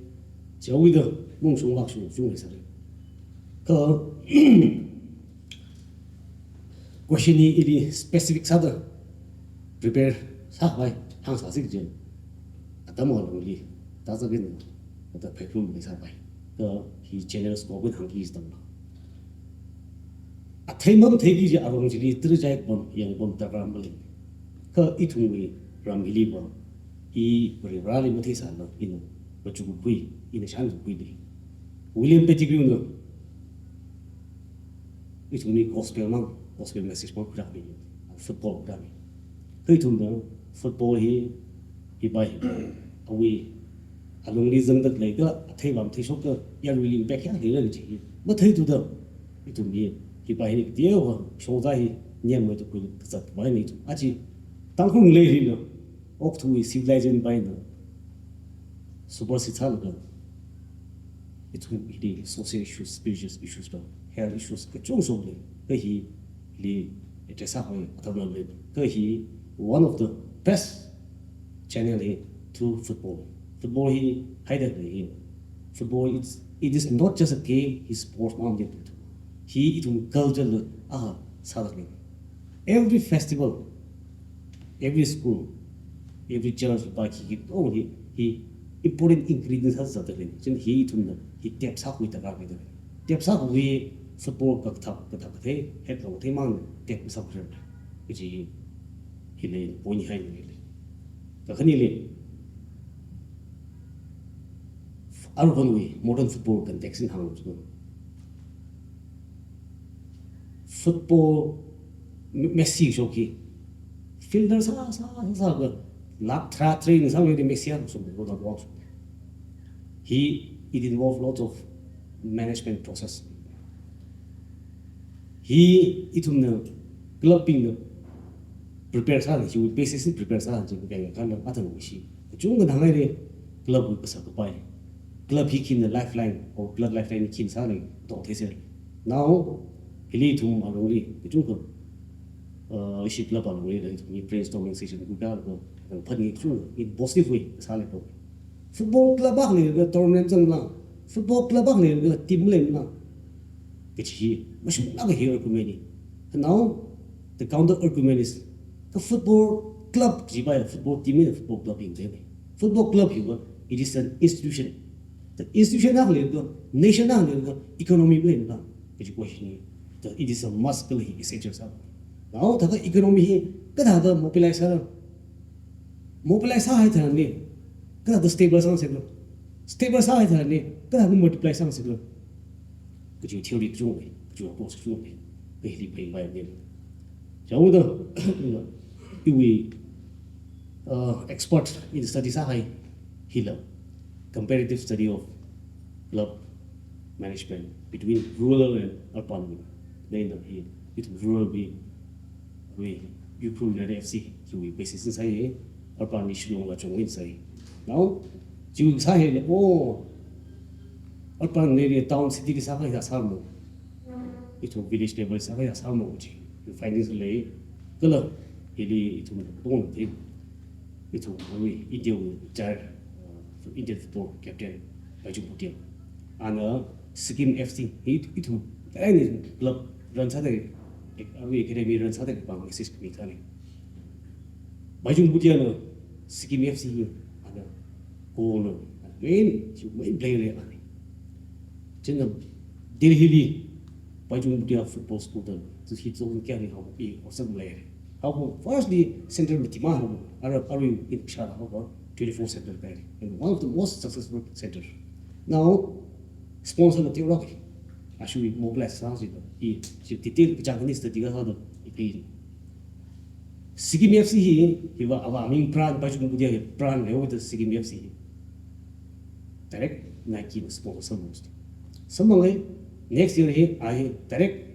chiwuida, mungshung lakshung chunglei sāra. Kha, question hi ili specific sāda prepare sākhavai hāngsāsi kaji. Atam alungli, tazagin, kata phaikrum leisāpai. Kha hi general scope hāngki sāda. Athei mamathei kaji arong chili trijai pam, yang pam darkar malei. Kha ithumwui ram hiliva, i Varivarāli matheisāla, ina machukhui, ina shānkhui dei. William Pettigrewna ithumli gospel mang, gospel message mang khuirāmi, football khuirāmi. Kha ithumna football hi, hiva hi, awui alungli zangda khalei kala athei vāmatheishokda yaruili impact kayākha leila kaji hi matheithuda, ithum hi, hiva hi teowa shongza hi nyammeida khuikazat vai ni ithum. Aja Tangkhul ngalei hina, okathuiwui civilization va hina supersede sālaga, ithum hili social issues, spiritual issues va, health issues kachungkha lei, kha hili address sākhavai atam lei. Kha hi one of the best channel hi through football. Football hi haida lei hi. Football, it's, it is not just a game, it's sport mang de. Hi ithum culture la, ah, sāda lei. Every festival, every school, every church, va khikhi, oh, hi, hi important ingredient sāda lei. Chieina hi ithumna, hi tap sākhui darkar leida. Tap sākhui football kathak, kathak kathei, head long kathei mang tap sākhui. Kaji hi lei, point hi lei. Kakhaneli, aruihonwui modern football context in hānglu. Football, Me-, Messi shok hi. Fielder sā, sā, sā, sā, ga lakh tharā tharā eina sāmida Messi a shok, Ronaldo a shok. Hi, it involve lots of management process. Hi ithumna club bingna prepare sā, hiwui basis hi prepare sā, chi kayākha athang ishi. Kachungkha hāngngaile club wui kasā kapai. Club hi khina lifeline, or club lifeline hi khina sāle, tong theisāle. Now, hili ithum alungli, kachungkha, uh, ishi club alungli, ithum hi brainstorming session khuikha, kha, kha, phan hi kachungkha, in positive way, sāle po. Football club akha leilaga tournament zangla, football club akha leilaga team leila, kachi hi mashunglāka hi argument hi. Now, the counter argument is, kha football club kajiva football team eina football club hi leina. Football club hiva, it is an institution. The institution akha leilaga, nation akha leilaga, economy leina, kaji question hi. The, it is a must kala hi essential sā. Now, thākha economy hi kathāda mobilize sā, mobilize sāhai tharanli, kathāda stable sāngaseklo. Stable sāhai tharanli, kathāda multiply sāngaseklo. Kaji theory kachungkha lei, kaji approach kachungkha lei, kha hili phaning vai ni. Chaoda, iwui, uh, expert in study sāhai hila, comparative study of club management between rural and urban. Leina hi, ithum rural wui, wui, Ukhrul United F C, hiwui basis sāi, urban li Shillong la chungwui sāi. Now, chiwui sāhaile, oh, urban li town city li sākha ya sāmo. Ithum village level sākha ya sāmo chi. Findings lei, kala, hili ithum tong thei. Ithum wui India wui jar, uh, Indian football captain, Bhaijung Bhutia. Ana Sikkim F C, hi ithum, any club run sāda, awui academy run sāda, pāng assist mi thāni. Bhaijung Bhutia na Sikkim F C hi, ana, goal na, main, main player le ani. Chieina Delhi li, Bhaijung Bhutia Football School da, tu hi zong kya ni hao, i, awesome lei. Hao, firstly, center mati ma hao, ara, ara in sha hao, twenty-four center kai. And one of the most successful center. Now, sponsor na teolak, ashu mobilize sāsi da, i, si detail kachang ni study kasā da, i, Sikkim F C hi, hiva, ava ming brand, Bhaijung Bhutia hi brand le, with the Sikkim F C hi. Direct Nike na sponsor most. Samphang hi, next year hi, a hi direct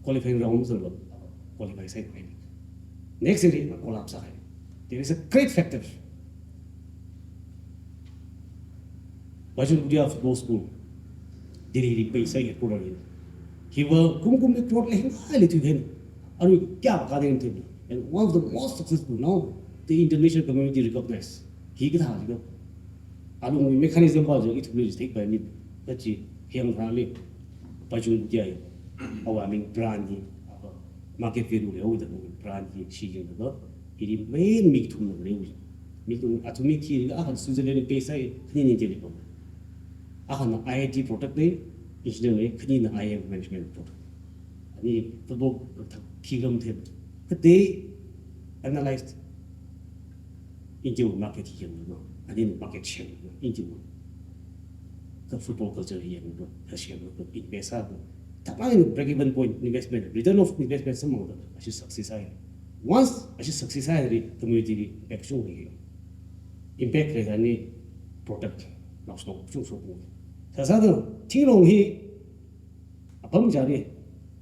qualifying round zalo, qualify sāhai. Next year hi, collapse sāhai. There is a great factor. Bhaijung Bhutia Football School, Delhi li pei sāhai kura hi. Hiva kum kum ni crore le hing ai le tu hen. Arui kya ka den tu. And one of the most successful now. the international community recognize. Hi kathā jikha. Alungwui mechanism pa jikha ithumli jithek pai mi. Kachi hiyang thali pachung kya. Awui aming brand hi. Market value leida brand hi shichinlaga. Hili main mi kathum leida. Mi kathum athum mi khi akha Switzerland base sai khani ni jeli ko. Akhana I I T product lei, engineer lei, khanina I M management product. Ani football thak khi lam the. Kathā analyzed India market hi yanglu, ani market share yanglu, India ka football culture hi yanglu, ka share yanglu, invest sālu. Thakmang break-even point investment, return of investment samphangda, ashi success hai. Once ashi success haili, community li impact shung hi. Impact leida ni product, naoshong shung shung. Sāsāda, thingrong hi, apam chili,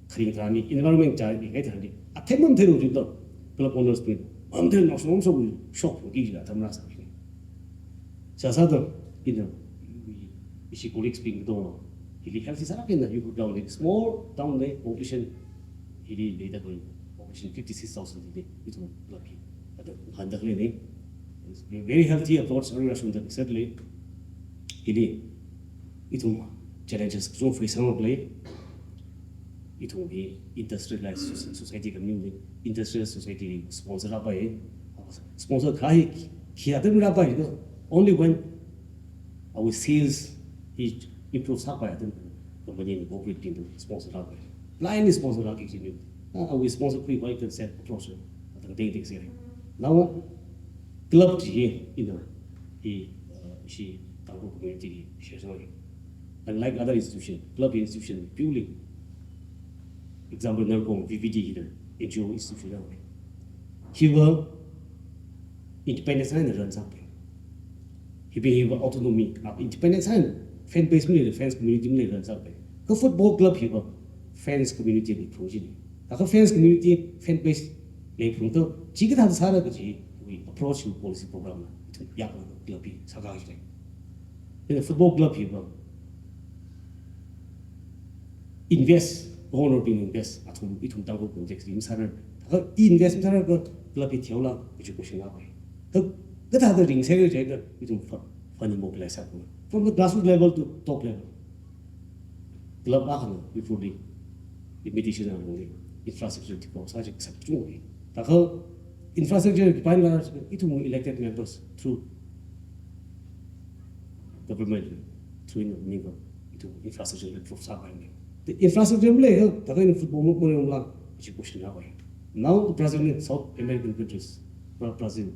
kharing tharāni, environment chili, ngaitharāni, athei mamtheilu jida, club owners bing, mamthei naoshong shung shok ki jila, atam rāsā bing. Sāsāda, ina, ishi colleagues bing do, hili healthy sālāk eina, you go down in small town lei, population, hili leida khalei, population fifty-six thousand hili, ithum club hi. Ada, hānda khalei ni, it's a very healthy approach, arui rāshungda, certainly, hili, ithum challenges kachungkha face sāngaklei. Ithum hi industrialized soci-, society kha maningmana, industrialized society sponsor rāpai. Sponsor kha hi khi atam rāpai, no? Only when our sales hi improve sāpai atam company ni corporate team sponsor rāpai. Blindly sponsor rāki kajina. Ah, our sponsor khuipai concept approach. Atam ding ding sāya. Now, club chi hi, you know, hi, uh, ishi Tangkhul community hi share sāya. Unlike other institution, club institution, purely, example, Narkong, V V D hi N G O institution ya. Hiva independence eina run sāpai. Hibing hiva autonomy, ah, independence eina fan base maleila, fans community maleila run sāpai. Kha football club hiva fans community li phrung jina. Kha fans community, fan base li phrung to, chi kathāda sāra kaji, we approach policy program la, ithum yaklaga club hi sākā jina. Then football club hiva invest, owner bing invest, athum, ithum Tangkhul context li masārar. Kha invest masārar kha club hi theola, education la pai. Kha, kathāda ringser jiakha, ithum fa-, fund mobilize sākha. From the grassroots level to top level. Club akhana, before the limitation alungli, infrastructure develop sā jik sak chung. Kha, infrastructure ki pai la, ithum elected members through government, through in the, ithum infrastructure improve sāpai ni. The infrastructure maleila, thākha ina football mo, mo yong la, chi question la pai. Now the president in South American countries, Bra-, Brazil,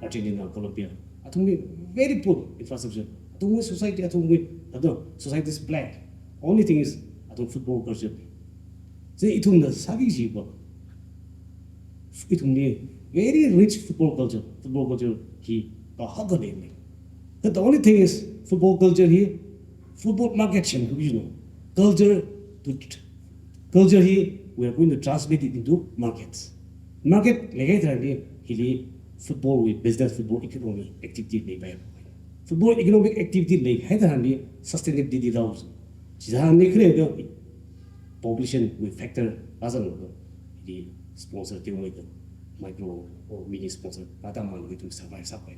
Argentina, Colombia, athumwui very poor infrastructure. Athumwui society, athumwui, athum society is black. Only thing is, athum football culture. So ithumna sāki jiva. Ithumli very rich football culture. Football culture hi kahaka lei. But the only thing is, football culture hi, football market shim, you know. Culture to, culture hi, we are going to translate it into markets. Market leikahai tharanli, hili football wui business, football economic activity leipai. Football economic activity leikahai tharanli, sustainability rao. Chitharanli khare da population wui factor rāzanglaga, hili sponsor teomeida, micro or mini sponsor, atam man ithum survive sāpai.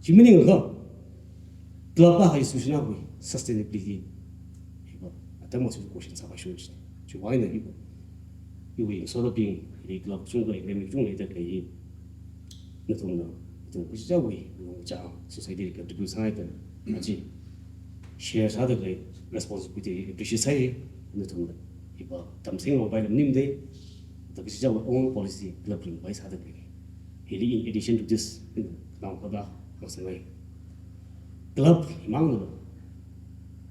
Chi maningakha, club akha institution akhawui sustainability hiva, atam asu question sāpai shun chi. Chiwui eina hiva, iwui sort of being, hili club chungkha, academy chungkha leida khalei hi, nathumna, ithum kachichāwui, ithum kachichā society li contribute sāngaida, achi share sāda khalei responsibility appreciate sāi, nathumna, hiva tamsing longpai lam nim dei, thāda kachichāwui own policy club ringpai sāda khalei. Hili in addition to this, ina, naokhada, hāngsāngai. Club himangna,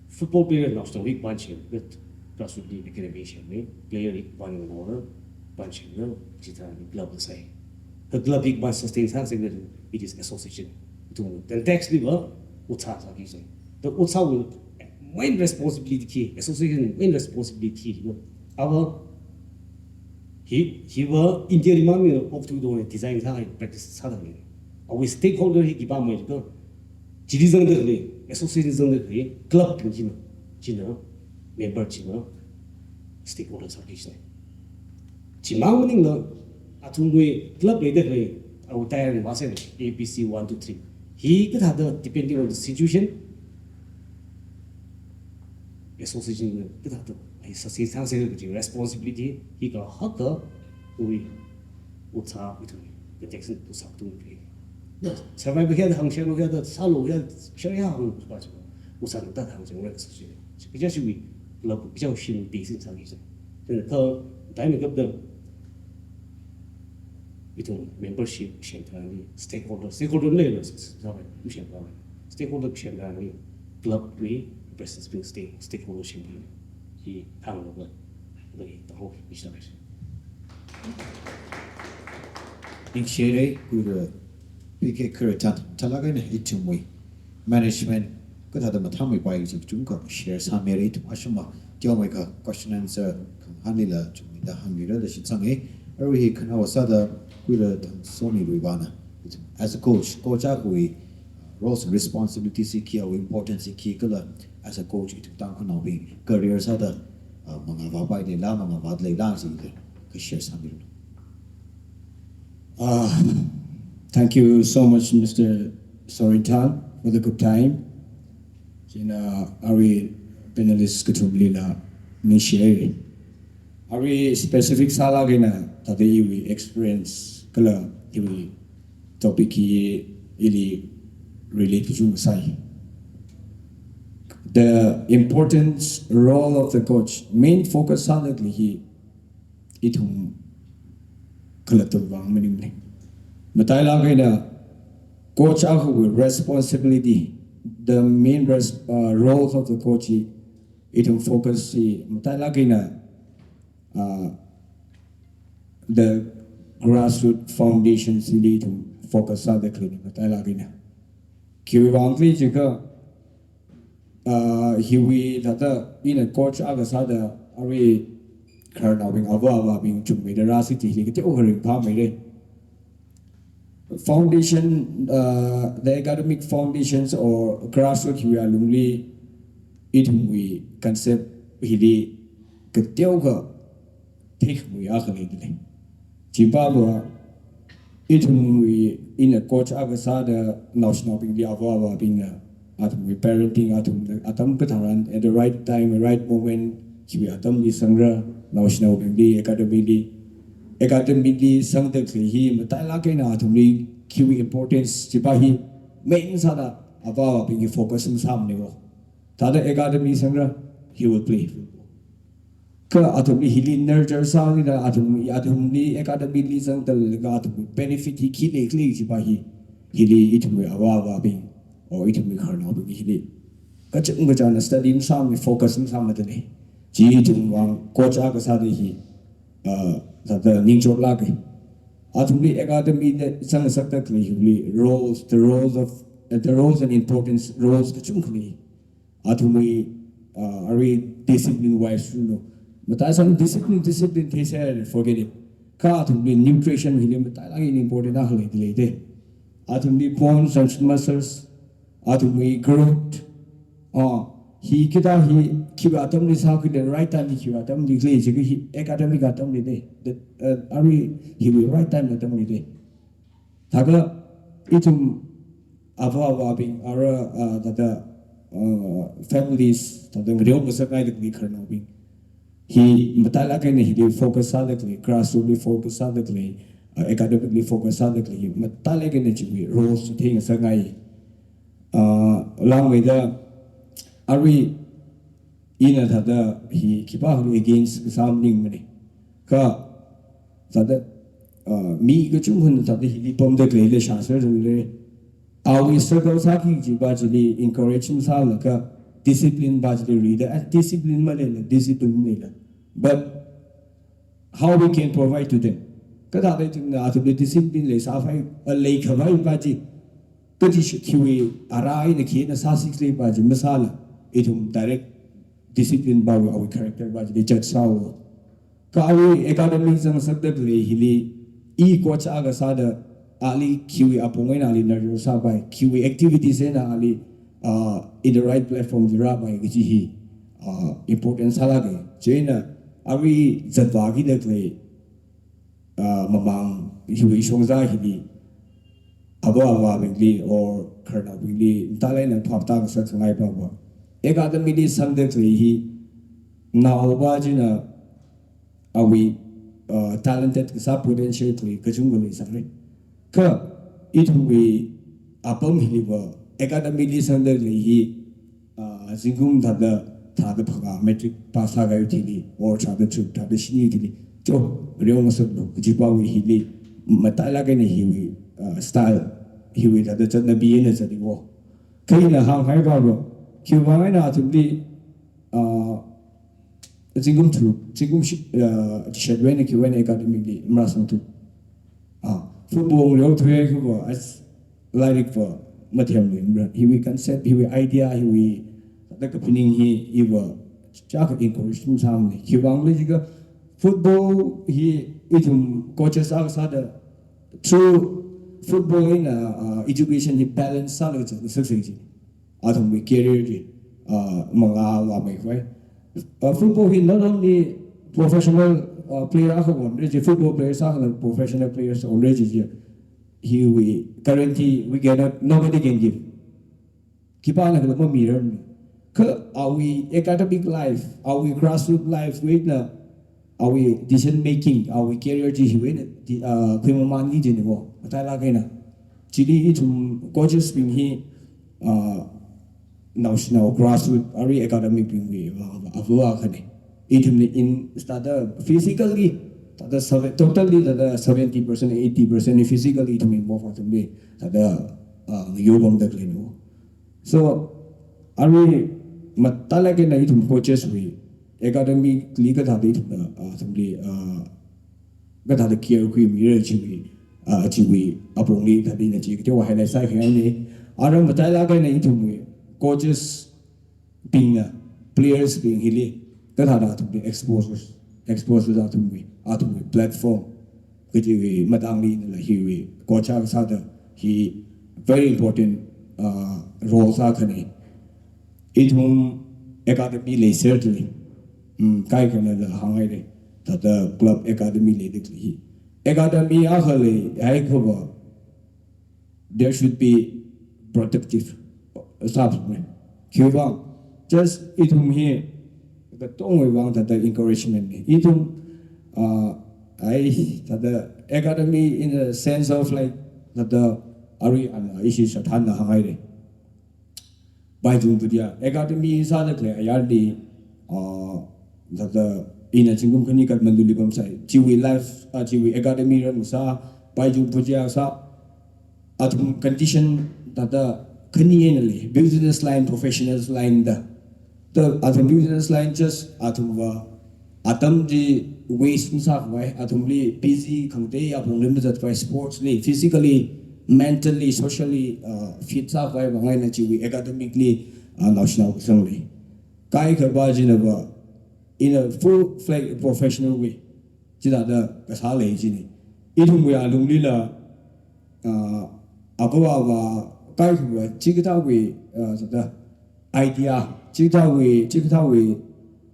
football player naoshong wui kapan shim, but grassroots li academy shim ni, player wui kapan ngora, kapan shimna, chithāda club sāi. Kha club wui kapan sustain sāsāda, it is association. Ithum, then tax liva, utsaha sāki sai. The utsaha wui main responsibility khi, association main responsibility khi, no? Our, hi, hiva India li mang mi of to do design sāhai practice sāda ni. Our stakeholder hi khipā mai ko, chili zangda khalei, association zangda khalei, club bing china, china, member china, stakeholder sāki sai. Chimang maningla, athumwui club leida khalei, Awui tayar vāsei, A B C one two three. Hi kathāda depending on the situation, association kathāda, hi success sāsei kaji responsibility, hi kahaka, ui, utsa, ithum, protection, utsa, ithum, ri. Survive hiya hāng, share hiya, sālu hiya, share hiya hāng, utsa, utsa, hāng, share, association. Kaja shiwui, club, kaja shim, basis, hāng, share. Then, ka, time, ka, the, ithum membership shimtani stakeholder, stakeholder leila, sorry, shimtani stakeholder shimtani club wui representative stake, stakeholder shimtani hi hānglaga lei taho ishara. Ningshire, kura P K Khararchan, thālāk eina ithumwui management kathāda mathāmeipai kaji kachungkha share sāmira, ithum ashama teomeikha question answer khangahānlila chungmeida hāngmira da shitsanga. Arui hi khanaowa sāda kura Thangsomi Ruivahna, ithum as a coach, coach akhawui roles and responsibilities hi khi, awui importance hi khi kala as a coach ithum Tangkhulnaobing career sāda, uh, mangā vāpai leila, mangā vāda leila chili kha share sāmira. Uh, thank you so much, Mister Sorinthan, for the good time. Chieina arui panelist kathumlila ningshire. Arui specific sālāk eina thāda iwui experience kala iwui topic hi ili relate kachungkha sāi. The importance role of the coach, main focus sāda khalei hi ithum khalattawui vang maningmana. Matailāk eina coach akhawui responsibility, the main res-, uh, roles of the coach hi ithum focus hi matailāk eina, uh, the grassroots foundations hili ithum focus sāda khaleina matailāk eina. Khiwui vang khala jiakha, uh, hiwui thāda ina coach akha sāda arui khararnaobing, ava avābing chungmeida rāsi chili kateokha ringphāmeira. Foundation, uh, the academic foundations or grassroots hiwui alungli ithumwui concept hili kateokha theikhamui akha leidalei. Chipāva ithumwui ina coach akha sāda naoshinaobingli, ava avābingna athumwui parenting, athumna atam katharan at the right time, right moment, hiwui atamli sangra, naoshinaobingli, academy li, academy li sangda khalei hi matailāk eina athumli khiwui importance chipā hi main sāda ava avābing hi focus masāmanei vo. Thāda academy sangra, he will play football. Kha athumli hili nurture sālila, athum, athumli academy li zangda kha athum benefit hi khi leikhala jipa hi, hili ithumwui ava avābing, or ithumwui khararnaobing hili kachungkha chāna study masāmana, focus masāmana dalei. Chi ithum vang coach akha sāda hi, uh, sāda ningchotlāka. Athumli academy da zangsakda khalei hili roles, the roles of, uh, the roles and importance, roles kachungkha lei. Athumwui, uh, arui discipline wise runo. Mataisang discipline, discipline theisai, forget it. Kha athumwui nutrition hili matailāk eina important akha leidalei te. Athumwui bones and muscles, athumwui growth, ah, hi kathā hi khiwui atamli sākhuida, right time li khiwui atamli khalei jiakha hi academic atamli te. The, uh, arui hiwui right time atamli te. Thākha ithum ava avābing, ara, ah, thāda, ah, families, thāda ngareo ngasakngaida khalei khararnaobing hi matailāk eina hili focus sāda khalei, classroom li focus sāda khalei, ah, academic li focus sāda khalei hi matailāk eina chiwui roles chi theingasakngai. Ah, langmeida arui ina thāda hi khipākhali against sāmaningmana. Kha thāda, uh, mi kachungkhana thāda hili pamda khaleila shāser dalei. Awui struggle sāki jipa chili encourage masālaga discipline pa chili rida, ah, discipline maleila, discipline leila. But how we can provide to them? Kathāda ithumna athumli discipline leisāpai, uh, leikhavai pa chi, kachi shi khiwui ara eina khina sāsi khalei pa chi masāla, ithum direct discipline pa awui character pa chili judge sāo. Kha awui academy zangsakda khalei hili, i coach akha sāda ali khiwui apong eina ali nurture sāpai, khiwui activities eina ali, uh, in the right platform li rāpai kaji hi, uh, important sālāka. Chieina arui zatvākida khalei, uh, mamang hiwui shongza hili, ava avābingli or khararnaobingli, matailak eina phap tāngasak khangai pava, academy li sangda khalei hi, naopa china awui, uh, talented kasā potential khalei kachungkha leisāra. Kha ithumwui apam hiliva academy li sangda khalei hi, uh, zingkum thāda, thāda phangā matric pass sākahai thili, or thāda tharuk, thāda shini thili, cho, reongasaklu, kajipawui hili, matailak eina hiwui, uh, style, hiwui thāda chatnabi eina zatli wo. Kha ina hānghai pava, khiwuivang eina athumli, uh, zingkum tharuk, zingkum shi-, uh, shatwui eina khiwui eina academy li marāsangthu. Ah, football reothuihai khuiva, as, lairikva mathemluimara. Hiwui concept, hiwui idea, hiwui thāda kaphaning hi iva chiyākha encourage sāmana. Khiwuivang khala jiakha football hi ithum coaches akha sāda through football eina, uh, education hi balance sālaga zatngasaksei ji. Athumwui career chi, uh, mangā vāmeikhavai. Uh, football hi not only professional, uh, player akha onra ji, football players akhala professional players onra ji, ji. Hiwui guarantee we cannot, nobody can give. Khipānakhala mamirarmana. Kha awui academic life, awui grassroots life wui eina, awui decision making, awui career chi hiwui eina di-, ah, khuimamānki jina wo, matailak eina. Chili ithum coaches bing hi, ah, naoshinao grassroots, arui academic bingwui, ah, ava akhana. Ithumna in thāda physically, thāda seven, totally thāda seventy percent, eighty percent physically ithum involve athumli, thāda, ah, yopamda khaleina wo. So, arui matailak eina ithum coaches wui, academy li kathāda ithumna, ah, athumli, ah, kathāda care khuimira chiwui, ah, chiwui apongli thāda ina chi kateowa highlight sākhangaina. Ara matailak eina ithumwui coaches bingna, players bing hili, kathāda athumli exposure, exposure athumwui, athumwui platform, kajiwui matangli einala hiwui coach akha sāda hi very important, uh, role sākhana. Ithum academy leiser thili, mm, kaikhanala hānghaira, thāda club academy leida khalei hi. Academy akha leihaiakhava, there should be productive stuff, ne. Khiwuivang, just ithum hi katongwui vang thāda encouragement na. Ithum, uh, ai, thāda academy in the sense of, like, thāda arui ana ishi Satan na hānghaira. Paijung Bhutia academy sāda khalei ayarli, ah, thāda ina zingkum khani Kathmandu li pamsai. Chiwui life, ah, chiwui academy run sā, Paijung Bhutia sā, athum condition thāda khani einala, business line, professionals line da. Thāda athum business line just athumva atam chi waste masākhavai, athumli busy khangatei apongli mazatkhavai, sports li, physically, mentally, socially, uh, fit sākhavai vang eina chiwui academically, uh, naoshinao kasang lei. Kaikhapa chinava, in a full-fledged professional way, chithāda kasā lei jina. Ithumwui alunglila, ah, ava avā kaikhava chikathāwui, ah, thāda idea, chikathāwui, chikathāwui,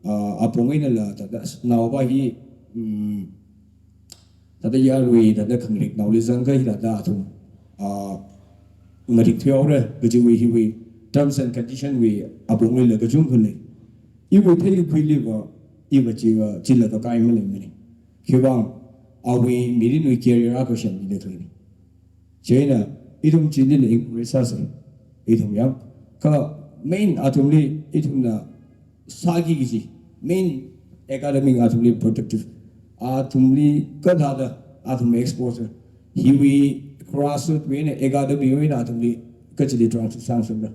ah, apong einala thāda naopa hi, mm, thāda yarui, thāda khangariknaoli zangkahai thāda athum, ah, ngarikthuihaora kajiwui hiwui terms and condition wui apongli la kachungkha lei. Iwui theikakhuiliva, iva chiva, chila kakai maleimana. Khiwuivang, awui mirinwui career akha semda khaleina. Chieina, ithum chilila encourage sāsa, ithum yang. Kha main athumli, ithumna sāki kaji, main academic athumli productive. Athumli kathāda, athum exposure. Hiwui grassroots wui eina academy wui eina athumli kachili transition sāngasakra.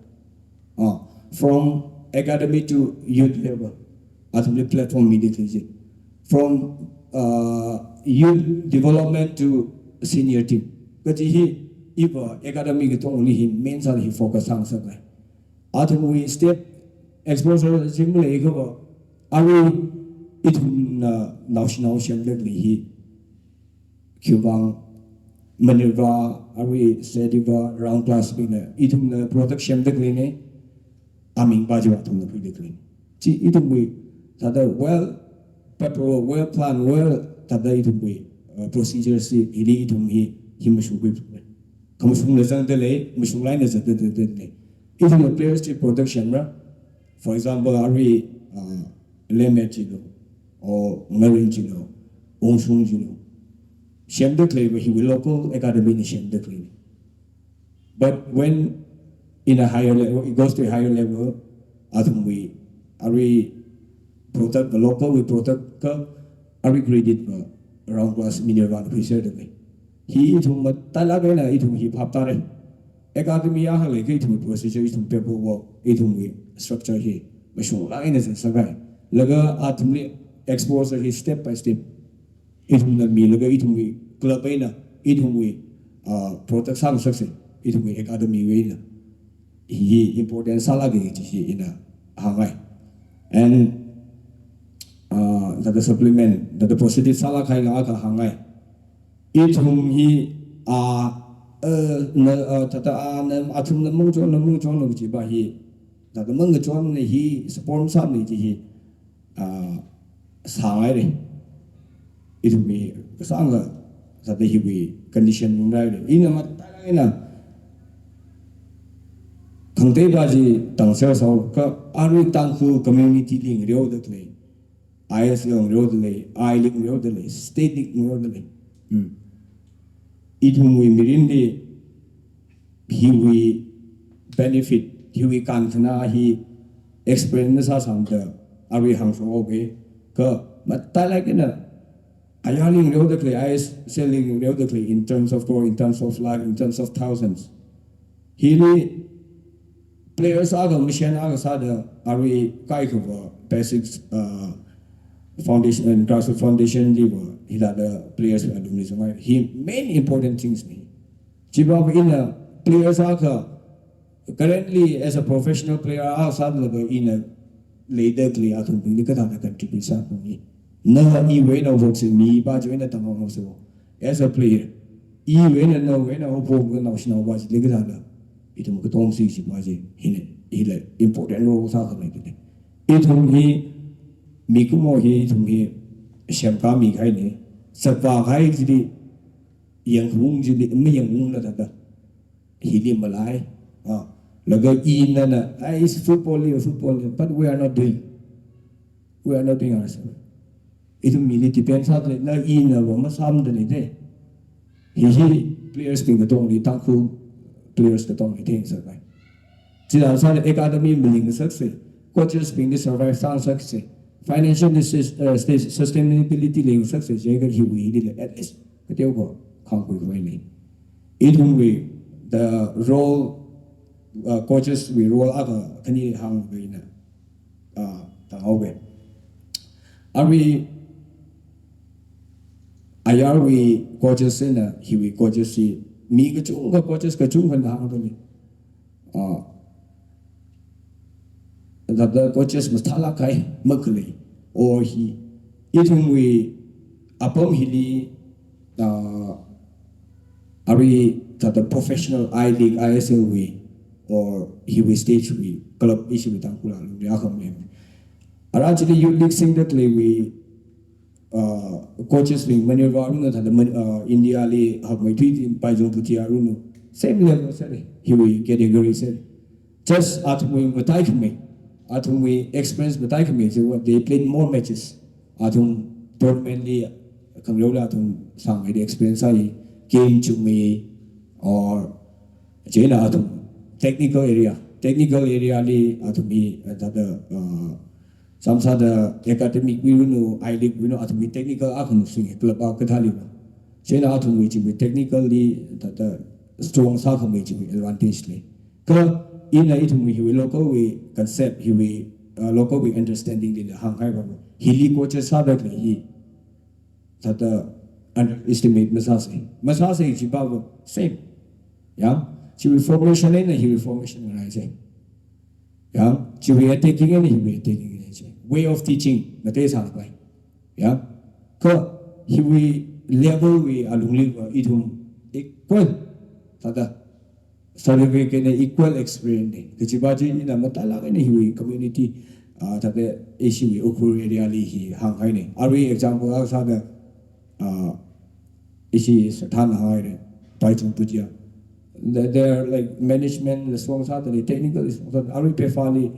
Ah, from academy to youth level, athumli platform mida khalei chi. From, uh, youth development to senior team. Kaji hi iva academy katongli hi main sāda hi focus sāngasakngai. Athumwui step exposure chi maleiakhava, arui ithumna naoshinao semda khalei hi, khiwuivang Minerva, arui Sediva, Round Class bingna, ithumna product semda khaleina, amingpa chiva athumna khuida khaleina. Chi ithumwui, thāda well prepared, well planned, well, thāda ithumwui, uh, procedures hi, hili ithum hi, hi mashungkhui. Khamashungla zangda lei, mashungla eina zatda zatda lei. Ithumna players chi production ra. For example, arui, uh, Lemmet chilo, or Ngarin chilo, Ungshung chilo. Semda khalei va hiwui local academy na semda khalei. But when in a higher level, it goes to a higher level, athumwui, arui product, the local wui product ka, arui credit va around class Minerva na preserve da lei. Hi ithum matailak eina ithum hi phap tare. Academy akha leiakha ithum procedure, ithum paperwork, ithumwui structure hi mashungla eina zatsak kahai. Laga athumli exposure hi step by step ithumna milaga ithumwui club eina, ithumwui, uh, product sāngasaksa, ithumwui academy wui eina. Hi important sālāka kaji hi ina hāngngai. And, uh, thāda supplement, thāda positive sālāk kahai akha hāngngai. Ithum hi, uh, uh, na, uh, thāda, uh, na, athumna mangachon, na mangachon kaji va hi, thāda mangachonna hi, support masāmana kaji hi, uh, sāngaire. Ithum hi kasāngkha sāda hiwui condition nungraire. Ina matailak eina khangatei va chi tangser sāhaoka, arui Tangkhul community li ngareoda khalei, I S L ngareoda lei, I League ngareoda lei, State League ngareoda lei. Hmm. Ithumwui mirinli hiwui benefit, hiwui kankhana hi experience masāsangda arui hāngshok haowe, kha matailak eina ayarli ngareoda khalei, I S L li ngareoda khalei, in terms of crore, in terms of lakh, in terms of thousands. Hili players akha, machine akha sāda arui kaikha va basics, uh, foundation and grassroots foundation li va hithāda players alungli zangngai. Hi main important things na. Chiva ina players akha currently as a professional player akha sālaga ina leida khalei athumbingli kathāda contribute sāphungni. Na iwui eina haophoksa, mi va chiwui eina tamhaosa. As a player, iwui eina nawui eina haophok, naoshinao va chili kathāda ithum katomsi kaji va chi hina, hila important role sākhamei kajina. Ithum hi mikumo hi, ithum hi semkāmi kahaina. Sāvā kahai chili yangkhaung chili, mayangungla thāda hili malai. Ah, laga ina na, "Ah, it's football li, football li," but we are not doing. We are not doing ourselves. Ithum mili depend sāda lei, na ina va masāmada leida. Hi hi players bing katongli, Tangkhul players katongli theingasakngai. Chithāda sāda academy malingngasaksa, coaches bingli survive sāngasaksa, financial sus-, uh, sus-, sustainability leingasaksa, chiakha hiwuili lei, at least kateokha khangkhui khavai lei. Ithumwui the role, uh, coaches wui role akha khani hāngkhavai na, uh, tanghaowe. Arui ayarwui coaches eina hiwui coaches hi mi kachungkha, coaches kachungkhana hāngda lei. Ah, thāda coaches mathālāk kahai makhalei. Or hi, ithumwui apam hili, ah, arui thāda professional I League, I S L wui, or hiwui stage wui club ishiwui Tangkhul alungli akha maleimana. Ara chili youth league singda khaleiwui, uh, coaches bing Minerva runu thāda Man-, uh, India li hakmeithui Bhaijung Bhutia runu, same level sāra, hiwui category sāra. Just athumwui mataikhamei, athumwui experience mataikhamei chiva, they played more matches. Athum tournament li khangareola athum sāngaida experience sāi, game chungmei, or chieina athum technical area, technical area li athum hi, uh, thāda, uh, samsāda academic wui runu, I League wui runu, athumwui technical akha ngasing, club akha kathāli va. Chieina athumwui chiwui technically thāda strong sākhamei chiwui advantage lei. Kha ina ithumwui hiwui local wui concept, hiwui, uh, local wui understanding lila hāngkahai va. Hili coaches sāda khalei hi thāda underestimate masāsa. Masāsa chiva va same. Ya, chiwui formation eina hiwui formation ngaraisa. Ya, chiwui attacking eina hiwui attacking ngaraisa. Way of teaching, ngateisālapai. Ya, kha hiwui level wui alungli va ithum equal, thāda, certificate eina equal experience na. Kajiva chi ina matailak eina hiwui community, ah, thāda ishiwui Ukhrul area li hi hāngkahaina. Arui example akha sāda, ah, ishi Sathana haira, Bhaijung Bhutia. the- their, like, management la strong sāda lei, technical strong sāda, arui PFA li,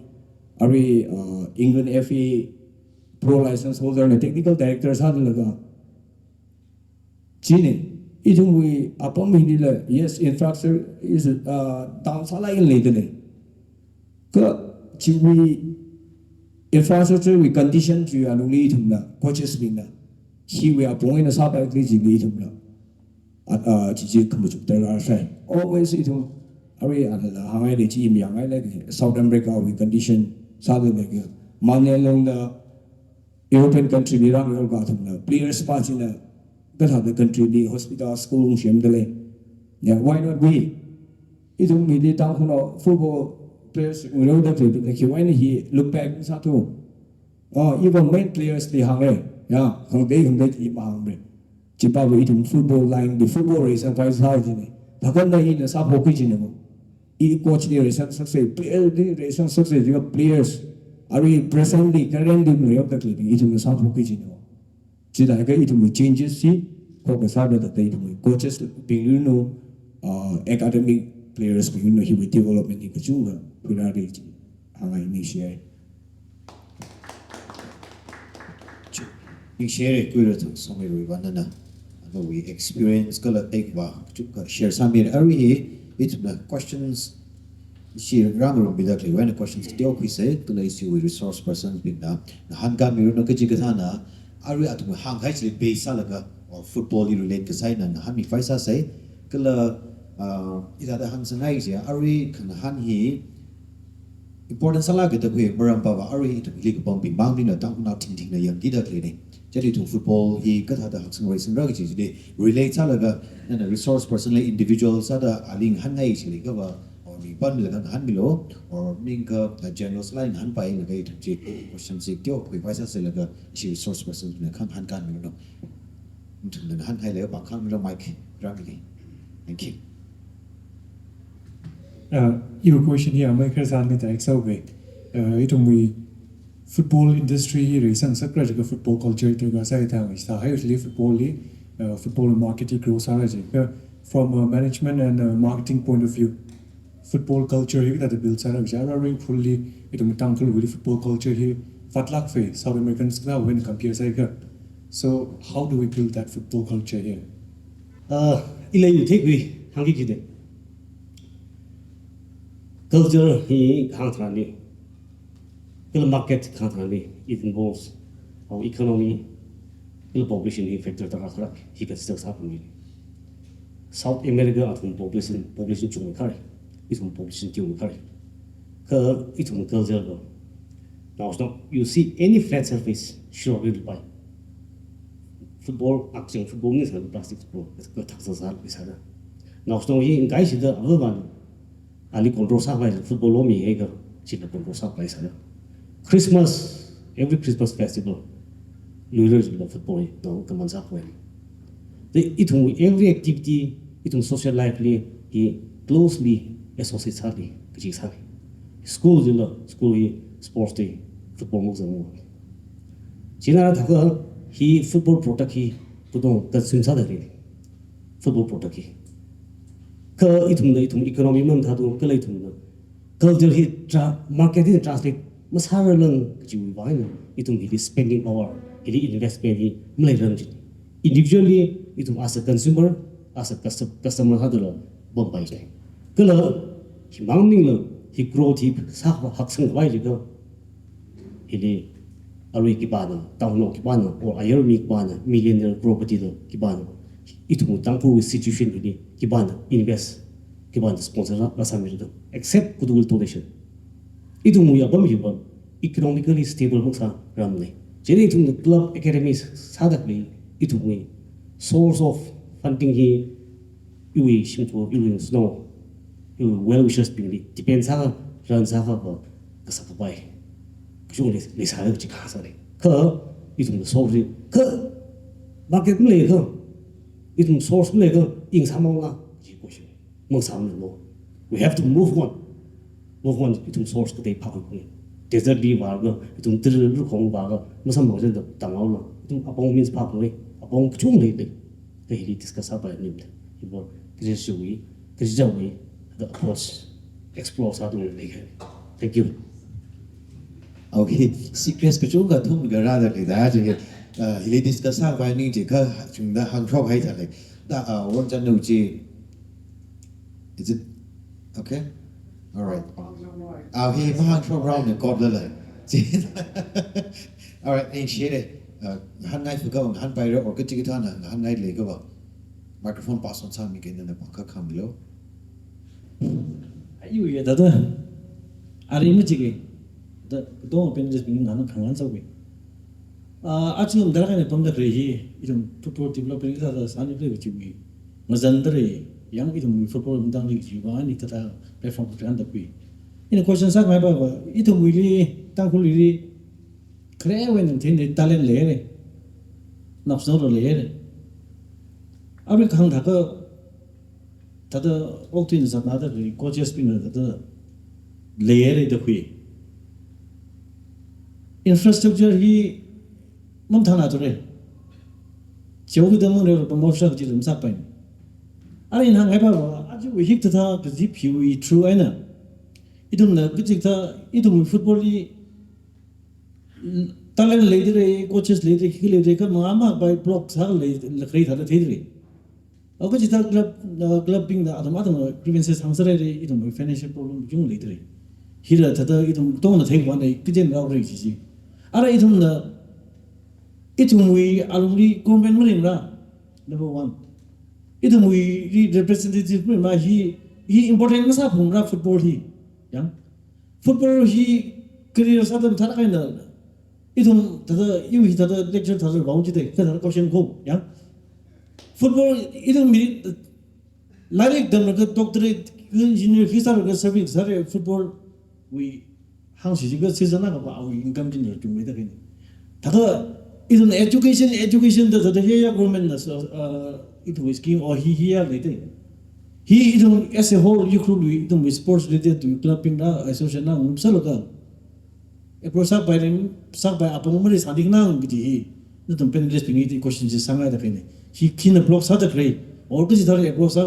arui, uh, England F A pro license holder na technical director sāda laga. Chieina, ithumwui apam hilila, yes, infrastructure is, uh, down sālāk eina leida lei. Kha chiwui infrastructure wui condition chiwui alungli ithumna, coaches bingna, hiwui apong eina sāpaili chili ithumna, a, a, chi chi khamachuk darkar sai. Always ithum, arui ala la hāngngai lei chi, mayāngai lei, South America wui condition sāda lei kha. Manelong da European country li rāngarok athumna players pa china kathāda country li hospital, school semda lei. Yeah, why not we? Ithum hili Tangkhulnao football players ngarokda khalei bingna khiwui eina hi look back sāthu. Ah, even main players li hāngra. Yeah, khangatei khangatei chi mahāngra. Chipāva ithum football line li football reisangpai sā jina. Thākhanna ina sāphok ki jina mo. I coach li reisang sāsei, player li reisang sāsei, jiakha players, arui present li, current li ngarokda khalei bing ithumna sāphok ki jina mo. Chithākha ithumwui changes chi, focus sāda thāda ithumwui coaches bingli no, uh, academic players bingli no, hiwui development li kachungkha phuirāra chi hāngngai ni share. Ningshire kuira thang songwui ruiva nana, nawui experience kala take va kachungkha share sāmira. Arui hi ithumna questions chi rāngarummida khalei eina questions teokhuisei, kala ishiwui resource person bingna ngahānkānmiranu, kachi kathāna, arui athum hāngkahai chili base sālaga, or football li relate kasā eina ngahānmipai sāsei, kala, ah, hithāda hāngsangngai chi, arui khangahān hi important sālāka da khui, marampava arui ithum hili kapambing mang maningla Tangkhulnao thingthingna yangkida khaleina. Chili ithum football hi kathāda haksang reisangra kachi chili relate sālaga, nana resource person li individual sāda ali ngahānngai chili kava, or mi pamlaga ngahānmilu, or maningakha, uh, general sālāk eina ngahānpailaga ithum chi question chi teokhuipai sāseilaga, ishi resource person na khangahānkānmiranu. Ithumna ngahānhailaga pāngkhānmilu, mic rāmili. Thank you. Uh, iwui question hi amei kharsān ni ta exo be. Uh, ithumwui football industry hi reisang sākra jiakha football culture hi tui kasā hi thang sāhai li football li, uh, football market hi grow sāra jiakha from a management and a marketing point of view, football culture hi kathāda build sāra jiakha, arui Ukhrulli, ithum Tangkhulwuili football culture hi fatlāk fei, South Americans kathāwui eina compare sāakha. So how do we build that football culture here? Uh, ila yu thei kui, hāngki kide. Culture hi hāng tharanli, kala market hāng tharanli, it involves our economy, kala population hi factor tarākha hi consider sāphalungi. South America athum population, population chungmei kharei, ithum population teomei kharei. Kha ithum culture lo. Now, now you see any flat surface, shirok ri pai. Football, akchang football ni sā, plastic football, ka thak sā sā ri sāda. Now, now hi ngai shida, ava ban, ali control sāpai football lo mi heka, chila control sāpai sāda. Christmas, every Christmas festival, luira jila football hi, no, kaman sāpai. The ithum every activity, ithum social life li, hi closely associate sāli, kachi sāli. School jila, school hi sports day, football muk zang muk. China thākha hi football product hi, putong consume sāda li. Football product hi. Kha ithumna ithum economy man thādu, kala ithumna culture hi tra-, market hi translate masāra lang kachiwui vang eina, ithum hili spending power, hili investment hi maleilang chi. Individually, ithum as a consumer, as a custom-, customer thāda lo, bompai chi. Kala, himang maningla, hi growth hi sā haksang vai jiakha, hili, arui khipāna, town lo khipāna, or ayar mi khipāna, millionaire, crorepati lo khipāna, ithum Tangkhul situation hili khipāna invest, khipāna sponsor la, la sāmira do. Except goodwill donation. Ithumwui apam hiva economically stable maksā ramna. Chili ithumna club academy sāda khalei, ithumwui source of funding hi iwui shimkhur, iwui snow, iwui well wishers bingli depend sākha, run sākha va, kasā kapai. Kachungkha lei, leisāra kachi kasā lei. Kha, ithumna source hi, kha, market maleikha, ithum source maleikha, ing sāmang la, kachi question. Mangsāmang lo. We have to move on. Move on, ithum source katei phākhui. Desert li vālaga, ithum tiri rukhong vālaga, masamphang jida tanghaola. Ithum apong means phākhui. Apong kachungkha lei lei. Kha hili discuss sāpai ni. Hiva, kri shui. kachichāwui, the approach explore sāda leikahai. Thank you. Okay, secrets kachungkha thumkha rāda leida, chieina, uh, hili discuss sākhavai ning chi kha chungda hāngshok haida lei. Da, uh, Wangchanu chi, is it okay? All right. Ah, hi mahāngshok rao ne kop lala. All right, ningshi re. Uh, ngahānngai fuka, ngahānpaira, or kachikathāna ngahānngai leikha va. Microphone pass on sāmiki, nana pāngkha khāmilo. Ayu ya, thāda. Ari machike. Da, dong pen just bing ngahān khangahān sāwui. Ah, achi um dara kane pamda khalei hi, ithum football development thāda sāni khalei chiwui. Ngazan dara, yang ithum football mtangli chiwui, ani thāda platform khan da kui. Ina question sāngai ba ba, ithumwuili, Tangkhulwuili, kharewui nang theinei talent leire. Napsnoro leire. Arui khangthākha, thāda okathuina zatnada khalei coaches bingna thāda leire da khui. Infrastructure hi mamathāna ture. Chao kida mangre promotion chi lam sāpai. Arui ina hāngngai ba ba, achiwui hikathā kazip hiwui through eina. Ithumna kachikathā, ithum football li talent leidalei, coaches leidalei, khi leidalei, kha mangā mapai block sālei, la kharei thāda theidalei. Aw kachikathā club, uh, club bingna atam atam grievances hāngserhaire, ithumwui financial problem kachungkha leidalei. Hila thāda ithum tongna theiwui vang eina kajen rao rei chi chi. Ara ithumna, ithumwui alungli government maringmara, number one. Ithumwuili representative maringmara, hi, hi important masāphungmara football hi. Yang. Football hi career sāda mathālāk eina, ithum thāda, iwui thāda lecture thāda vao chida, thāda question ko, yang. Football, ithum mi, lairik tamlaga doctorate, engineer, khi sālaga service sāra, football wui hāngsi jiakha season akha va awui income chi ni chungmeida khaina. Thākha, ithum education, education da, da, da, hiya government na, so, uh, ithum scheme or hi, hiya leida. Hi ithum as a whole, Ukhrulwui, ithum sports related to club bingna, association na, ngumsālaga. Approach sāpai ring, sāpai apong mari sādi nang kaji hi. Nathum panelist bingli question chi sāngaida khaina. Hi khina block sāda khalei. Or kachithāli approach sā,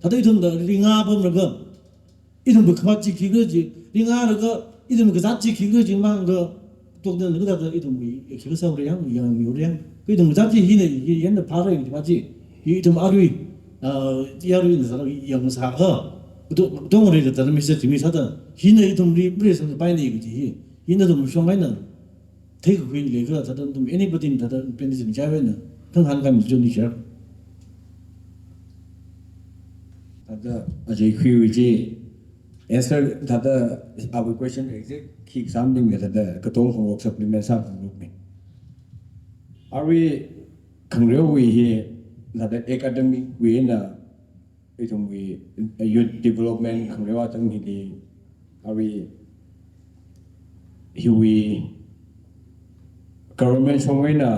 thāda ithumda ringapamlaga. Ithumwui khamāt chi khikhala chi, ringalaga, ithumwui kazāt chi khikhala chi mangda, tokda na kathāda ithumwui, khikhala sāra yang, yangmira yang. Kha ithumwui kazāt chi hina, hi, hina phāra yang chi ma chi. Hi ithum arui, ah, yaruina sāra yang sākha. Kato, tongreida thāda message chi misāda. Hina ithumli, mri sāpaina kaji hi. Hina ithum shong eina. Theikakhui leikha thāda ithum anybody na thāda pension chai eina. Khangahān kami chun ni share. Thāda ajai khuiwui chi. Answer thāda awui question exact khi something thāda katong hong supplement sā hong ni. Arui khangareowui hi thāda academic wui eina ithumwui youth development khangareo atam hili arui hiwui government shongwui eina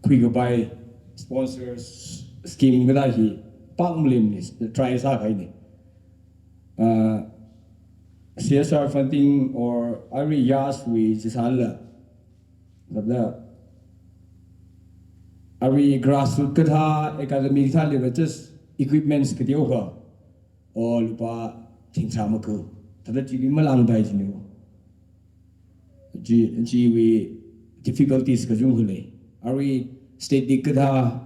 khuikapai sponsors scheme kathā hi pāng maleimanei, try sākahainei. Uh, C S R funding or arui YAS wui chi sālala. Thāda arui grassroot kathā, academy kathā level just equipments kateokha. O lupā thingthā maku. Thāda chili malāngdai chini. Chi, chiwui difficulties kachungkha lei. Arui state league kathā, ah,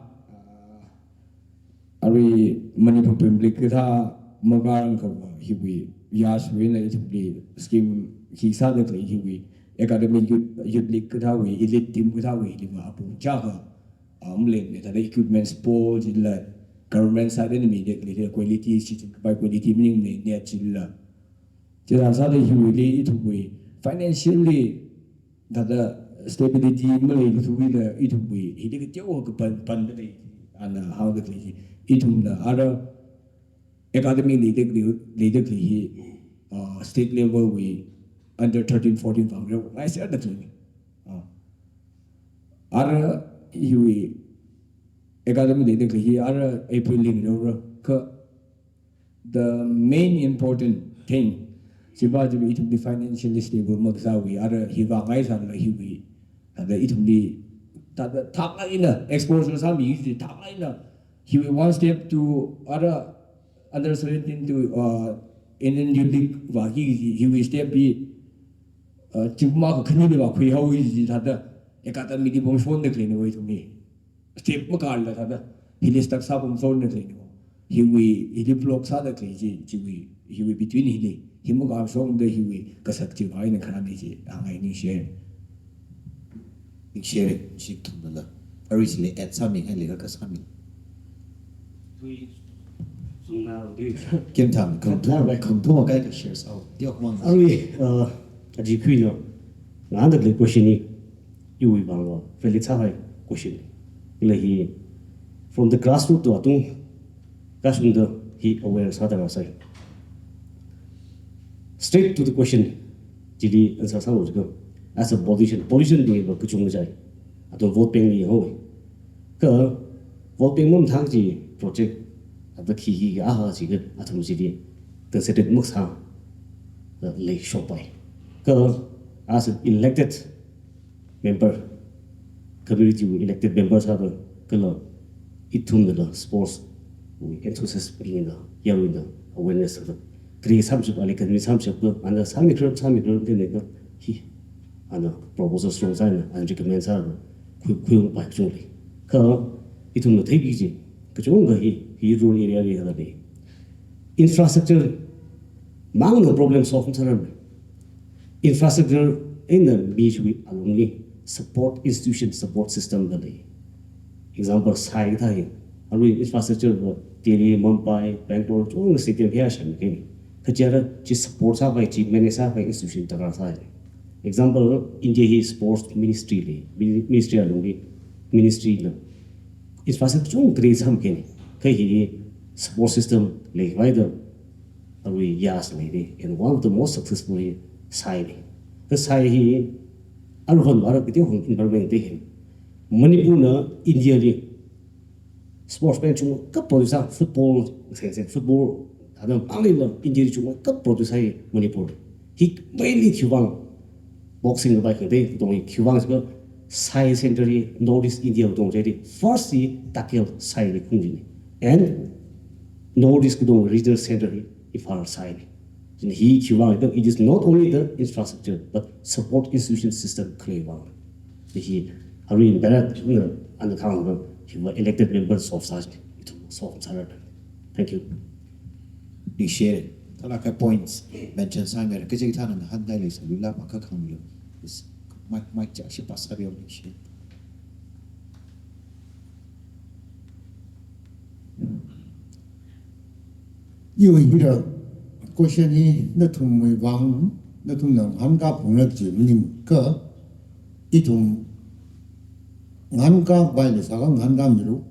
arui Manipur Premier League kathā, makarang kava hiwui, YAS wui eina ithumli scheme hi sāda khalei hiwui, academy youth, youth league kathāwui, elite team kathāwui, hili ma apong chākha, ah, maleimana thāda equipments po chila, government side eina mida khalei quality, chi chi kapai quality maningmana net chila. Chithā sāda hiwuili ithumwui financially thāda stability maleikathuwuila ithumwui hili kateokha kapan, panda lei, ana hao da khalei hi. Ithumna ara academy leida khalei, leida khalei hi, uh, state level wui under thirteen, fourteen vang reo ngai sāda khalei. Uh, ara hiwui academy leida khalei hi ara April ling reora kha the main important thing, chiva chiva ithumli financially stable makasāwui, ara hiva ngai sālala hiwui, ara ithumli thāda thāklāk eina exposure sāmi hi thāklāk eina hiwui one step to ara Under seventeen to, uh, Indian Youth League va hi, hi, hiwui step hi, uh, chingma kakhanili va khuihaowa ji thāda academy li pamshonda khaleiniwui ithumwui. Step makārla thāda hili stuck sā pamshonda khaleiniwui. Hiwui, hili block sāda khalei chi, chiwui, hiwui between hili. Hi makārshongda hiwui kasak chiwui eina kharāna chi, hāngngai ningshi. Ningshi, chi thumnala. Arui chili add sāmi, hai leikha kasāmi. Tui, sungna, tui. Kim tham, khangthong, khangthong kai ka share sāo. Diok mang. Arui, uh, aji khuina. Ngahānda khalei question hi, iwui vangva valid sāhai question. Kala hi, from the grassroots to atung, kashungda hi aware sāda rāsai. Straight to the question, chili answer sālu jiakha, as a politician, politician bingva kachungkha chai. Athum vote pengli hoi. Kha vote peng mathang chi project, ata khi hi aha jiakha, athum chili concentrate maksā, uh, leishokpai. Kha as an elected member, community wui elected member sāda, kala ithumnala sports wui enthusiast bingna, yaruina, awareness sāda. Kri samshap, ali kami samshap kha, ana sāmikharar, sāmikharar khaleina kha, hi, ana proposal strong sāna, ana recommend sāda, khui, khuiungpai kachungkha lei. Kha, ithumna theiki kaji, kachungkha hi, hi rural area li hāngda lei. Infrastructure mangna problem solve sāra. Infrastructure eina mi chiwui alungli support institution, support system dalei. Example, sai kathā hi. Arui infrastructure va Delhi, Mumbai, Bangalore, chungda stadium hi ashan kini. Kha chieina chi support sāpai, chi manage sāpai institution darkar sai. Example, India hi sports ministry lei, mini-, ministry alungli, ministry na. Infrastructure chungkha create sāmi kini. Kha hi support system leikhavai da, arui yas leili, and one of the most successful hi sai lei. Kha sai hi, aruihon vāra kateokha environment te hin. Manipurna India li sports pengchungkha produce sā, football, seng seng football, thāda anglila India li chungkha produce sāi Manipur. Hi mainly khiwuivang, boxing kapai khangatei katonga hi khiwuivang jiakha sai center hi North East India katonga chili first hi Takel sai li khaung jini. And North East katonga regional center hi Imphal sai li. Jin hi khiwuivang, it is not only the infrastructure, but support institution system khaleiwuivang. Hi, arui bara na, ana khangva, hiva elected members of such, ithum solve sāra. Thank you. Ningshi. Thālāk kahai points mention sāmira, kaji kathāna ngahānngai leisālula, pākha khanglu. Yes. Mic, mic chi ashi pass sābiyo, ningshi. Iwui hira question hi nathumwui vang, nathumna ngahānkā phungra kaji maningkha, ithum ngahānkāpai leisākha ngahānkāmilu,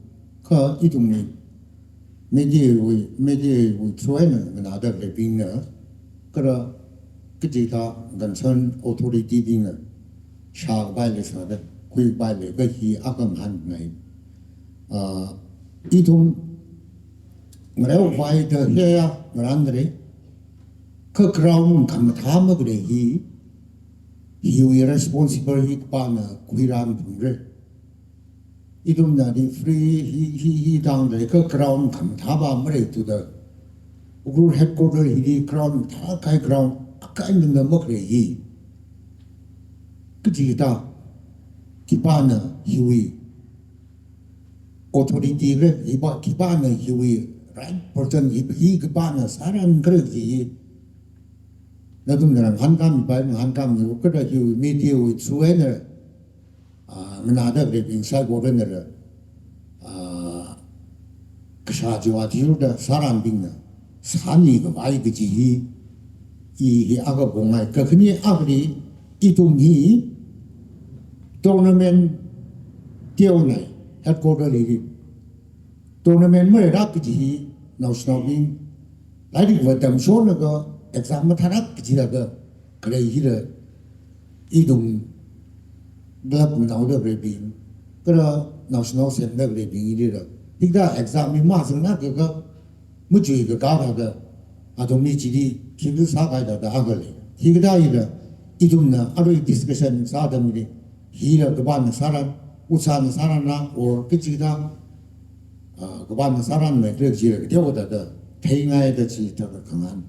kha ithumwui mediawui, mediawui through eina nganāda khaleibingna, kala kaji kathā concern authority bingna shākapai leisāda, khuikapai leiakha hi akha ngahānngai. Ah, ithum ngareopai da heya ngaranre, kha ground khamathā makhalei hi, hiwui responsible hi kapāna khuirān phungra. Ithumna di free hi, hi, hi tangda kha ground khamathā va maleithuda. Ukhrul headquarter hili ground thākahai ground akha eina makhalei hi. Kaji kathā khipāna hiwui authority re, khipā, khipāna hiwui right person hi, hi khipāna sāran khalei hi. Nathumna ngahānkāmipai, ngahānkāmilu, kala hiwui mediawui through eina ah, nganāda khaleibing saikorana, ah, kashā chiwui athishurda sāranbingna sānikhavai kaji hi, i hi akha phungngai. Kakhane akhali, ithum hi tournament teonai, headquarter li hi. Tournament maleilāk kaji hi, naoshinaobing, lairikva tamshonlaga, exam mathālāk kajilaga, khalei hila, ithum club naoda khaleibing, kala naoshinao semda khaleibing hila, hikathā exam hi mazangna kaka, machuikaka thāda, athumli chili khikha sākahai thāda akha lei. Hikathā hila, ithumna arui discussion sāda mili, hila kapāna sāran, utsāna sāranla, or kaji kathā, ah, kapāna sāranmei khalei chila, kateokha thāda, Pheingaida chi thāda khangan.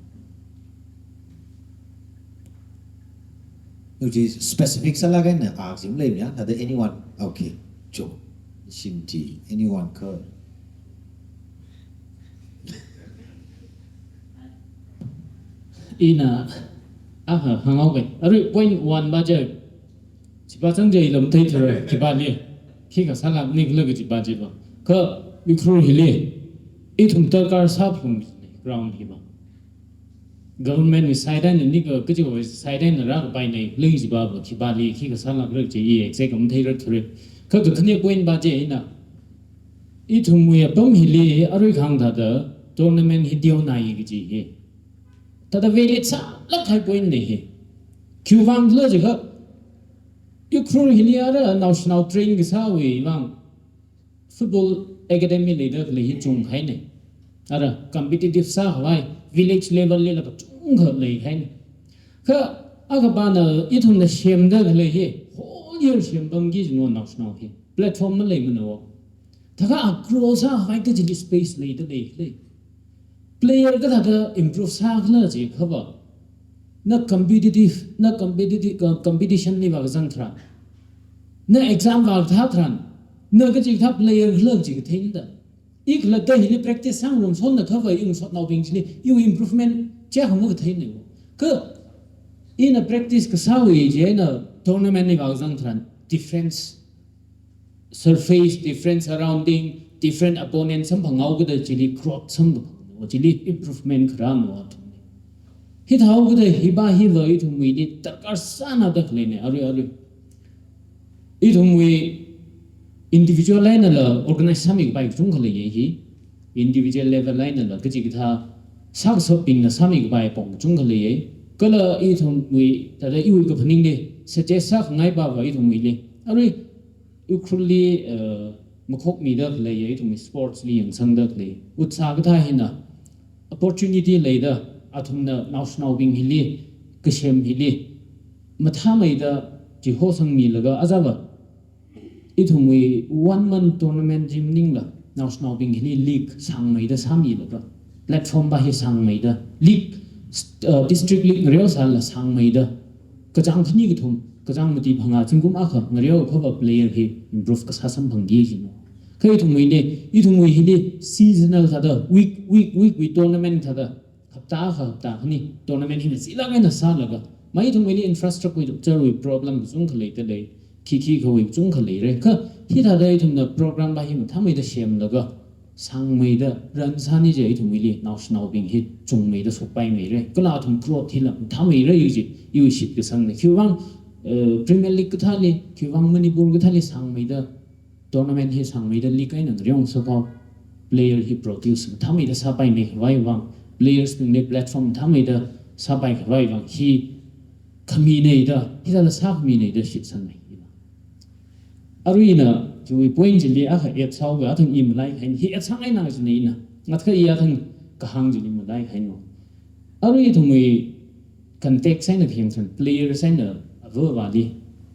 Which is specific sālaga na ask him lei ya, thāda anyone. Okay. Jo. Shimti, anyone kha. Ina, aha, hang au kai. Arui point one ba je. Chipa chang je ilam thei thura, chipa li. Khikha sālak ni khala kajipa jipa. Kha Ukhrul hili. Ithum darkar sāphalung ground hi ba. Government wui side eina ni ka, kajiwui side eina rākapai nei, lei jipa ba, chipa li, khikha sālak rak je i exact am thei rak thura. Kha kakhane point ba je ina. Ithumwui apam hili, arui khang thāda, tournament hi teonai kaji hi. Thāda valid sālak high point nei hi. Khiwuivang khala jiakha, Ukhrul hili ara naoshinao train kasāwui vang football academy leida khalei hi chungkahai nei. Ara competitive sākhavai village level lila kachungkha leikahai nei. Kha akha pana ithumna semda khalei hi whole year sempamki jino naoshinao hi. Platform maleimana wo. Thākha a grow sākhavai kajili space leida lei khalei. Player kathāda improve sākhala jiakha ba. Na competitive, na competitive, uh, competition li vākazang tharan. Na exam vākathā tharan. Na kachikathā player khala chi katheinada. I khalatta hili practice sāngarumsonna kha ba i ngasotnaobing chili, iwui improvement chiakha makatheinei wo. Kha ina practice kasāwui chieina tournament li vākazang tharan. Difference surface, different surrounding, different opponent samphanghaokida chili growth samkaphang, chili improvement kharāna athumli. Hithāhaokida hipa hiva ithumwuili darkar sānada khaleinei, arui, arui. Ithumwui individual einala organize sāmikapai kachungkha leiya hi. Individual level einala kachikathā sākashapbingna sāmikapai apong kachungkha leiya. Kala ithumwui, thāda iwui kaphaningli, suggest sākhangai pava ithumwuili. Arui, Ukhrulli, eh, makhokmida khalei ya, ithumwui sports li yangsangda khalei. Utsā kathā hina, opportunity leida, athumna naoshinaobing hili, kasem hili, mathāmeida, chihosangmilaga, azaba, ithumwui one month tournament chi maningla, naoshinaobing hili league sāngmeida sāmilaga, platform pa hi sāngmeida, league, eh, district league ngareosāla sāngmeida, kachāng khani kathum, kachāng mati phangā zingkum akha ngareo akhava player hi improve kasā samphangki jino. Kha ithumwuili, ithumwui hili seasonal thāda, week, week, week wui tournament thāda, hapta akha, hapta khani, tournament hina zilāk eina sālaga, mai ithumwuili infrastructure wui problem kachungkha leida lei, khikhi khawui kachungkha leira. Kha hithāda ithumna program pa hi mathāmeida semlaga, sāngmeida, run sāni je ithumwuili, naoshinaobing hi chungmeida shokpaimeira. Kala athum growth hila mathāmeira yu je, iwui shitkasangna. Khiwuivang, eh, Premier League kathāli, khiwuivang Manipur kathāli sāngmeida, tournament hi sāngmeida league eina ngareongsāpao, player hi produce mathāmeida sāpaimei khavai vang, players bingli platform mathāmeida sāpai khavai vang, hi khamineida, hithāla sākhamineida shitsangnei. Aruina, chiwui point chili akha add sāhaoga athang i malaihaina, hi add sāngaina jina ina. Ngathaka i athang kahāng chili malaihaina. Arui ithumwui context eina khayang tharan, player eina avāvali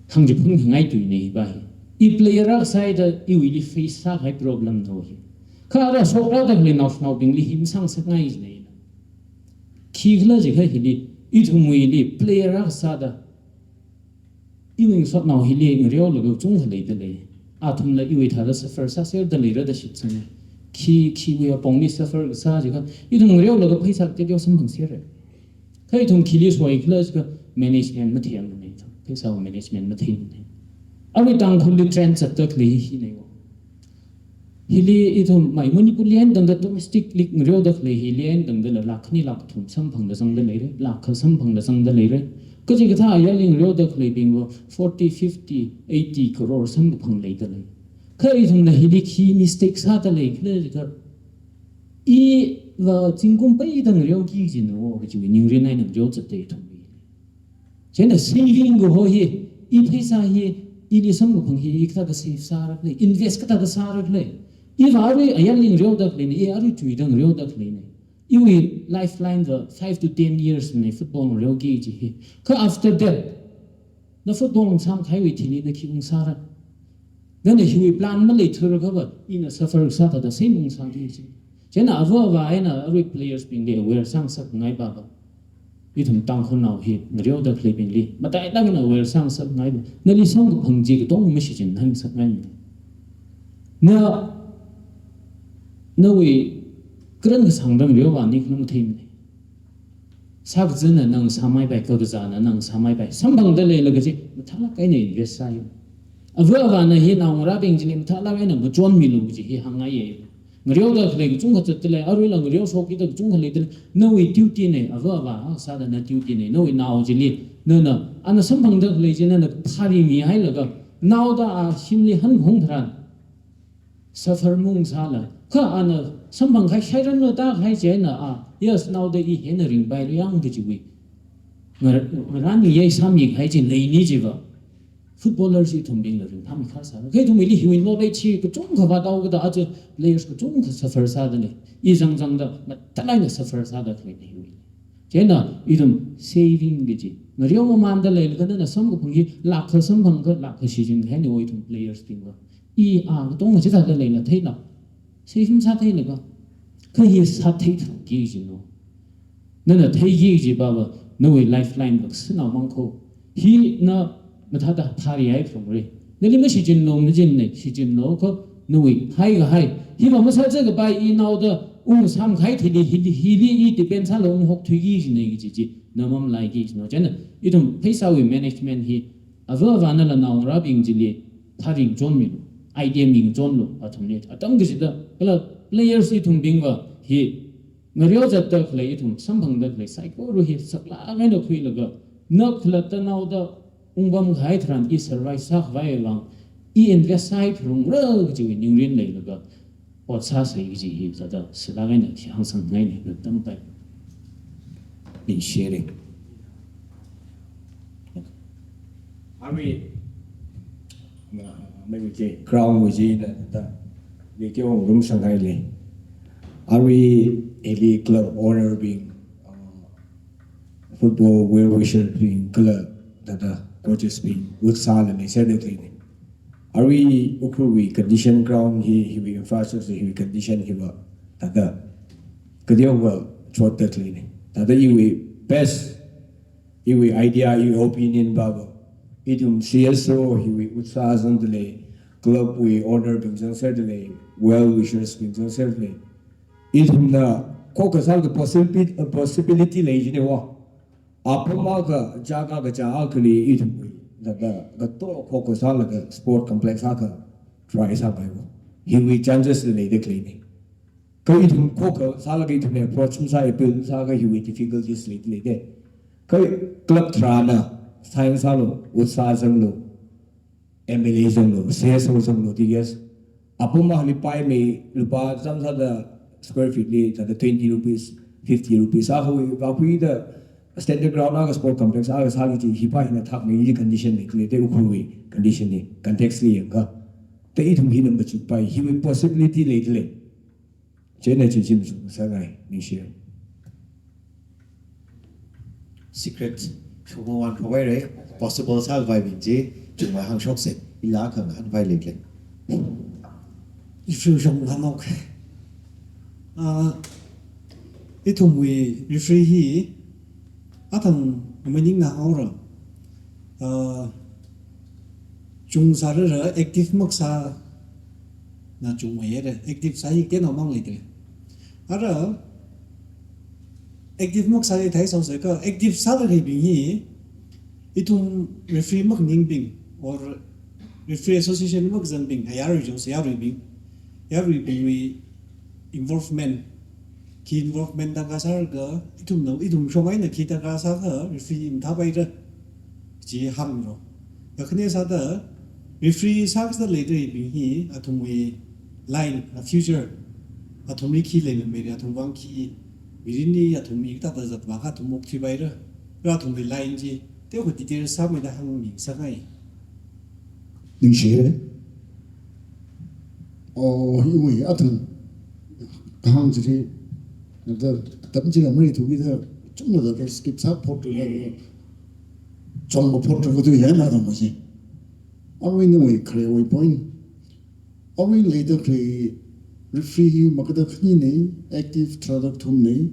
hāngchiphun khangai tuina hi pa hi. I player akha sāda iwuili face sākahai problem no hi. Kha ara shokrada khalei naoshinaobingli hi masāngasakngai jina ina. Khikhala jiakha hili, ithumwuili player akha sāda, iwui ngasotnao hili ngareolaga kachungkha leida lei. Athumla iwui thāda suffer sāserda leira da shitsanga. Khi, khiwui apongli suffer kasā jiakha, ithum ngareolaga pheisā kateo samphangserra. Kha ithum khili soikhala jiakha management matheimanei, pheisā management matheimanei. Arui Tangkhulli trend zatda khalei hi nei wo. Hili ithum mai Manipurli eina tangda domestic league ngareoda khalei hili eina tangdala lakh khani lakh kathum samphangda zangda leira, lakh kha samphangda zangda leira. Kachikathā ayarli ngareoda khaleibingva forty, fifty, eighty crore samkaphang leida lei. Kha ithumna hili khi mistake sāda leikhala jiakha, iva zingkum peida ngareoki jino kajiwui ningrin eina ngareo zatda ithum. Chieina saving kaho hi, i pheisā hi, ili samkaphang hi, i kathāda save sāra khala, invest kathāda sāra khala. Iva arui ayarli ngareoda khaleina, i arui tuida ngareoda khaleina. Iwui lifeline va five to ten years nei football ngareoki kaji hi. Kha after that, na football ngasāmkhaiwui thili na khi ungsāra. Nana hiwui plan maleithura akhava, ina suffer sāda thāda same ungsāki kaji. Chieina ava avā eina arui players bingli aware sāngasakngai pava, ithum Tangkhulnao hi ngareoda khaleibingli matailāk eina aware sāngasakngai pava, nali samkaphang chi katonga mashichinhai ngasakngaimana. Na, nawui karan kasāngda ngareo avāna khala matheimana. Sākazana nang sāmeipai, kakazāna nang sāmeipai. Samphangda leilaga chi mathālāk eina invest sāya. Ava avāna hi naongarābing chili mathālāk eina ngachonmilu kaji hi hāngngaiya. Ngareoda khalei kachungkha zatdalei, aruila ngareoshokida kachungkha leidalei. Nawui duty na, ava avā sāda na duty na, nawui nao chili, nana, ana samphangda khalei chi nana phāri mihailaga, naoda a shimli hanhong tharan suffer maungsāla, kha ana samphangkahai shairanlo da kahai chieina a, yes, naoda i hina ringpaira yang kajiwui ngar-, ngarān ngi yei sāmikahai chi leini chiva, footballers ithumbingla ringphāmeikhasāra. Kha ithumwuili hiwui knowledge chi kachungkha vāthaokada aja players kachungkha suffer sādalei. I zangzangda mathālāk eina suffer sāda khaleina hiwui. Chieina ithum saving kaji, ngareo mamānda leilaga nana samkaphang hi lakha samphangakha lakha shichin kahaina ithum players bingva. I a katonga chithāda leila theila, save masātheilaga, kha hi sātheithuki kajina. Nana theiki kaji pava, nawui lifeline va kasānao mang kho. Hi na mathāda phārihai phalungra. Nali mashichinlu, machinna, shichinlu kha nawui haikahai. Hiva masāzatkapai, i naoda ungsāmkahai thili, hili, hili i depend sālaga unghokthuiki kajina kaji chi na mamalaiki kajina. Chieina ithum pheisāwui management hi ava avānala naongarābing chili phāri ngachonmilu, idea mingachonlu, athumli. Atam kachida, kala players ithumbingva hi ngareo zatda khalei, ithum samphangda khalei saikora hi saklāk eina khuilaga, na khalatta naoda ungpamkahai tharan i survive sākhavai vang, i invest sāhai phalungra kajiwui ningrin leilaga ot sāsei kaji hi thāda sālāk eina khi hāngsangngaina, na tampai. Ningshire. Arui, na, mei wuji, ground wuji na, ta, video room sanghaile. Arui, ili club owner bing, uh, football well wisher bing, kala, thāda, coaches bing, ot sāla leiserda khaleina. Arui Ukhrulwui condition, ground hi, hiwui infrastructure, hiwui condition hiva, thāda, kateokha chotda khaleina. Thāda iwui best, iwui idea, iwui opinion pava, ithum C S O hiwui ot sāzangdalei, club wui owner bing zangserda lei, well wishers bing zangserda lei. Ithumna khokkha sālaga possibility, possibility lei jine wa. Apam akha, jaka kaja akhali ithumwui, laga, kato khokkha sālaga sport complex akha try sāpai wa. Hiwui chances leida khaleina. Kha ithum khokkha sālaga ithumna approach masā, appeal masāakha hiwui difficulties leida leida. Kha club tharāna sign sālu, ot sāzanglu, M L A zanglu, C S O zanglu, T S. Apam akhali paimei, lupā chānsāda square feet li, thāda twenty rupees, fifty rupees, akhawui, vākhuida standard ground akha sport complex akha sāki kaji hi pa hina thakmei kaji condition leida leida, Ukhrulwui condition hi, context li yangakha. Ta ithum hina machukpai, hiwui possibility leida lei. Chieina chi chi machuk sāngai, ningshire. Secret shongmawon khavai re, possible sākhavai bing chi, chungmei hāngshokse, ila khangahānvai leile. Issue shong hanok. Ah, ithumwui referee hi, athang maningna haora. Ah, chung sārara active maksā na chungmeiya re, active sāi kenao mang leidre. Ara active maksā leithai sauseka, active sāda leibing hi, ithum referee makhaningbing, or referee association makazangbing, ayarui jose yaruibing, yaruibingwui involvement, khi involvement darkar sālaga, ithumna, ithum shong eina khi darkar sākha, referee mathāpaira, chi hāngro. Kakhane sāda, referee sākasā leida leibing hi, athumwui line, a future, athumli khi leimamei, athum vang khi, mirinli athumwui kathāda zatvākha athum okthuipaira, ra athumwui line chi, teokha detail sāmeida hāngmi sāngai. Ningshire. Oh, iwui athang kahāng chili, da, tam chila mari thuki da, chungda da skip sā phot da, chong phot da tu yana da maji. Arui nawui kharewui point. Arui leida khalei Referee hi makada khanina, active tharāda kathumna.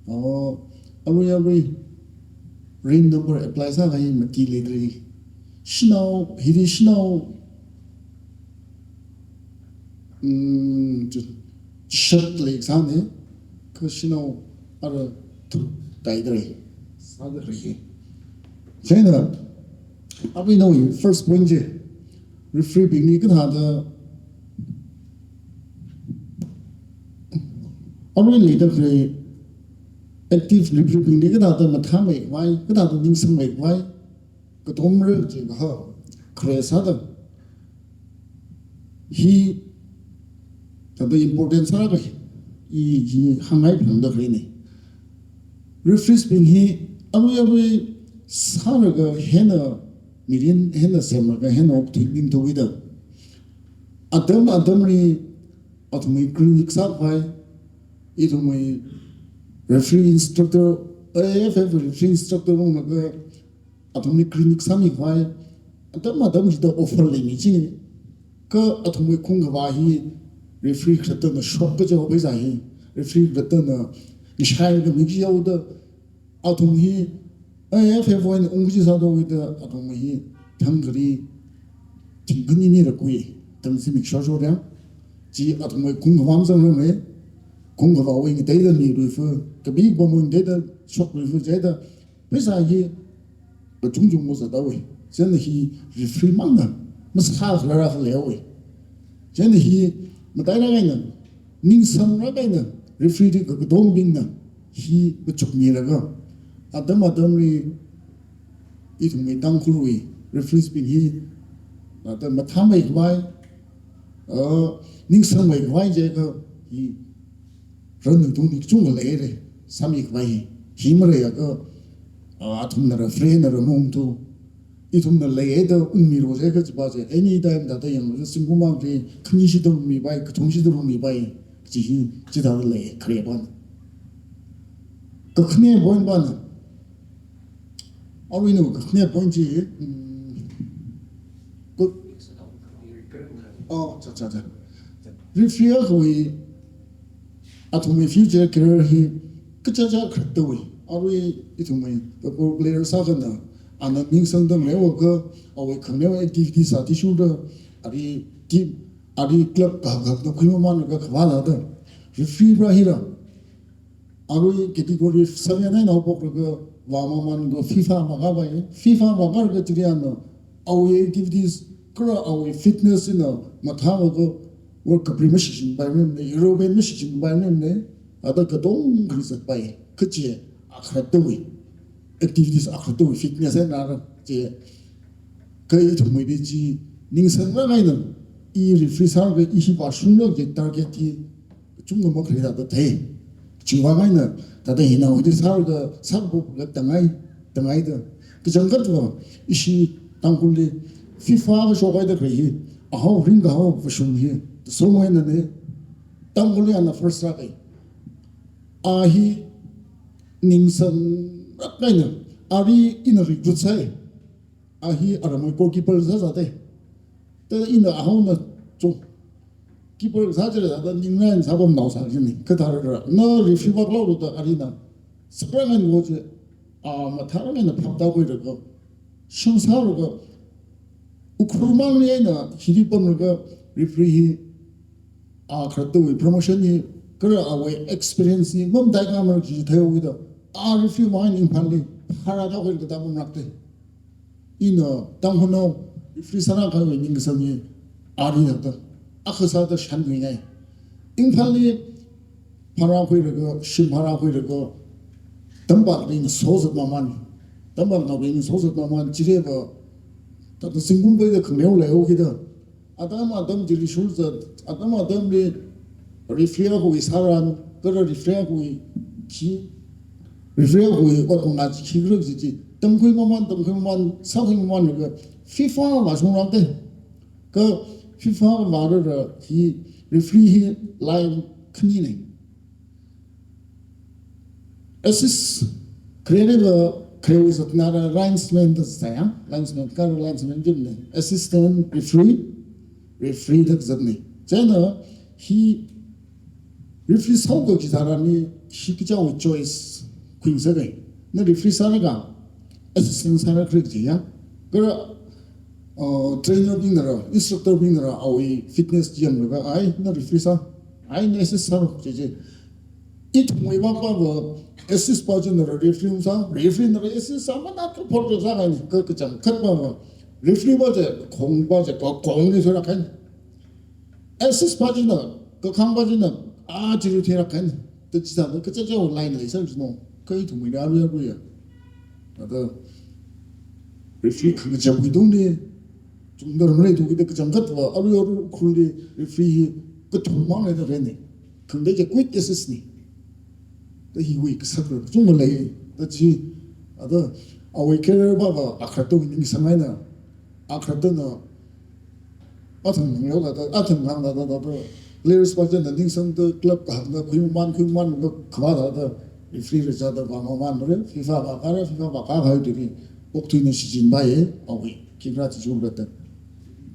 Oh, arui arui ring number apply sākahai mati leidalei. Shanao, hili shanao, mm, chi, chishat lei sāna, kha shanao ara tharuk taidalei. Sādalei. Chieina, aruinao first point chi, referee bingli kathāda, arui leida khalei active referee bingli kathāda mathāmeikhavai, kathāda ningsangmeikhavai, katomra chikaha, khare sāda. Hi, thāda important sākahai, i, hi hāngngai phangda khaleina. Referees bing hi, arui arui sālaga hina, mirin hina semlaga hina okthui bing thuida. Atam atamli, athumwui clinic sākhavai, ithumwui referee instructor, A F F referee instructor unglaga, athumli clinic sāmikhavai, atam atam chida offer leimi chi. Kha athumwui khungkavā hi referee khalattana shop kaja paisa hi, referee khalattana ngashai kami kajihaoda, athum hi, A F F wui eina ungkaji sāda wui da, athum hi thangkhali thingkhani ni rakui, thang zimiksho sho da. Chi athumwui khungkavā mazangrangmei, khungkavāwui ngateida miluifa, kapi pamwui ngateida shokluifa jida, paisa hi kachungchung mazathaowa. Chieina hi referee mangna masākharar akha leihaowa. Chieina hi matailāk eina, ningsanglāk eina, referee li kakatom bingna hi machukmilaga, atam atamli ithumwui Tangkhulwui referees bing hi, atam mathāmeikhavai, uh, ningsangmeikhavai jikha hi ranui tungli kachungkha leira, sāmikhavai hi. Hi maleiakha, uh, athumna referee na ramung tu, ithumna leihaida ungmilu jikha chipa chi, anytime thāda yanglu, zingkum akhali khani shida ungmipai, kathum shida ungmipai, chi hi, chithāda lei, khare point. Kakhane point pana. Aruinao kakhane point chi, mm, ka-, oh, cha, cha, cha. Referee akhawui, athumwui future career hi kachacha khalattawui. Arui ithumwui football player sākahai, ana ningsangda meiwaka, awui khanganeo activities athishurda, ari team, ari club kahak kahakna khuimamānlaga khavāla da. Referee va hila, arui category seven eina haophoklaga vāmamānlaga FIFA makāpai. FIFA makālaga chili ana awui activities kala awui fitness eina mathālaga World Cup li mashichinpai maningmana, European mashichinpai maningmana, thāda katongkhali zatpai. Kha chi akhalattawui, activities akhalattawui fitness eina rā chi. Kha ithumwuili chi ningsanglāk eina, i referee sālaga i hi vāshunglaga target hi chungda makhalei thāda thei. Chiwui vang eina, thāda hina hodi sālaga, sākaphoklaga tangai, tangaida. Kachangkhatva, ishi Tangkhulli FIFA kashok haida khalei hi, ahao ringkahao vāshung hi, tasomai eina ne, Tangkhulli ana first sākahai. A hi ningsanglāk eina, ari ina recruit sāi. A hi aramwui goalkeeper sāsāda. Thāda ina ahaona cho. Keeper sā chila thāda ninglāk eina sāpamnao sā jina. Kathāda, na referee vāklaoda arina. Saprang eina wo chi, a, mathālāk eina phaptākhuilaga, shang sālaga, Ukhrul mangli eina hili pamlaga referee hi, a, khalattawui promotion hi, kala awui experience hi, mamataikhamara chi theihaoda, a referee mang eina Imphalli, phara tākhuilaga tāpamlākda. Ina Tangkhulnao, referee sārākahaiwui ningsang hi, ari thāda, akha sāda shānkhuingai. Imphalli phara khuilaga, shim phara khuilaga, tampak ring sozat mamān. Tampak nao ring sozat mamān, chiliva, thāda zingkum peida khanganeo leihaokida. Atam atam chili shur zat, atam atamli referee akhawui sāran, kala referee akhawui khi, referee akhawui ot ngachee khi khala chi chi, tamkhui mamān, tamkhui mamān, sākhui mamānlaga, FIFA vāshunglākda. Kha FIFA vālaga hi referee hi line khanina. Assist, khareliva, khareli zatna linesman da zat ya, linesman, kala linesman jimna. Assistant referee, referee da zatna. Chieina hi Referee sāhaoki tharan ni hi kachiwui choice khuingasaka. Na referee sālaga assistant sāra krik jiya. Kara, uh, trainer bing nara, instructor bing nara, awui fitness yanglaga, ai, na referee sā, ai, na assist sā, je, je. Ithumwui vang pa va, assist pa china referee sā, referee nara assist sā, mana ka phot sā kaini, ka, kachangkhat pa va. Referee pa je, khong pa je, ka khong ni sura kaini. Assist pa china, kakhang pa china, a chiru thera kaini. Ta chithāda kachichā line leisā chino. Ka ithumwui arui arui ya. Thāda referee khangachā wui tungli, chungda ramlei tungli kachangkhat va, arui arui Ukhrulli referee hi kathum mang leida reni. Khangatei chi quick assist ni. Ta hiwui kasā kachungkha lei. Ta chi, thāda awui career pa va, akha tungli ningsang eina, akha tungna, athang ngangleo thāda, athang ngang thāda, thāda, players pa china ningsang ta club kahāngda, khuiman, khuiman, khuiman, khavā thāda, referee rāchāda, vāmaman re, FIFA vākara, FIFA vākahai tiri, okthuina shichin pa ye, awui, kikra chi chumra ta.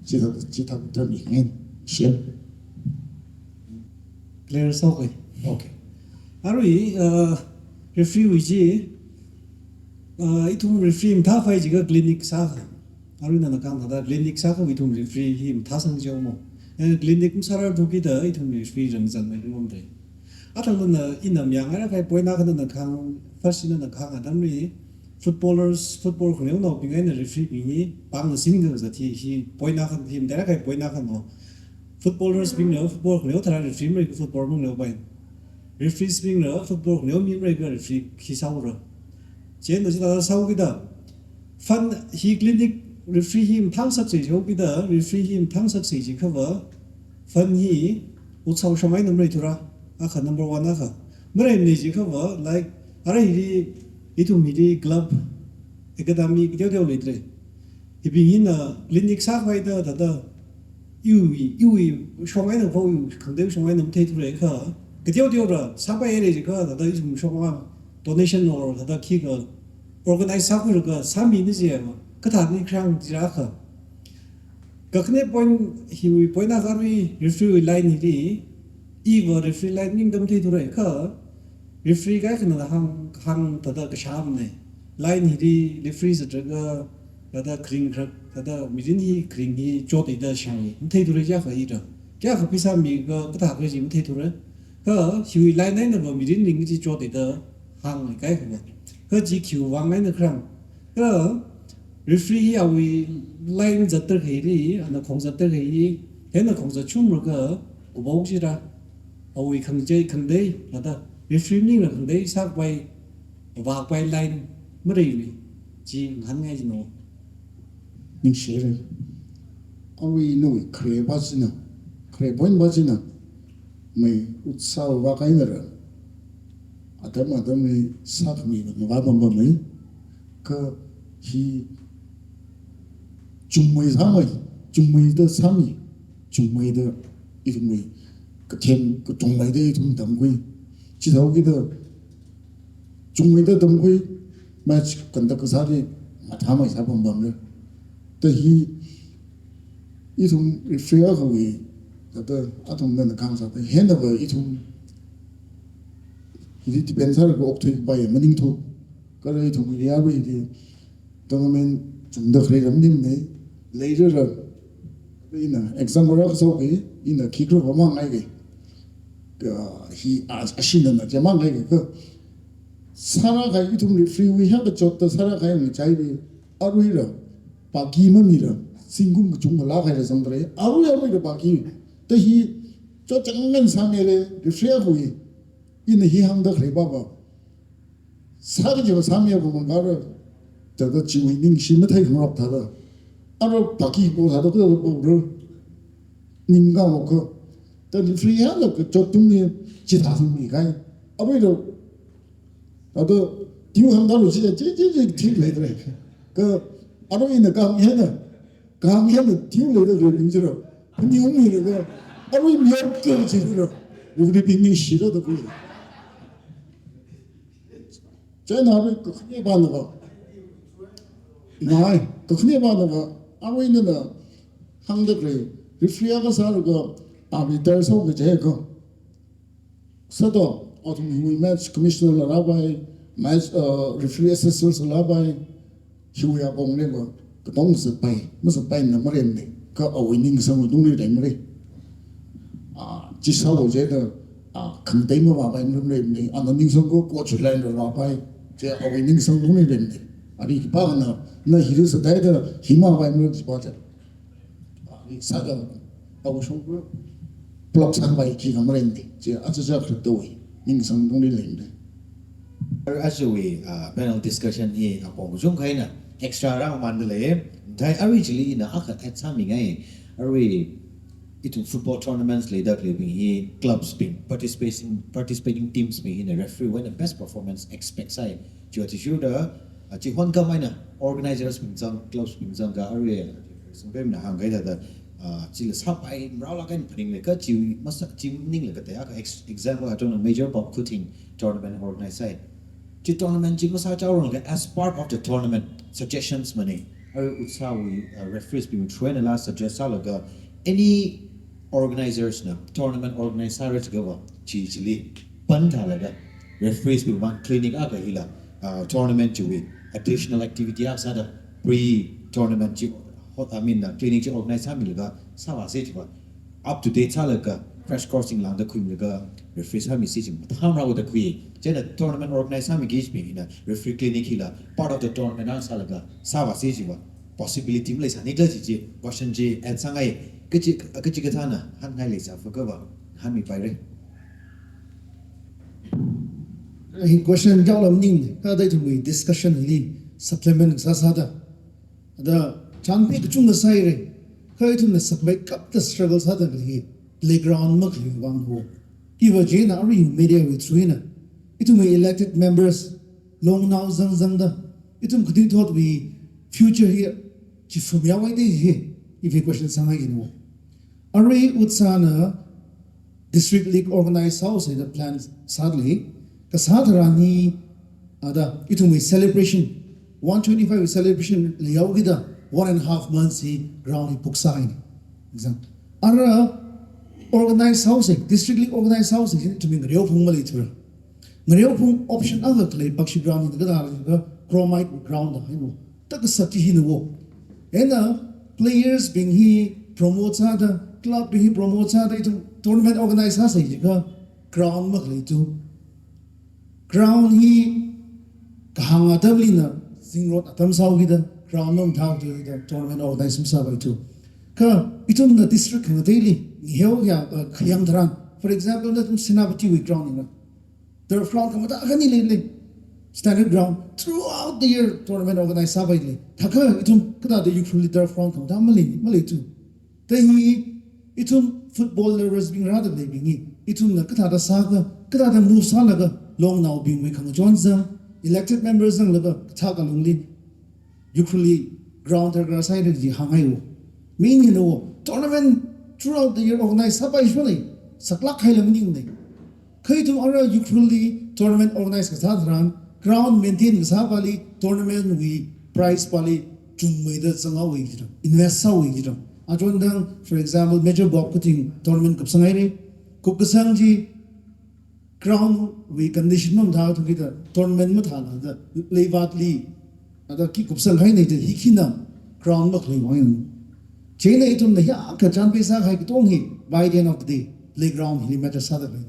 Chithā, chithā, ta mi ngen, shem. Clear sāhaoki. Okay. Arui, uh, referee wui chi, uh, ithum referee mathāpai jiakha clinic sākha. Arui nana kahāng thāda clinic sākha ithum referee hi mathāsang jao mo. Eh, clinic masārar thukida ithum referee rāngzang mai rom de. Athang nana ina mayang ara kai point akha nana kahāng, first nana kahāng atamli footballers, football khanganeonaobing eina referee bing hi pāng singkazat hi, hi point akha hi, mathāra kai point akha no. Footballers bingna football khanganeo tharan referee mareikha football manganeopai. Referees bingna football khanganeomi mareikha referee khi sāura. Chieina chithāda sāhaokida. Fund hi clinic referee hi mathāngasaksei jihaokida, referee hi mathāngasaksei jiakha va, fund hi otsak shong eina mareithura, akha number one akha. Mareimana jiakha va, like, ara hili, ithum hili club, academy, kateoteo leidalei. Hibing hina clinic sākhavai thāda, thāda, iwui, iwui shong eina pao, iwui khangatei shong eina matheithura kha, kateoteora, sāpaira jiakha, thāda, ithum shong a, donation or thāda khikha, organize sākhuilaga, sāmina jiya ma, kathāda ni khrang jira kha. Kakhane point, hiwui point akha arui, referee wui line hili, iva referee line ningda matheithura kha, referee kaikhana hāng, hāng thāda kasham ne. Line hili referee zatraga, thāda kharing khrak, thāda mirin hi kharing hi chotda shang. Matheithura jiakha ira. Kayākha pheisā mikha kathākha chi matheithura. Kha hiwui line einava mirin ring chi chotda hāng kaikhana. Kha chi khiwui vang eina khrang. Kha referee hi awui line zatda khalei, ana khong zatda khalei, hina khong zat chumlaga, ubok jira, awui khangachei khangatei, thāda, referee maningla khangatei sāpai, vāpai line, mareimana, chi ngahānngai jino. Ningshira. Awui nawui khare pa china, khare point pa china, mai utsaha vākahaina ra. Atam atamli sākhami va ngavā pam pam mai. Kha hi chungmei sāmei, chungmeida sāmi, chungmeida ithumwui, kathem, katongmeida ithum tamkhui. Chithāhaokida, chungmeida tamkhui, match conduct kasāli, mathāmei sā pam pamra. Ta hi, ithum referee akhawui, thāda athumna kahāng sāda, hinava ithum, hili depend sālaga okthui kapai maningthu. Kala ithum area wui hili tournament chungda khalei ram maningmana, leirara. Ina example akha sāhaoki, ina khikha va mangaiki. Kha hi a, ashina na chi mangaiki. Kha sāra kahai ithum referee wui hiyākha chotda sāra kahai mi chaibi, aruira, paki mamira, zingkum kachungkha lākhaira zangdalei, arui aruira paki. Ta hi chotchāng ngan sāmira, referee akhawui, ina hi hāngda khalei pa va. Sāki jiva sāmiya va mangara, thāda chiwui ningshi mathei khangarok thāda. Ara paki po thāda kha po ro. Ningkha mo kha. Ta referee hiyākha chot tungli chithā singmi kahai. Aruira, thāda, tiu hāngda lo chi, chi, chi, chi, chi leidalei. Kha, aruina kahāng hina. Kahāng hina tiu leida khalei ning jiro. Puni ungmi leida. Arui miyar kha jiro. Referee bing ningshira da khui. Chieina arui kakhane pana va. Ngai, kakhane pana va. Arui nana hāngda khalei. Referee akha sālaga, a retire sāhaoki jiakha. Sāda, athum hiwui match commissioner la rāpai, match, uh, referee assessors la rāpai, hiwui apong leiva, katong masāpai, masāpaina maremne, kha awui ningsang tungli lei mare. Ah, chi sālo jida, ah, khangatei mavāpai maremne, ana ningsang ko coach line la rāpai, chi awui ningsang tungli lei mare. Ari khipākhana, na hili sāda da, hi mavāpai mare chi pa cha. Sāda, awui shongfa, block sāpai ki kamareng di, chi achacha khartoi, ningsang tungli lei mare. Ar ajawui, ah, panel discussion hi apong kachungkha eina extra rāmamanda lei, thai ari chili ina akha add sāmingai, ari ithum football tournaments leida khaleibing hi clubs bing, participating, participating teams bing hina referee wui eina best performance expect sāi, chiwui athishurda, ah, chi honkham eina organizers bing zang, clubs bing zang ka ari, singpemna hāngkahai thāda, ah, chila sāpai marao lāk eina phaninglei kha chi masā, chi maningla katei akha ex-, example, I don't know, Major Bob Khuthing tournament organize sāi. Chi tournament chi masāchaorang kha as part of the tournament suggestions mane. Ari UDSA wui, ah, referees bing through eina la suggest sālaga any organizers na tournament organize sāra chiakha va chi chili pan thālaga referees bing vang clinic akha hila, ah, tournament chiwui additional activity akha sāda pre-tournament chi, I mean, uh, clinic chi organize sāmilaga sāvāsa chiva up to date sālaga crash course sing lāngda khuimilaga referee sāmisa chi mathāmara da khui. Chieina tournament organize sāmiki chibing hina referee clinic hila part of the tournament akha sālaga sāvāsa chiva possibility maleisāni da chi chi question chi add sāngai, kachi, kachikathāna hāngngai leisā faka va hāngmipaira. Hi question jaola maning, kha da ithumwui discussion li supplement sāsāda, da chānpi kachungkha sāhaira, kha ithumna sakmeikapta struggle sāda khalei hi playground makhalei vang ho. Iva chieina ari media wui through eina ithumwui elected members longnao zangzangda ithum khanuithotwui future hi chifum yaohaida hi, iva question sāngai kino. Ari UDSA na District League organize sāhaosa da plan sāda lei, kasā tharan hi, ada, ithumwui celebration, one twenty-five celebration leihaokida one and a half months hi ground hi book sāhaina. Exam. Ara organize sāhaosa, District League organize sāhaosa, ithumwui ngareophung maleithura. Ngareophung option akha khalei Bakshi ground hi kathāda, chromite ground da haino. Taka sati hina wo. Eina players bing hi promote sāda, club bing hi promote sāda, ithum tournament organize sāsa chiakha ground makhalei tu. Ground hi kahāng atamli na zingrot atam sāhaokida ground mathāthuda tournament organize masāpai tu. Kha ithumna district khangateili ngaheo ya, uh, khayang tharan. For example, nathum Senapati wui ground na. Turf ground khamathā khani leilei. Standard ground. Throughout the year tournament organize sāpai lei. Thākha ithum kathāda Ukhrulli turf ground khamathā malei, maleitu. Thāda hi ithum football lovers bing rāda khaleibing hi ithumna kathāda sākha, kathāda move sālaga longnaobingwui khangachon zang, elected members zanglaga kathā kalungli Ukhrulli ground tharkar sāhaira chi hānghaiwo. Meaning hina wo, tournament throughout the year organize sāpai shonei, saklāk haila maningnei. Kha ithum ara Ukhrulli tournament organize kasā tharan, ground maintain kasā pali, tournament wui prize pali, chungmeida zanghaowa jidang, invest sāhaowa jidang. Achondang, for example, Major Bob Khuthing tournament kupsang haira, kupkasang chi, ground wui condition mamathāthu kida tournament mathāla da leivatli, ada ki kupsang hainei da hi khina ground makhalei vang yang. Chieina ithumna hiyākha chānpi sākahai katonga hi, by the end of the day, playground hili matter sāda lei.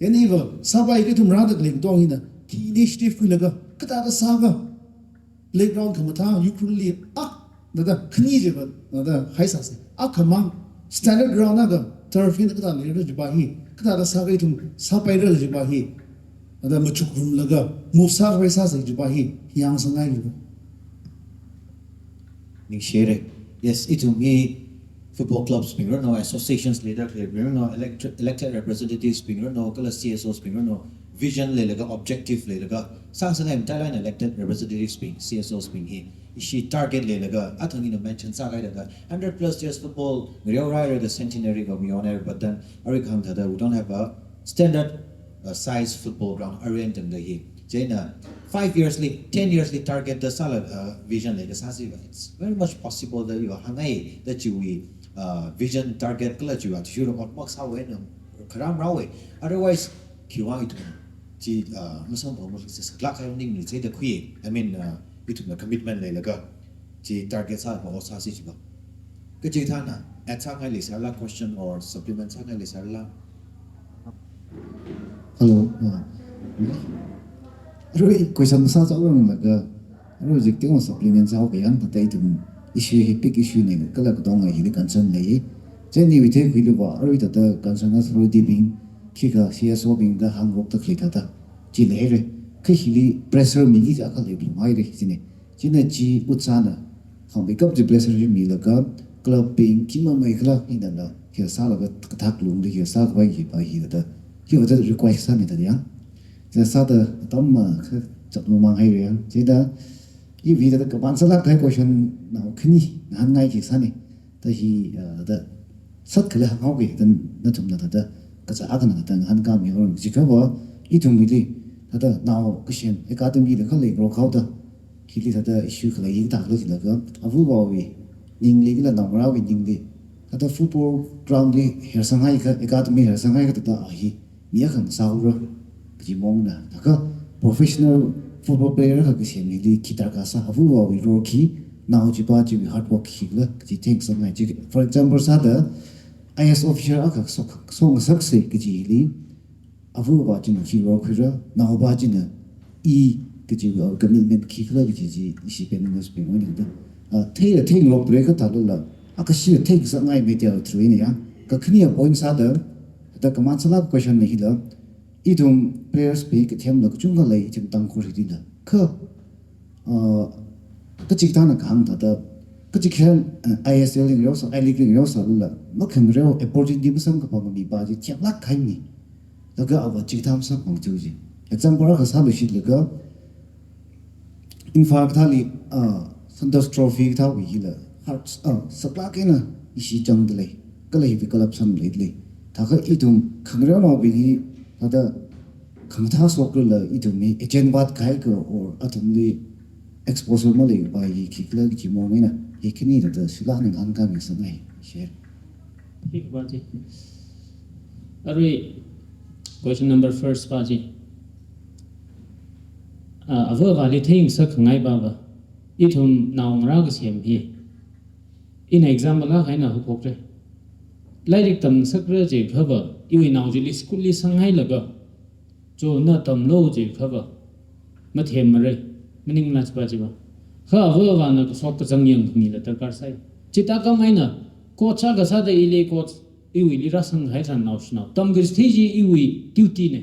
Eniva, sāpai ithum rāda khalei katonga hina, khi initiative khuilaga, kathāda sākha, playground khamathā, Ukhrulli, ak, nada, khani chiva, nada, haisāsa. Akhamang, standard ground akha, turf hina kathā leira chiva hi, kathāda sākha ithum, sāpaira chiva hi, nada, machukrumlaga, move sāpai sāsa chiva hi, yangsangngailu. Ningshire. Yes, ithum hi football clubs bing rano, associations leida khaleibing rano, elect-, elected representatives bing rano, kala C S Os bing rano, vision leilaga, objective leilaga, sāsangngai matailāk eina elected representatives bing, C S Os bing hi, ishi target leilaga, athang ina mention sākahai thāda, hundred plus years football, ngareorāhaira da centenary ka mayonhaira, but then, arui kahāng thāda, we don't have a standard, uh, size football ground, arui eina tangda hi. Chieina, five years li, ten years li target da sāla, uh, vision leilaga sāsi va. It's very much possible that you are hāngngai, that you will, uh, vision target kala chiva, chiva ot mak sāwui eina, Kharam rāwui. Otherwise, khiwui ithum chi, ah, masamphangmara, chi saklāk kahai maningmana da khuiya. I mean, ah, ithumna commitment leilaga chi target sālaga ot sāsi jiva. Kachikathāna add sāngai leisālala, question or supplement sāngai leisālala. Hello. Ah. Arui question sā sā rang laga, arui hijik ting supplement sāhaoki yang, thāda ithum issue hi big issue na, kala katonga hili concern lei. Chieina iwui theikhuiluiva, arui thāda concern authority bing, khikha C S O bingda hāngrokda khalei thāda chi leira. Kha hili pressure miki jiakha leiphalunghaira china. China chi utsana, hāngmeikap chi pressure chi milaga, club bing, khi mamei khala hinala, hi sālaga kathak lungli hi sākhavai hiva hithāda, hiva thāda request sāmida yang. Chi sāda atam makha chapmamang haira yang. Chieina iwui thāda kapan sālāk kahai question nao khani ngahānngaiki sāna. Thāda hi, ah, thāda sākhala hānghaoki, thāda nathumna thāda kazā akhana thāda ngahānkāmi haora jiakhava, ithumwuili thāda nao kasem academy da khalei rokhaoda, hili thāda issue khalei ying takla jilaga, avāva̱wui ningli kala naongarāwui ningli, thāda football ground li hersanghaikha, academy hersanghaikha thāda a hi mi akha ngasāhaora kaji maongna. Thākha professional football player akha kasemli khi darkar sā, avāva̱wui role khi, nao chipa chiwui hard work khikhala kaji theingasangngai chi. For example sāda, I A S officer akha sok, songasaksa kajili, avāva̱ china khi role khuira, naopa china i kaji, uh, commitment khikhala kaji chi ishi panelist bingwui eina thāda, ah, theila theingarokra kathālala, ah, kashi theingasakngai media through eina ya. Kakhane point sāda, thāda kaman sālāk question na hila, ithum players bing kathemla kachungkha lei, ithum Tangkhul hilila. Kha, ah, kachikathāna kahāng thāda, kachikathā, ah, I S L li ngareosā, I-League li ngareosālala, makhangareo opportunity masamkaphang mipa chi themlāk kahaina. Laga ava chikathā masamphang chi. Example akha sāluishitlaga, Imphal kathāli, ah, Santosh Trophy kathāwui hila, Hearts, ah, saklāk eina ishi zangda lei, kala hiwui club sāmda lei. Thākha ithum khangareonaobing hi, thāda khamathā shoklala ithum hi agent vātkahai kha or athumli exposure maleipa hi khikhala kaji maong eina, hi khani thāda shila ngahānkāmi sangngai. Share. Thik ba chi. Arui question number first pa chi. Ah, avāva̱li theingasakngai pava, ithum naongarā kasem hi, ina example akha eina haophokra. Lairik tamngasakra jiakhava, iwui nao chili school li sanghailaga, chona tamlu jiakhava, mathemmara, maningla chipa chiva. Kha avāva̱na kashok kazang yangkhamila darkar sai. Chithākhamei eina, coach akha sāda ili coach, iwuili rāsanghai tharan naoshinao tamkachithei chi iwui duty na.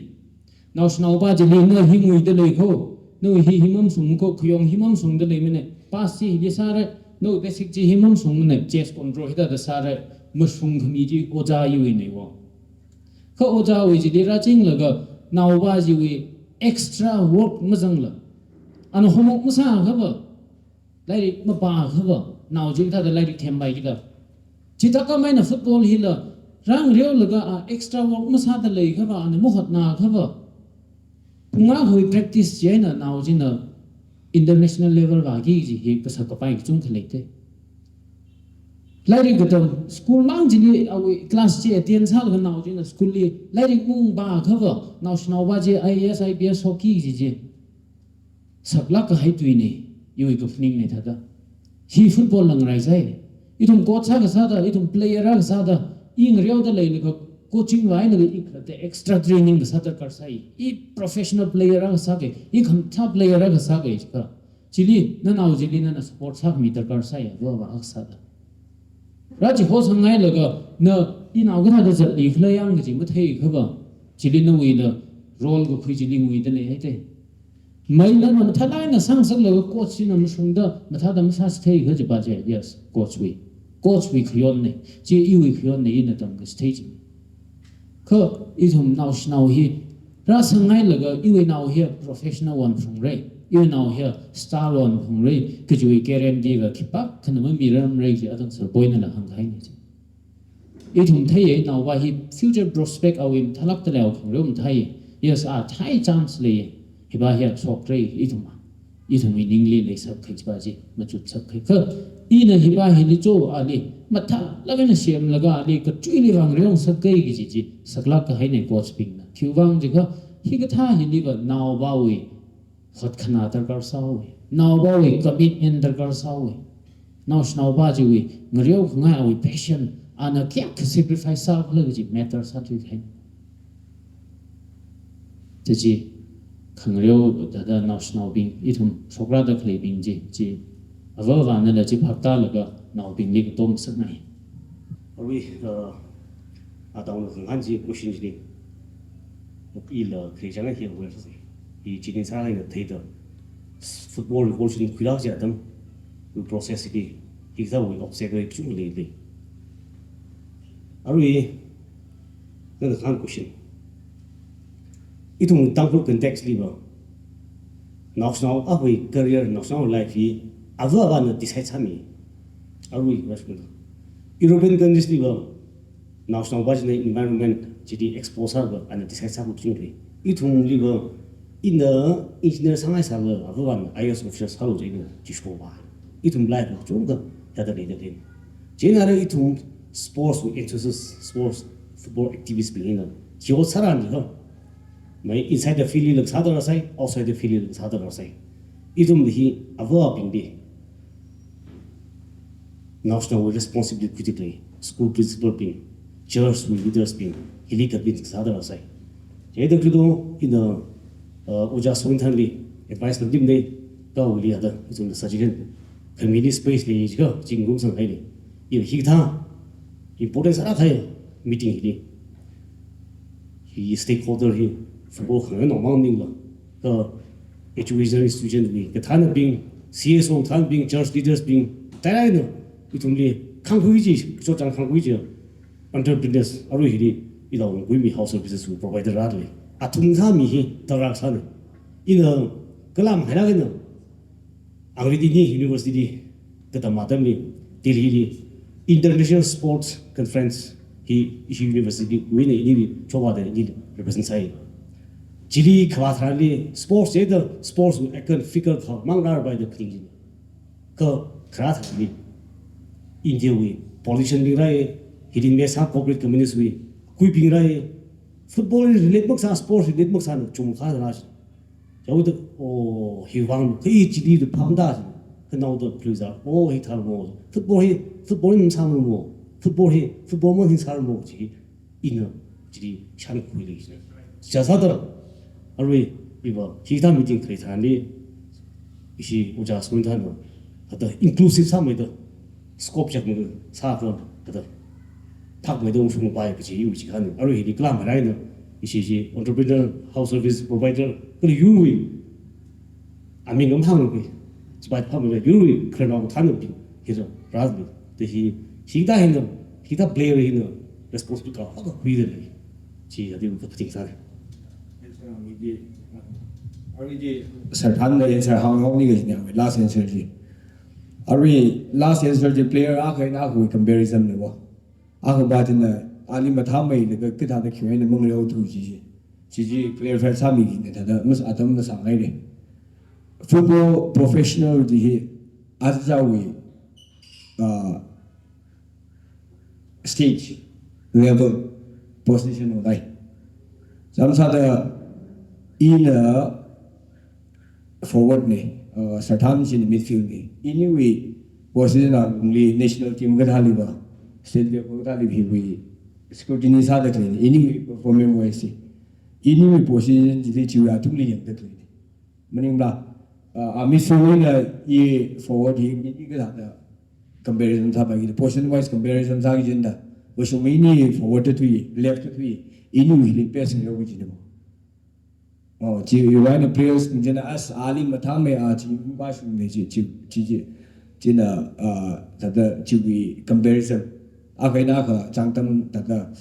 Naoshinaopa chili na hi nguida lei kho, nawui hi hi mamashung kho, khayong hi mamashungda leimana, pass chi hili sāra, nawui basic chi hi mamashungmana, chest control hithāda sāra, mashungkhami chi ojā iwuina wo. Kha ojāwui chili rāchinglaga, naopa chiwui extra work mazangla, ana homework masākhava, lairik mapākhava, nao chi kathāda lairik thempai kida. Chithākhamei eina football hila, rāngareolaga a extra work masāda leikhava, ana mahotnakhava, pung akhawui practice chi eina nao china international level vāki kaji hi kasak kapai kachungkha leite. Lairik katam, school mang chili awui class chi attend sālaga nao china school li lairik mapākhava, naoshinaopa chi I A S, I P S shokki kaji chi saklāk kahai tuina, iwui kaphaningna thāda. Hi football lang rai sai. Ithum coach akha sāda, ithum player akha sāda, i ngareoda leilaga coaching vāhailaga i khalatta extra training kasā darkar sai. I professional player akha sāki, i khamathā player akha sāki kha, chili, nanao chili nana support sākhami darkar sai, avāva̱ akha sāda. Rāchihosanghailaga, na inao kathāda zatlikhala yang kaji matheikhava, chili nawuila role kakhui chili nguida leihaite. Maila mathālāk eina sāngasaklaga coach china mashungda, mathāda masāchitheikha chipa chi, yes, coach wui. Coach wui khayonna, chi iwui khayonna, ina tamkachithei chi. Kha ithum naoshinao hi, rāsanghailaga iwui nao hi professional onaphungra, iwui nao hi star onaphungra kajiwui guarantee va khipākhana mamirarmara kaji atam sir poinala hāngkahaina chi. Ithum theiya, naopa hi future prospect awui mathālākda lei, awui khangareo mathāya. Yes, a thei chance leiya. Hipa hi shokra ithum a. Ithumwui ningli leishapkhai chiva chi, machutsapkhai. Kha ina hiva hili cho ali, mathālāk eina semlaga ali, kachuili vang reong sākahai kaji chi, saklāk kahaina coach bingna. Khiwuivang jiakha, hikathā hiliva naovāwui hotkhana darkar sāhaowa. Naovāwui commitment darkar sāhaowa. Naoshinaovā chiwui ngareokhangai awui passion, ana kayākha sacrifice sākhala kaji matter sāthuikahai. Tachi, khangareo thāda naoshinaobing, ithum shokrāda khaleibing chi, chi, avāvānala chi phaptālaga naobingli katom sakngai. Arui, uh, ataona khangahān chi question chili, ila khalei chang hi aware sāsa. Hi chili sālaga theida football revolution khuilāk kaji atam, process hi, hikathāwui obstacle kachungkha leilei. Arui, nana khangahān question. Ithum Tangkhul context liva, naoshinao akhawui career, naoshinao life hi avāvāna decide sāmi. Arui, European countries liva, naoshinaovā china environment chili expose sālaga ana decide sākhui kachungkha lei. Ithumliva, ina engineer sāngaisālaga avāvāna I A S officer sālu jina chishovā. Ithum life kachungkha thāda leidalei. Chieina arui ithum sports enthusiast, sports football activist bing hina, chiho sāran jiakha, mai inside the field lila sāda rāsai, outside the field lila sāda rāsai. Ithumli hi avābingli, naoshinaowui responsibility khuidalei, school principal bing, church wui leaders bing, hili convince sāda rāsai. Chieina khuido ina, uh, Ojā Songthanli advice nganingdalei, kaoli ada, ithumna suggestion, community space li jiakha, chingrum sanghaili. Ina hikathā important sālāk kahai meeting hili, hi stakeholder hi, football khangareo mang maningla, ka education institution bing, kathānabing, C S O kathānabing, church leaders bing, taraina, ithumli khangkhui chi, kachot chang khangkhui chi, entrepreneurs, arui hili, ila ungkhuimi health services wui provider rālei. Athum thāmi hi, darkar sāna. Ina, kalam hailāk eina, Angredi ni university li, katam atamli, Delhi li, International Sports Conference hi, ishi university wui eina ili chovāda ili represent sāi. Chili khavā tharanli, sports jida, sports wui icon figure khamang rāpaida phaning jina. Kha kharā tharanli, India wui politician bing rāi, hili mesa corporate companies wui kuibing rāi, football relate makasā, sports relate makasāna chungkha rāshi. Chaoda, oh, hiwuivang, khi chili da phamda, khanao da please, oh, hi thar mo, football hi, football hi masāmara mo, football hi, football mo hi sāra mo, chi, ina, chili shankhuili, chi. Chithāda, arui, iva, hikathā meeting khalei tharanli, ishi Ojā Songthanna, kathāda inclusive sāmeida, scope chak mi sākha, kathāda thakmeida ungshungpai kaji iwui chi khani. Arui hili kalam hairana, ishi chi entrepreneur, health service provider, kala yurwui, aming am hāngkhui, chipai phamela yurwui, khararnao thānabing, hira, rāli. Te hi, hikathā hina, hikathā player hina, responsible kahaka khuidalei. Chi, adi kaphaning sāna. Sir Thanna answer hānghaoni kajina, last answer chi. Arui last answer chi player akha eina akhawui comparison na wo. Akhava china ali mathāmeilaga kathāda khiwui eina mangareothu chi chi. Chi chi clarify sāmi kajina thāda mas atam masāngaile. Football professional chi hi achichāwui, ah, stage, level, position wui lai. Chānsāda ina forward na, uh, Sir Than china midfield na. Iniwui position alungli national team kathāliva, state level kathāli hiwui scrutiny sāda khalei na. Iniwui performance wise, iniwui position chili chiwui athumli yangda khalei na. Maningla, uh, a midfield na i forward hi, i kathāda comparison sāpai, position wise comparison sāki jina. Vāshungmeina forward da thui, left da thui, iniwui hili pass na yao kajina. Oh, chiwui eina players bing china as ali mathāmei a chi, vāshungmei chi, chi, chi, chi, china, ah, thāda chiwui comparison. Akha eina akha chāngtam thāda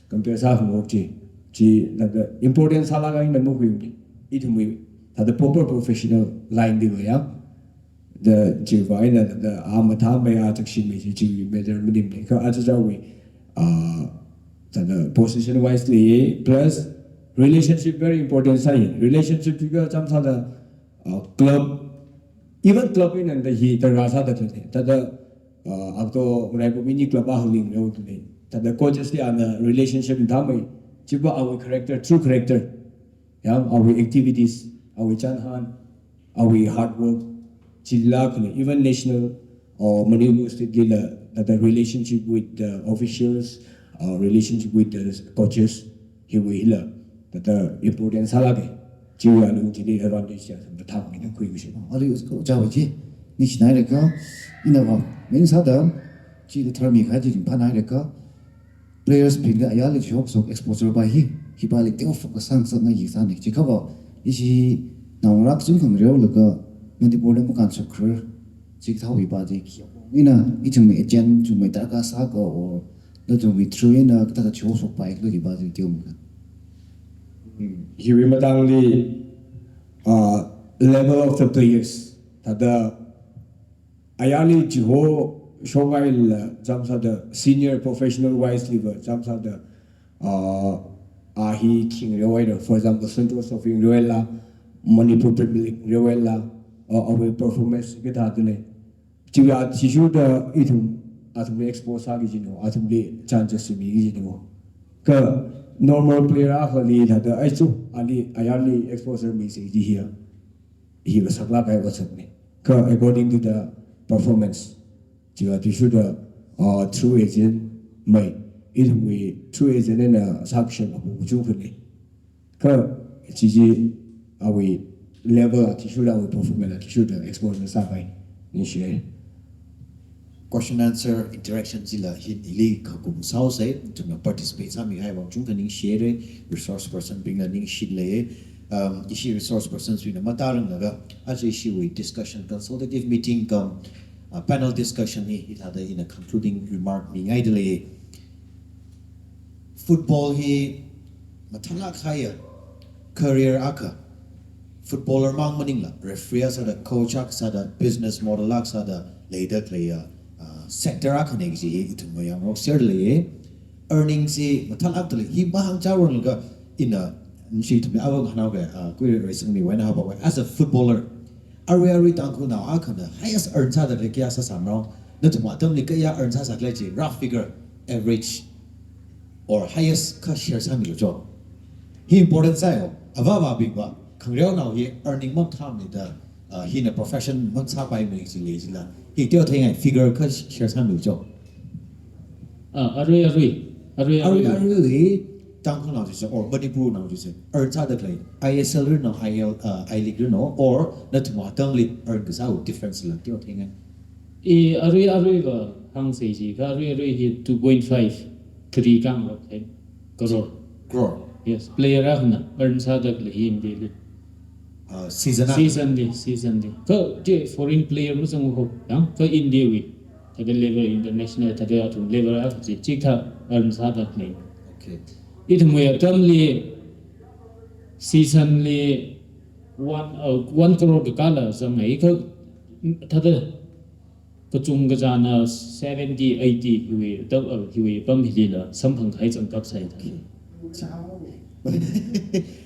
compare sāhao chi, chi thāda important sālāk eina makhuimana. Ithumwui thāda proper professional line li vāya. Da chiwui eina thāda a mathāmei a chakshimei chi, chiwui matter maningmana. Kha achichāwui, ah, thāda position wise li, plus relationship very important sāi. Relationship chiakha chānsāda, ah, club, Even club eina da hi darkar sāda khalei. Thāda, uh, ato Raipur mini club a hāngning reo khalei. Thāda coaches li ana relationship da mai. Chiva awui character, true character. Yang awui activities, awui chānhān, awui hard work, chila khalei. Even national or Manipur state lila, thāda relationship with the officials, uh, relationship with the coaches, hiwui hila, thāda important sālāka. Chiwui alung chili advantage ya, thāda thang mina khui kushi. Ali usko jawa ji, ni shinai reka, ina va, main sāda, chi da tharmi kha ji ring phanai reka, players bingli ayarli chihok sok exposure pa hi, hi pali teo focus sāngasakngai sāni. Chikhava, ishi naongarā kachungkha ngareolaga, Manipur li makānshap kharar, chikathā hi pa ji khi. Ina, ithumwui agent, ithumwui darkar sāka, or, nathumwui through eina, kathāda chihok sok pa, lo hi pa ji teo maka. Hmm. Hiwui matangli, uh, level of the players, thāda ayarli chihoshokngaila chāmsāda senior professional wise liva chāmsāda, uh, a hi khi ngareohaira, for example, Santosh Trophy ngareohaila, Manipur Premier League ngareohaila, uh, awui performance kathāda lei. Chiva athishurda ithum, athum expose sāki jino, athumli chances miki jino. Kha normal player akhali thāda ai chu, ali ayarli exposure misa ji hiya. Hiva saklāk kahai concept ni. Kha according to the performance. Chiva athishurda, uh, through agent mai. Ithumwui through agent eina sanction apong kachungkha lei. Kha chi ji awui level athishurda, awui performance athishurda exposure sāpai. Ningshi. Question answer interaction chila hi ili khakum sāhaosei, ithumna participate sāmihai vang chungkha ningshihaira, resource person bingla ningshilei. Um, ishi resource persons bingna mataranglaga, aja ishiwui discussion consultative meeting cum, uh, panel discussion hi, hithāda ina concluding remark mingaidalei. Football hi mathālāk kahaiya career akha. Footballer mang maningla, referee akha sāda, coach akha sāda, business model akha sāda, leida khaleiya, uh, sector akhana kaji hi ithum mayāngarok serlei. Earning chi mathālākdalei, hi mahāngchāronlaga ina, nshi ithumli awang hanao ga, uh, kuirai sangmi wena haba wai. As a footballer, arui arui Tangkhulnao akhana highest earn sāda khalei kayā sāsāmrao, nathum atamli kayā earn sāsā khalei chi, rough figure, average, or highest kha share sāmilu cho. Hi important sāyo, avāva̱bingva, khangareonao hi earning mamathāmana da, uh, hina profession mang sāpaimana chili chila. Hi teotheingai figure kha share sāmilu cho. Ah, arui, arui, arui, arui, arui. Arui, arui, Tangkhulnao jise, or Manipurnao jise, earn sāda khalei, I S L rino, I L, uh, I League rino, or nathum atamli earn kasā difference la teotheingai. I arui aruiva hāngsei jiakha arui arui hi two point five three kang lok hai. Crore. Crore. Yes, player akhana earn sāda khalei hi India li. Uh, season a. Season li, season li. Kha chi foreign player mazang ho, yang, kha India wui. Thāda level international, thāda athum level akha chi, chikathā earn sāda khalei. Okay. Ithumwui atamli season li one, uh, one crore kakāla zangngai, kha thāda kachungkha china seventy, eighty hiwui, ta, uh, hiwui apam hilila samphang kahai changkak sai thāda.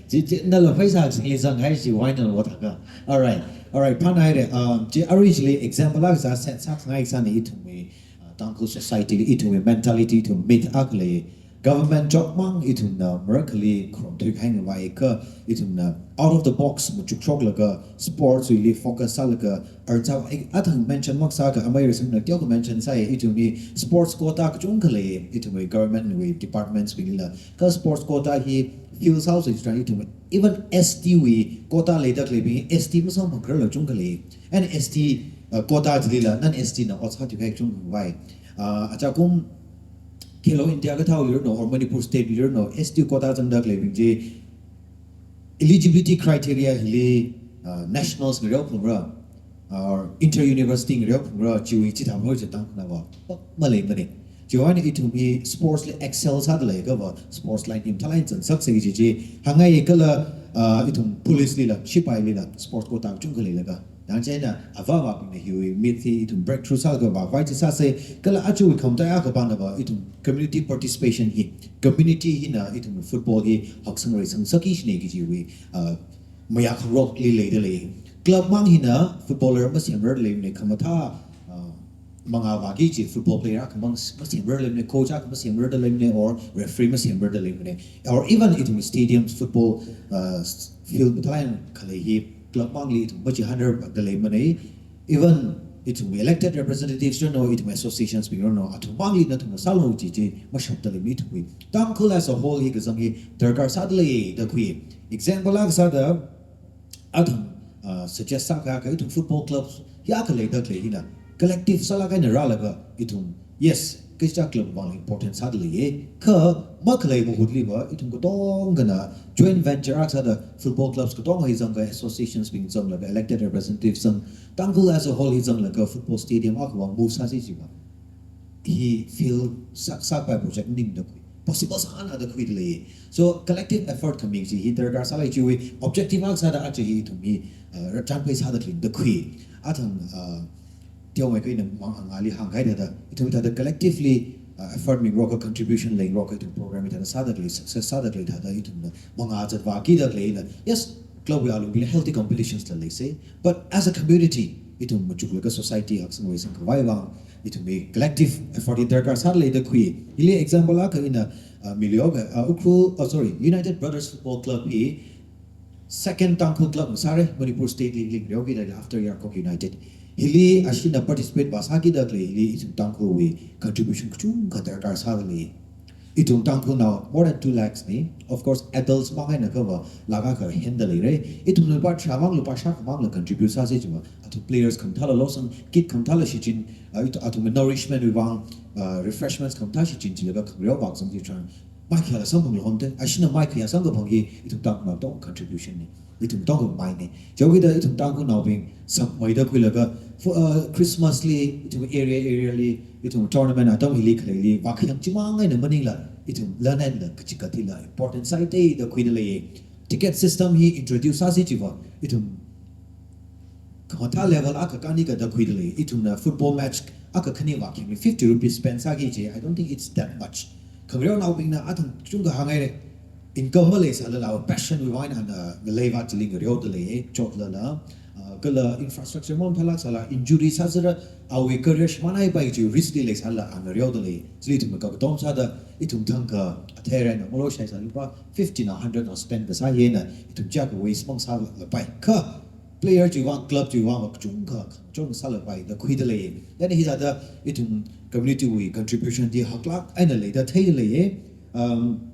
Chi, chi, nala pheisā chili zanghai chi wai nala thāka. Alright, alright, phanhaira. Um, chi arui chili example akha sā, set sākhangai sāni ithumwui, uh, Tangkhul society li ithumwui mentality, ithum myth akha lei. Government job mang ithumna marakhali khrom thuikahai ngavai kha ithumna out of the box machukshoklaga sports wuili focus sālaga earn sā, eh, athang mention makasā kha amei Raisingna teokha mention sāi, ithumwui sports quota kachungkha lei, ithumwui government wui departments wuilila. Kha sports quota hi fill sāhaosa chitharan ithumwui even S T wui quota leida khaleibing S T masamphang khararla chungkha lei. And S T, uh, quota chilila, non S T na ot sāthuikahai kachungkha vai. Uh, achakum Khelo India kathāwui lirno, or Manipur State lirno, S T quota zangda khaleibing chi eligibility criteria hili, uh, nationals ngareo phungra, or inter-university ngareo phungra, chiwui chithāmhoi chi Tangkhulnava pak maleimana. Chiwuivang ithum hi sports li excel sāda leiakhava, sports line hi mathālāk eina zangsaksei kaji chi hāngngai kala, uh, ithum police lila, shipailila, sports quota kachungkha leilaga. Yang chieina avāva̱bingna hiwui myth hi ithum breakthrough sālaga vāvai chi sāsei, kala aja khamataiya kapanava ithum community participation hi, community hina ithum football hi haksang reisang sāki shini kajiwui, uh, mayākhangarokli leida lei. club mang hina footballer masemrar leimana, khamathā, uh, mangā vāki kaji football player akha mang masemrar leimana, coach akha masemrar da leimana, or referee masemrar da leimana, or even ithum stadiums, football, uh, field mathālāk eina khalei hi club mangli ithum machihānrar da leimana. Even ithum elected representatives chino, ithum associations bing chino, athum mangli nathumna sālu kaji chi mashapda leimana ithumwui. Tangkhul as a whole hi kazang hi darkar sāda lei da khui. Example akha sāda, athum, uh, suggest sākha kha ithum football clubs hi akha leida khalei hina collective sālāk eina rālaga ithum, yes, kachichā club vang important sāda leiya. Kha makhalei mahutliva ithum katongana joint venture akha sāda football clubs katonga hi zanglaga, associations bing zanglaga, elected representatives zang, Tangkhul as a whole hi zanglaga football stadium akha vang move sāsi chiva hi fail sā, sāpai project maningda khui. Possible sāna da khuida lei. So collective effort khami chi hi darkar sālei, chiwui objective akha sāda aja hi ithum hi, uh, rāchānpai sāda khalei da khui. Athang, uh, teomeikha ina mang angāli hāngkahai thāda, ithum thāda collectively, uh, effort mingarokha, contribution leingarokha, ithum program hi thāda sāda khalei, success sāda khalei thāda ithumna mangā zat vākida khaleina. Yes, club wui alungli healthy competitions la leisai. But as a community, ithum machuklaga society haksang reisang khavai vang, ithumwui collective effort hi darkar sāda lei da khui. Hili example akha ina, uh, mileoga, uh, Ukhrul, oh, sorry, United Brothers Football Club hi second Tangkhul club sāra, Manipur State League li ngareokida after Yarkok United. Hili ashina participate vāsākida khalei hili ithum Tangkhulwui contribution kachungkha darkar sāda lei. Ithum Tangkhulnao more than two lakhs na. Of course, adults mang eina kava lakh akha henda leira. Ithum lupā tharā mang, lupā shākha mangla contribute sāsi chiva, athum players khamathāla losang, kit khamathāla shichin, uh, ithum, athum nourishment wui vang, uh, refreshments khamathā shichin chilaga khangareo vākazang chi tharan, mai khayā samphangla honte, ashina mai khayā samkaphang hi ithum Tangkhulnao tong contribution na. Ithum tong maina. Chiwuivang ithum Tangkhulnaobing sakmeida khuilaga, for, uh, Christmas li, ithum area, area li, ithum tournament atam hili khaleili, vākhayang chimang eina maningla, ithum learn and learn kachikat hila important sāi da khuida lei. Ticket system hi introduce sāsi chiva, ithum khamathā level akha khani kada khuida lei. Ithumna football match akha khani vākhayangli fifty rupees spend sāki kaji, I don't think it's that much. Khangareonaobingna athang chungkha hāngngaira. Income maleisālala, passion wui vang eina ana ngalei vā chili ngareoda lei, chotlala, uh, kala infrastructure mamathālāk sāla, injury sāsāra, awui career shimānhaipai kaji risk li leisālala, ana ngareoda lei. Chili ithumna kakatom sāda, ithum thangkha athei eina maloishaisālala, fifty na hundred na spend kasā hina, ithum chiyākha waste mang sālapai. Kha player chiwui vang, club chiwui vang, kachungkha chong sālapai da khuida lei. Then hithāda ithum community wui contribution chi haklāk eina leida theida lei. Um,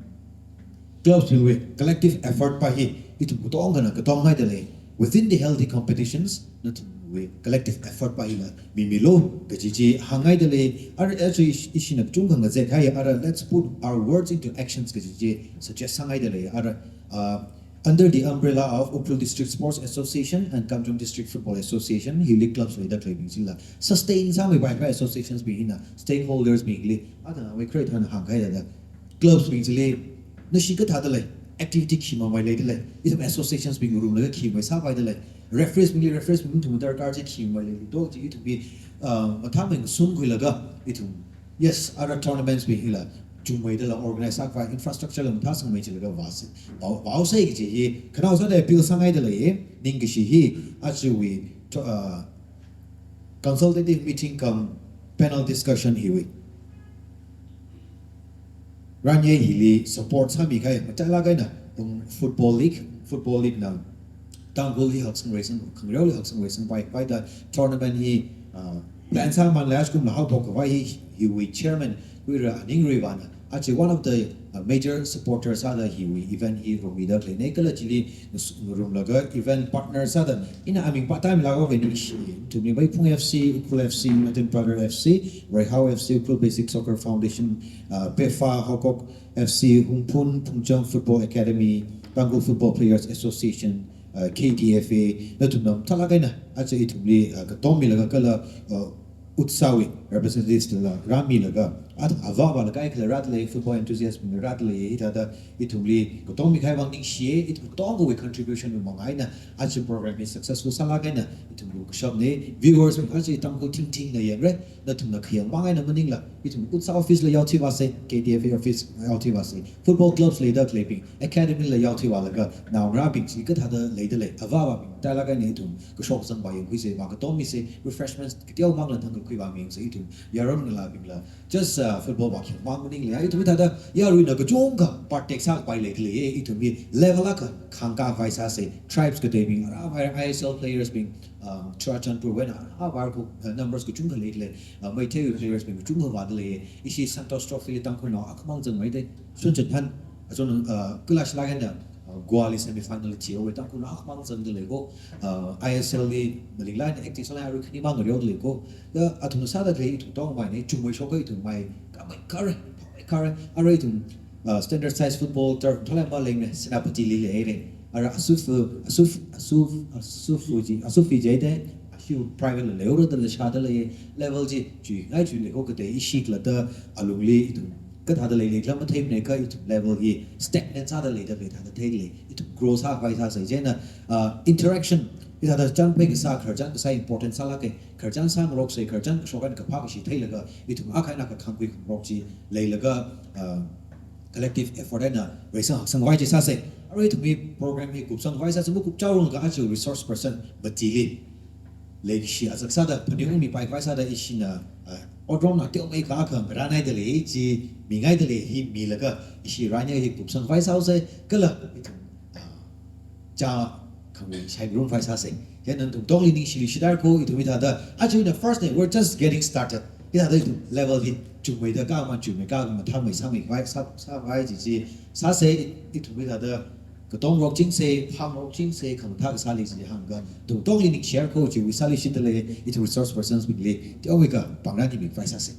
clubs bingwui collective effort pa hi ithum katongana katonghaida lei. Within the healthy competitions, nathumwui collective effort pa hila mimilu kaji chi hānghaida lei. Ara aja ish-, ishina kachungkha ngazek kahai, ara let's put our words into actions kaji chi suggest sānghaida lei. Ara, uh, under the umbrella of Ukhrul District Sports Association and Kamjong District Football Association, hili clubs leida khaleibing chila sustain sāmeipai khavai associations bing hina, stakeholders bingli, athang awui kharei thāna hāngkahai thāda, clubs bing chili nashi kathāda lei, activity khi mamai leida lei, ithum associations bing ngarumlaga khi mai sāpaida lei, referees bingli, referees bing ithum darkar chi khi mai lei, do chi ithum bi, uh, mathāmei ngasungkhuilaga, ithum, yes, ara tournaments bing hila chungmeida la organize sākhavai, infrastructure la mathāsangmei chilaga vāsa, vā, vāsai kaji hi khanaowa sāda appeal sānghaida lei. Ningkashi hi, ajawui to-, uh, consultative meeting cum panel discussion hiwui ranye hili support sāmikahai matailāk eina, um, Football League, Football League na Tangkhul hi haksang reisang, khangareoli haksang reisangpai, pai da tournament hi, uh, plan sāmanlei, ajakumla haophok khavai hi, hiwui chairman Kuira Aningrui vāna, aja one of the, uh, major supporters sāda hiwui event hi rumida khaleina. Kala chili ngarumlaga event partner sāda ina aming pa time laga veni shi, ithumli Vaiphung F C, Ukhrul F C, United Brother F C, Reihao F C, Ukhrul Basic Soccer Foundation, uh, PEFA, Hokok F C, Hungphun Phungcham Football Academy, Tangkhul Football Players Association, uh, K D F A, nathumna mathālāk eina aja ithumli, uh, katom milaga kala, uh, UTSA wui representatives la rāmilaga, athum avāvāla kaikhala rāda lei, football enthusiast bingla rāda lei, hithāda ithumli katongmi kahai vang ningshiya, ithum katongawui contribution wui manga eina aja program hi successful sālāk eina ithumwui kashapna. Viewers bing aja Tangkhul thingthingna yangra, nathumna khayang mang eina maningla, ithum Utsa office la yaothui vāsa, K D F A office yaothui vāsa, football clubs leida khaleibing, academy la yaothui vālaga, naongarābing chi kathāda leida lei, avāvābing tailāk eina ithum kashok kazang vāyangkhuisa, vākatomisa, refreshments kateomang la thangkakhui vāmiyangsa, ithum yaron ngalābingla just, uh, football vākhayang mang maningla, ithum hithāda yaruina kachungkha part take sākapai leida lei, ithum hi level akha khangkā khavai sāsa, tribes kateibing, aravai I S L players bing, um, Churachandpur wui eina aravai ko, uh, numbers kachungkha leida lei, uh, Meitei players bing kachungkha vāda lei, ishi Santosh Trophy li Tangkhulnao akhamang zangmeida, Sunchon Han, achon, uh, kala shilāk eina, uh, Goa li semi final li thihaowa, Tangkhulnao akhamang zangda lei ko, uh, I S L li malinglāk eina active sālāk eina arui khanimang ngareoda lei ko, ya athumna sāda khalei ithum tongmeina, chungmei shoka ithum mai, kamei kare, kamei kare, arui ithum, uh, standard size football turf thalai maleng ne, Senapati li leira. Ara Asuf, Asuf, Asuf, Asuf ji, Asuf ji de, ashiwui private la leira da la shāda lei, level chi chuingai chuilei ko katei ishi khalatta alungli ithum kathāda leilei khala matheimana kha ithum level hi stagnant sāda leida lei thāda theilei, ithum grow sākhavai sāsa, chieina, uh, interaction, hithāda chānphai kasā, khararchān kasā important sālāka, khararchān sāngaroksa, khararchān kashok eina kaphā kashi theilaga, ithum akha eina akha khangkhui khangarok chi leilaga, uh, collective effort eina reisang haksang khavai chi sāsa. Arui ithumwui program hi kupsang khavai sāsa, makupchaoranglaga aja resource person matili leikashi azak sāda phaning ungmipai khavai sāda ishina, uh, otromna teomeikha akha ngarānhaida lei, chi mingaida lei, hi milaga ishi ranya hi kupsang khavai sāsa, kala ithum, uh, cha khangwui shai room khavai sāsa. Chieina nathum tongli ningshili shidar ko, ithum hithāda, aja ina first day, we're just getting started. Hithāda ithum level hi chungmeida kha man chungmei kha mathāmei sāmei khavai sā, sākhavai chi chi sāsa, ithum hithāda katongrok chingsa, phangrok chingsa, khamathā kasāli chi hānglaga, nathum tongli ningshiyar ko, chiwui sāli shida lei, ithum resource persons bingli teomeikha pāngrānmimi khavai sāsa.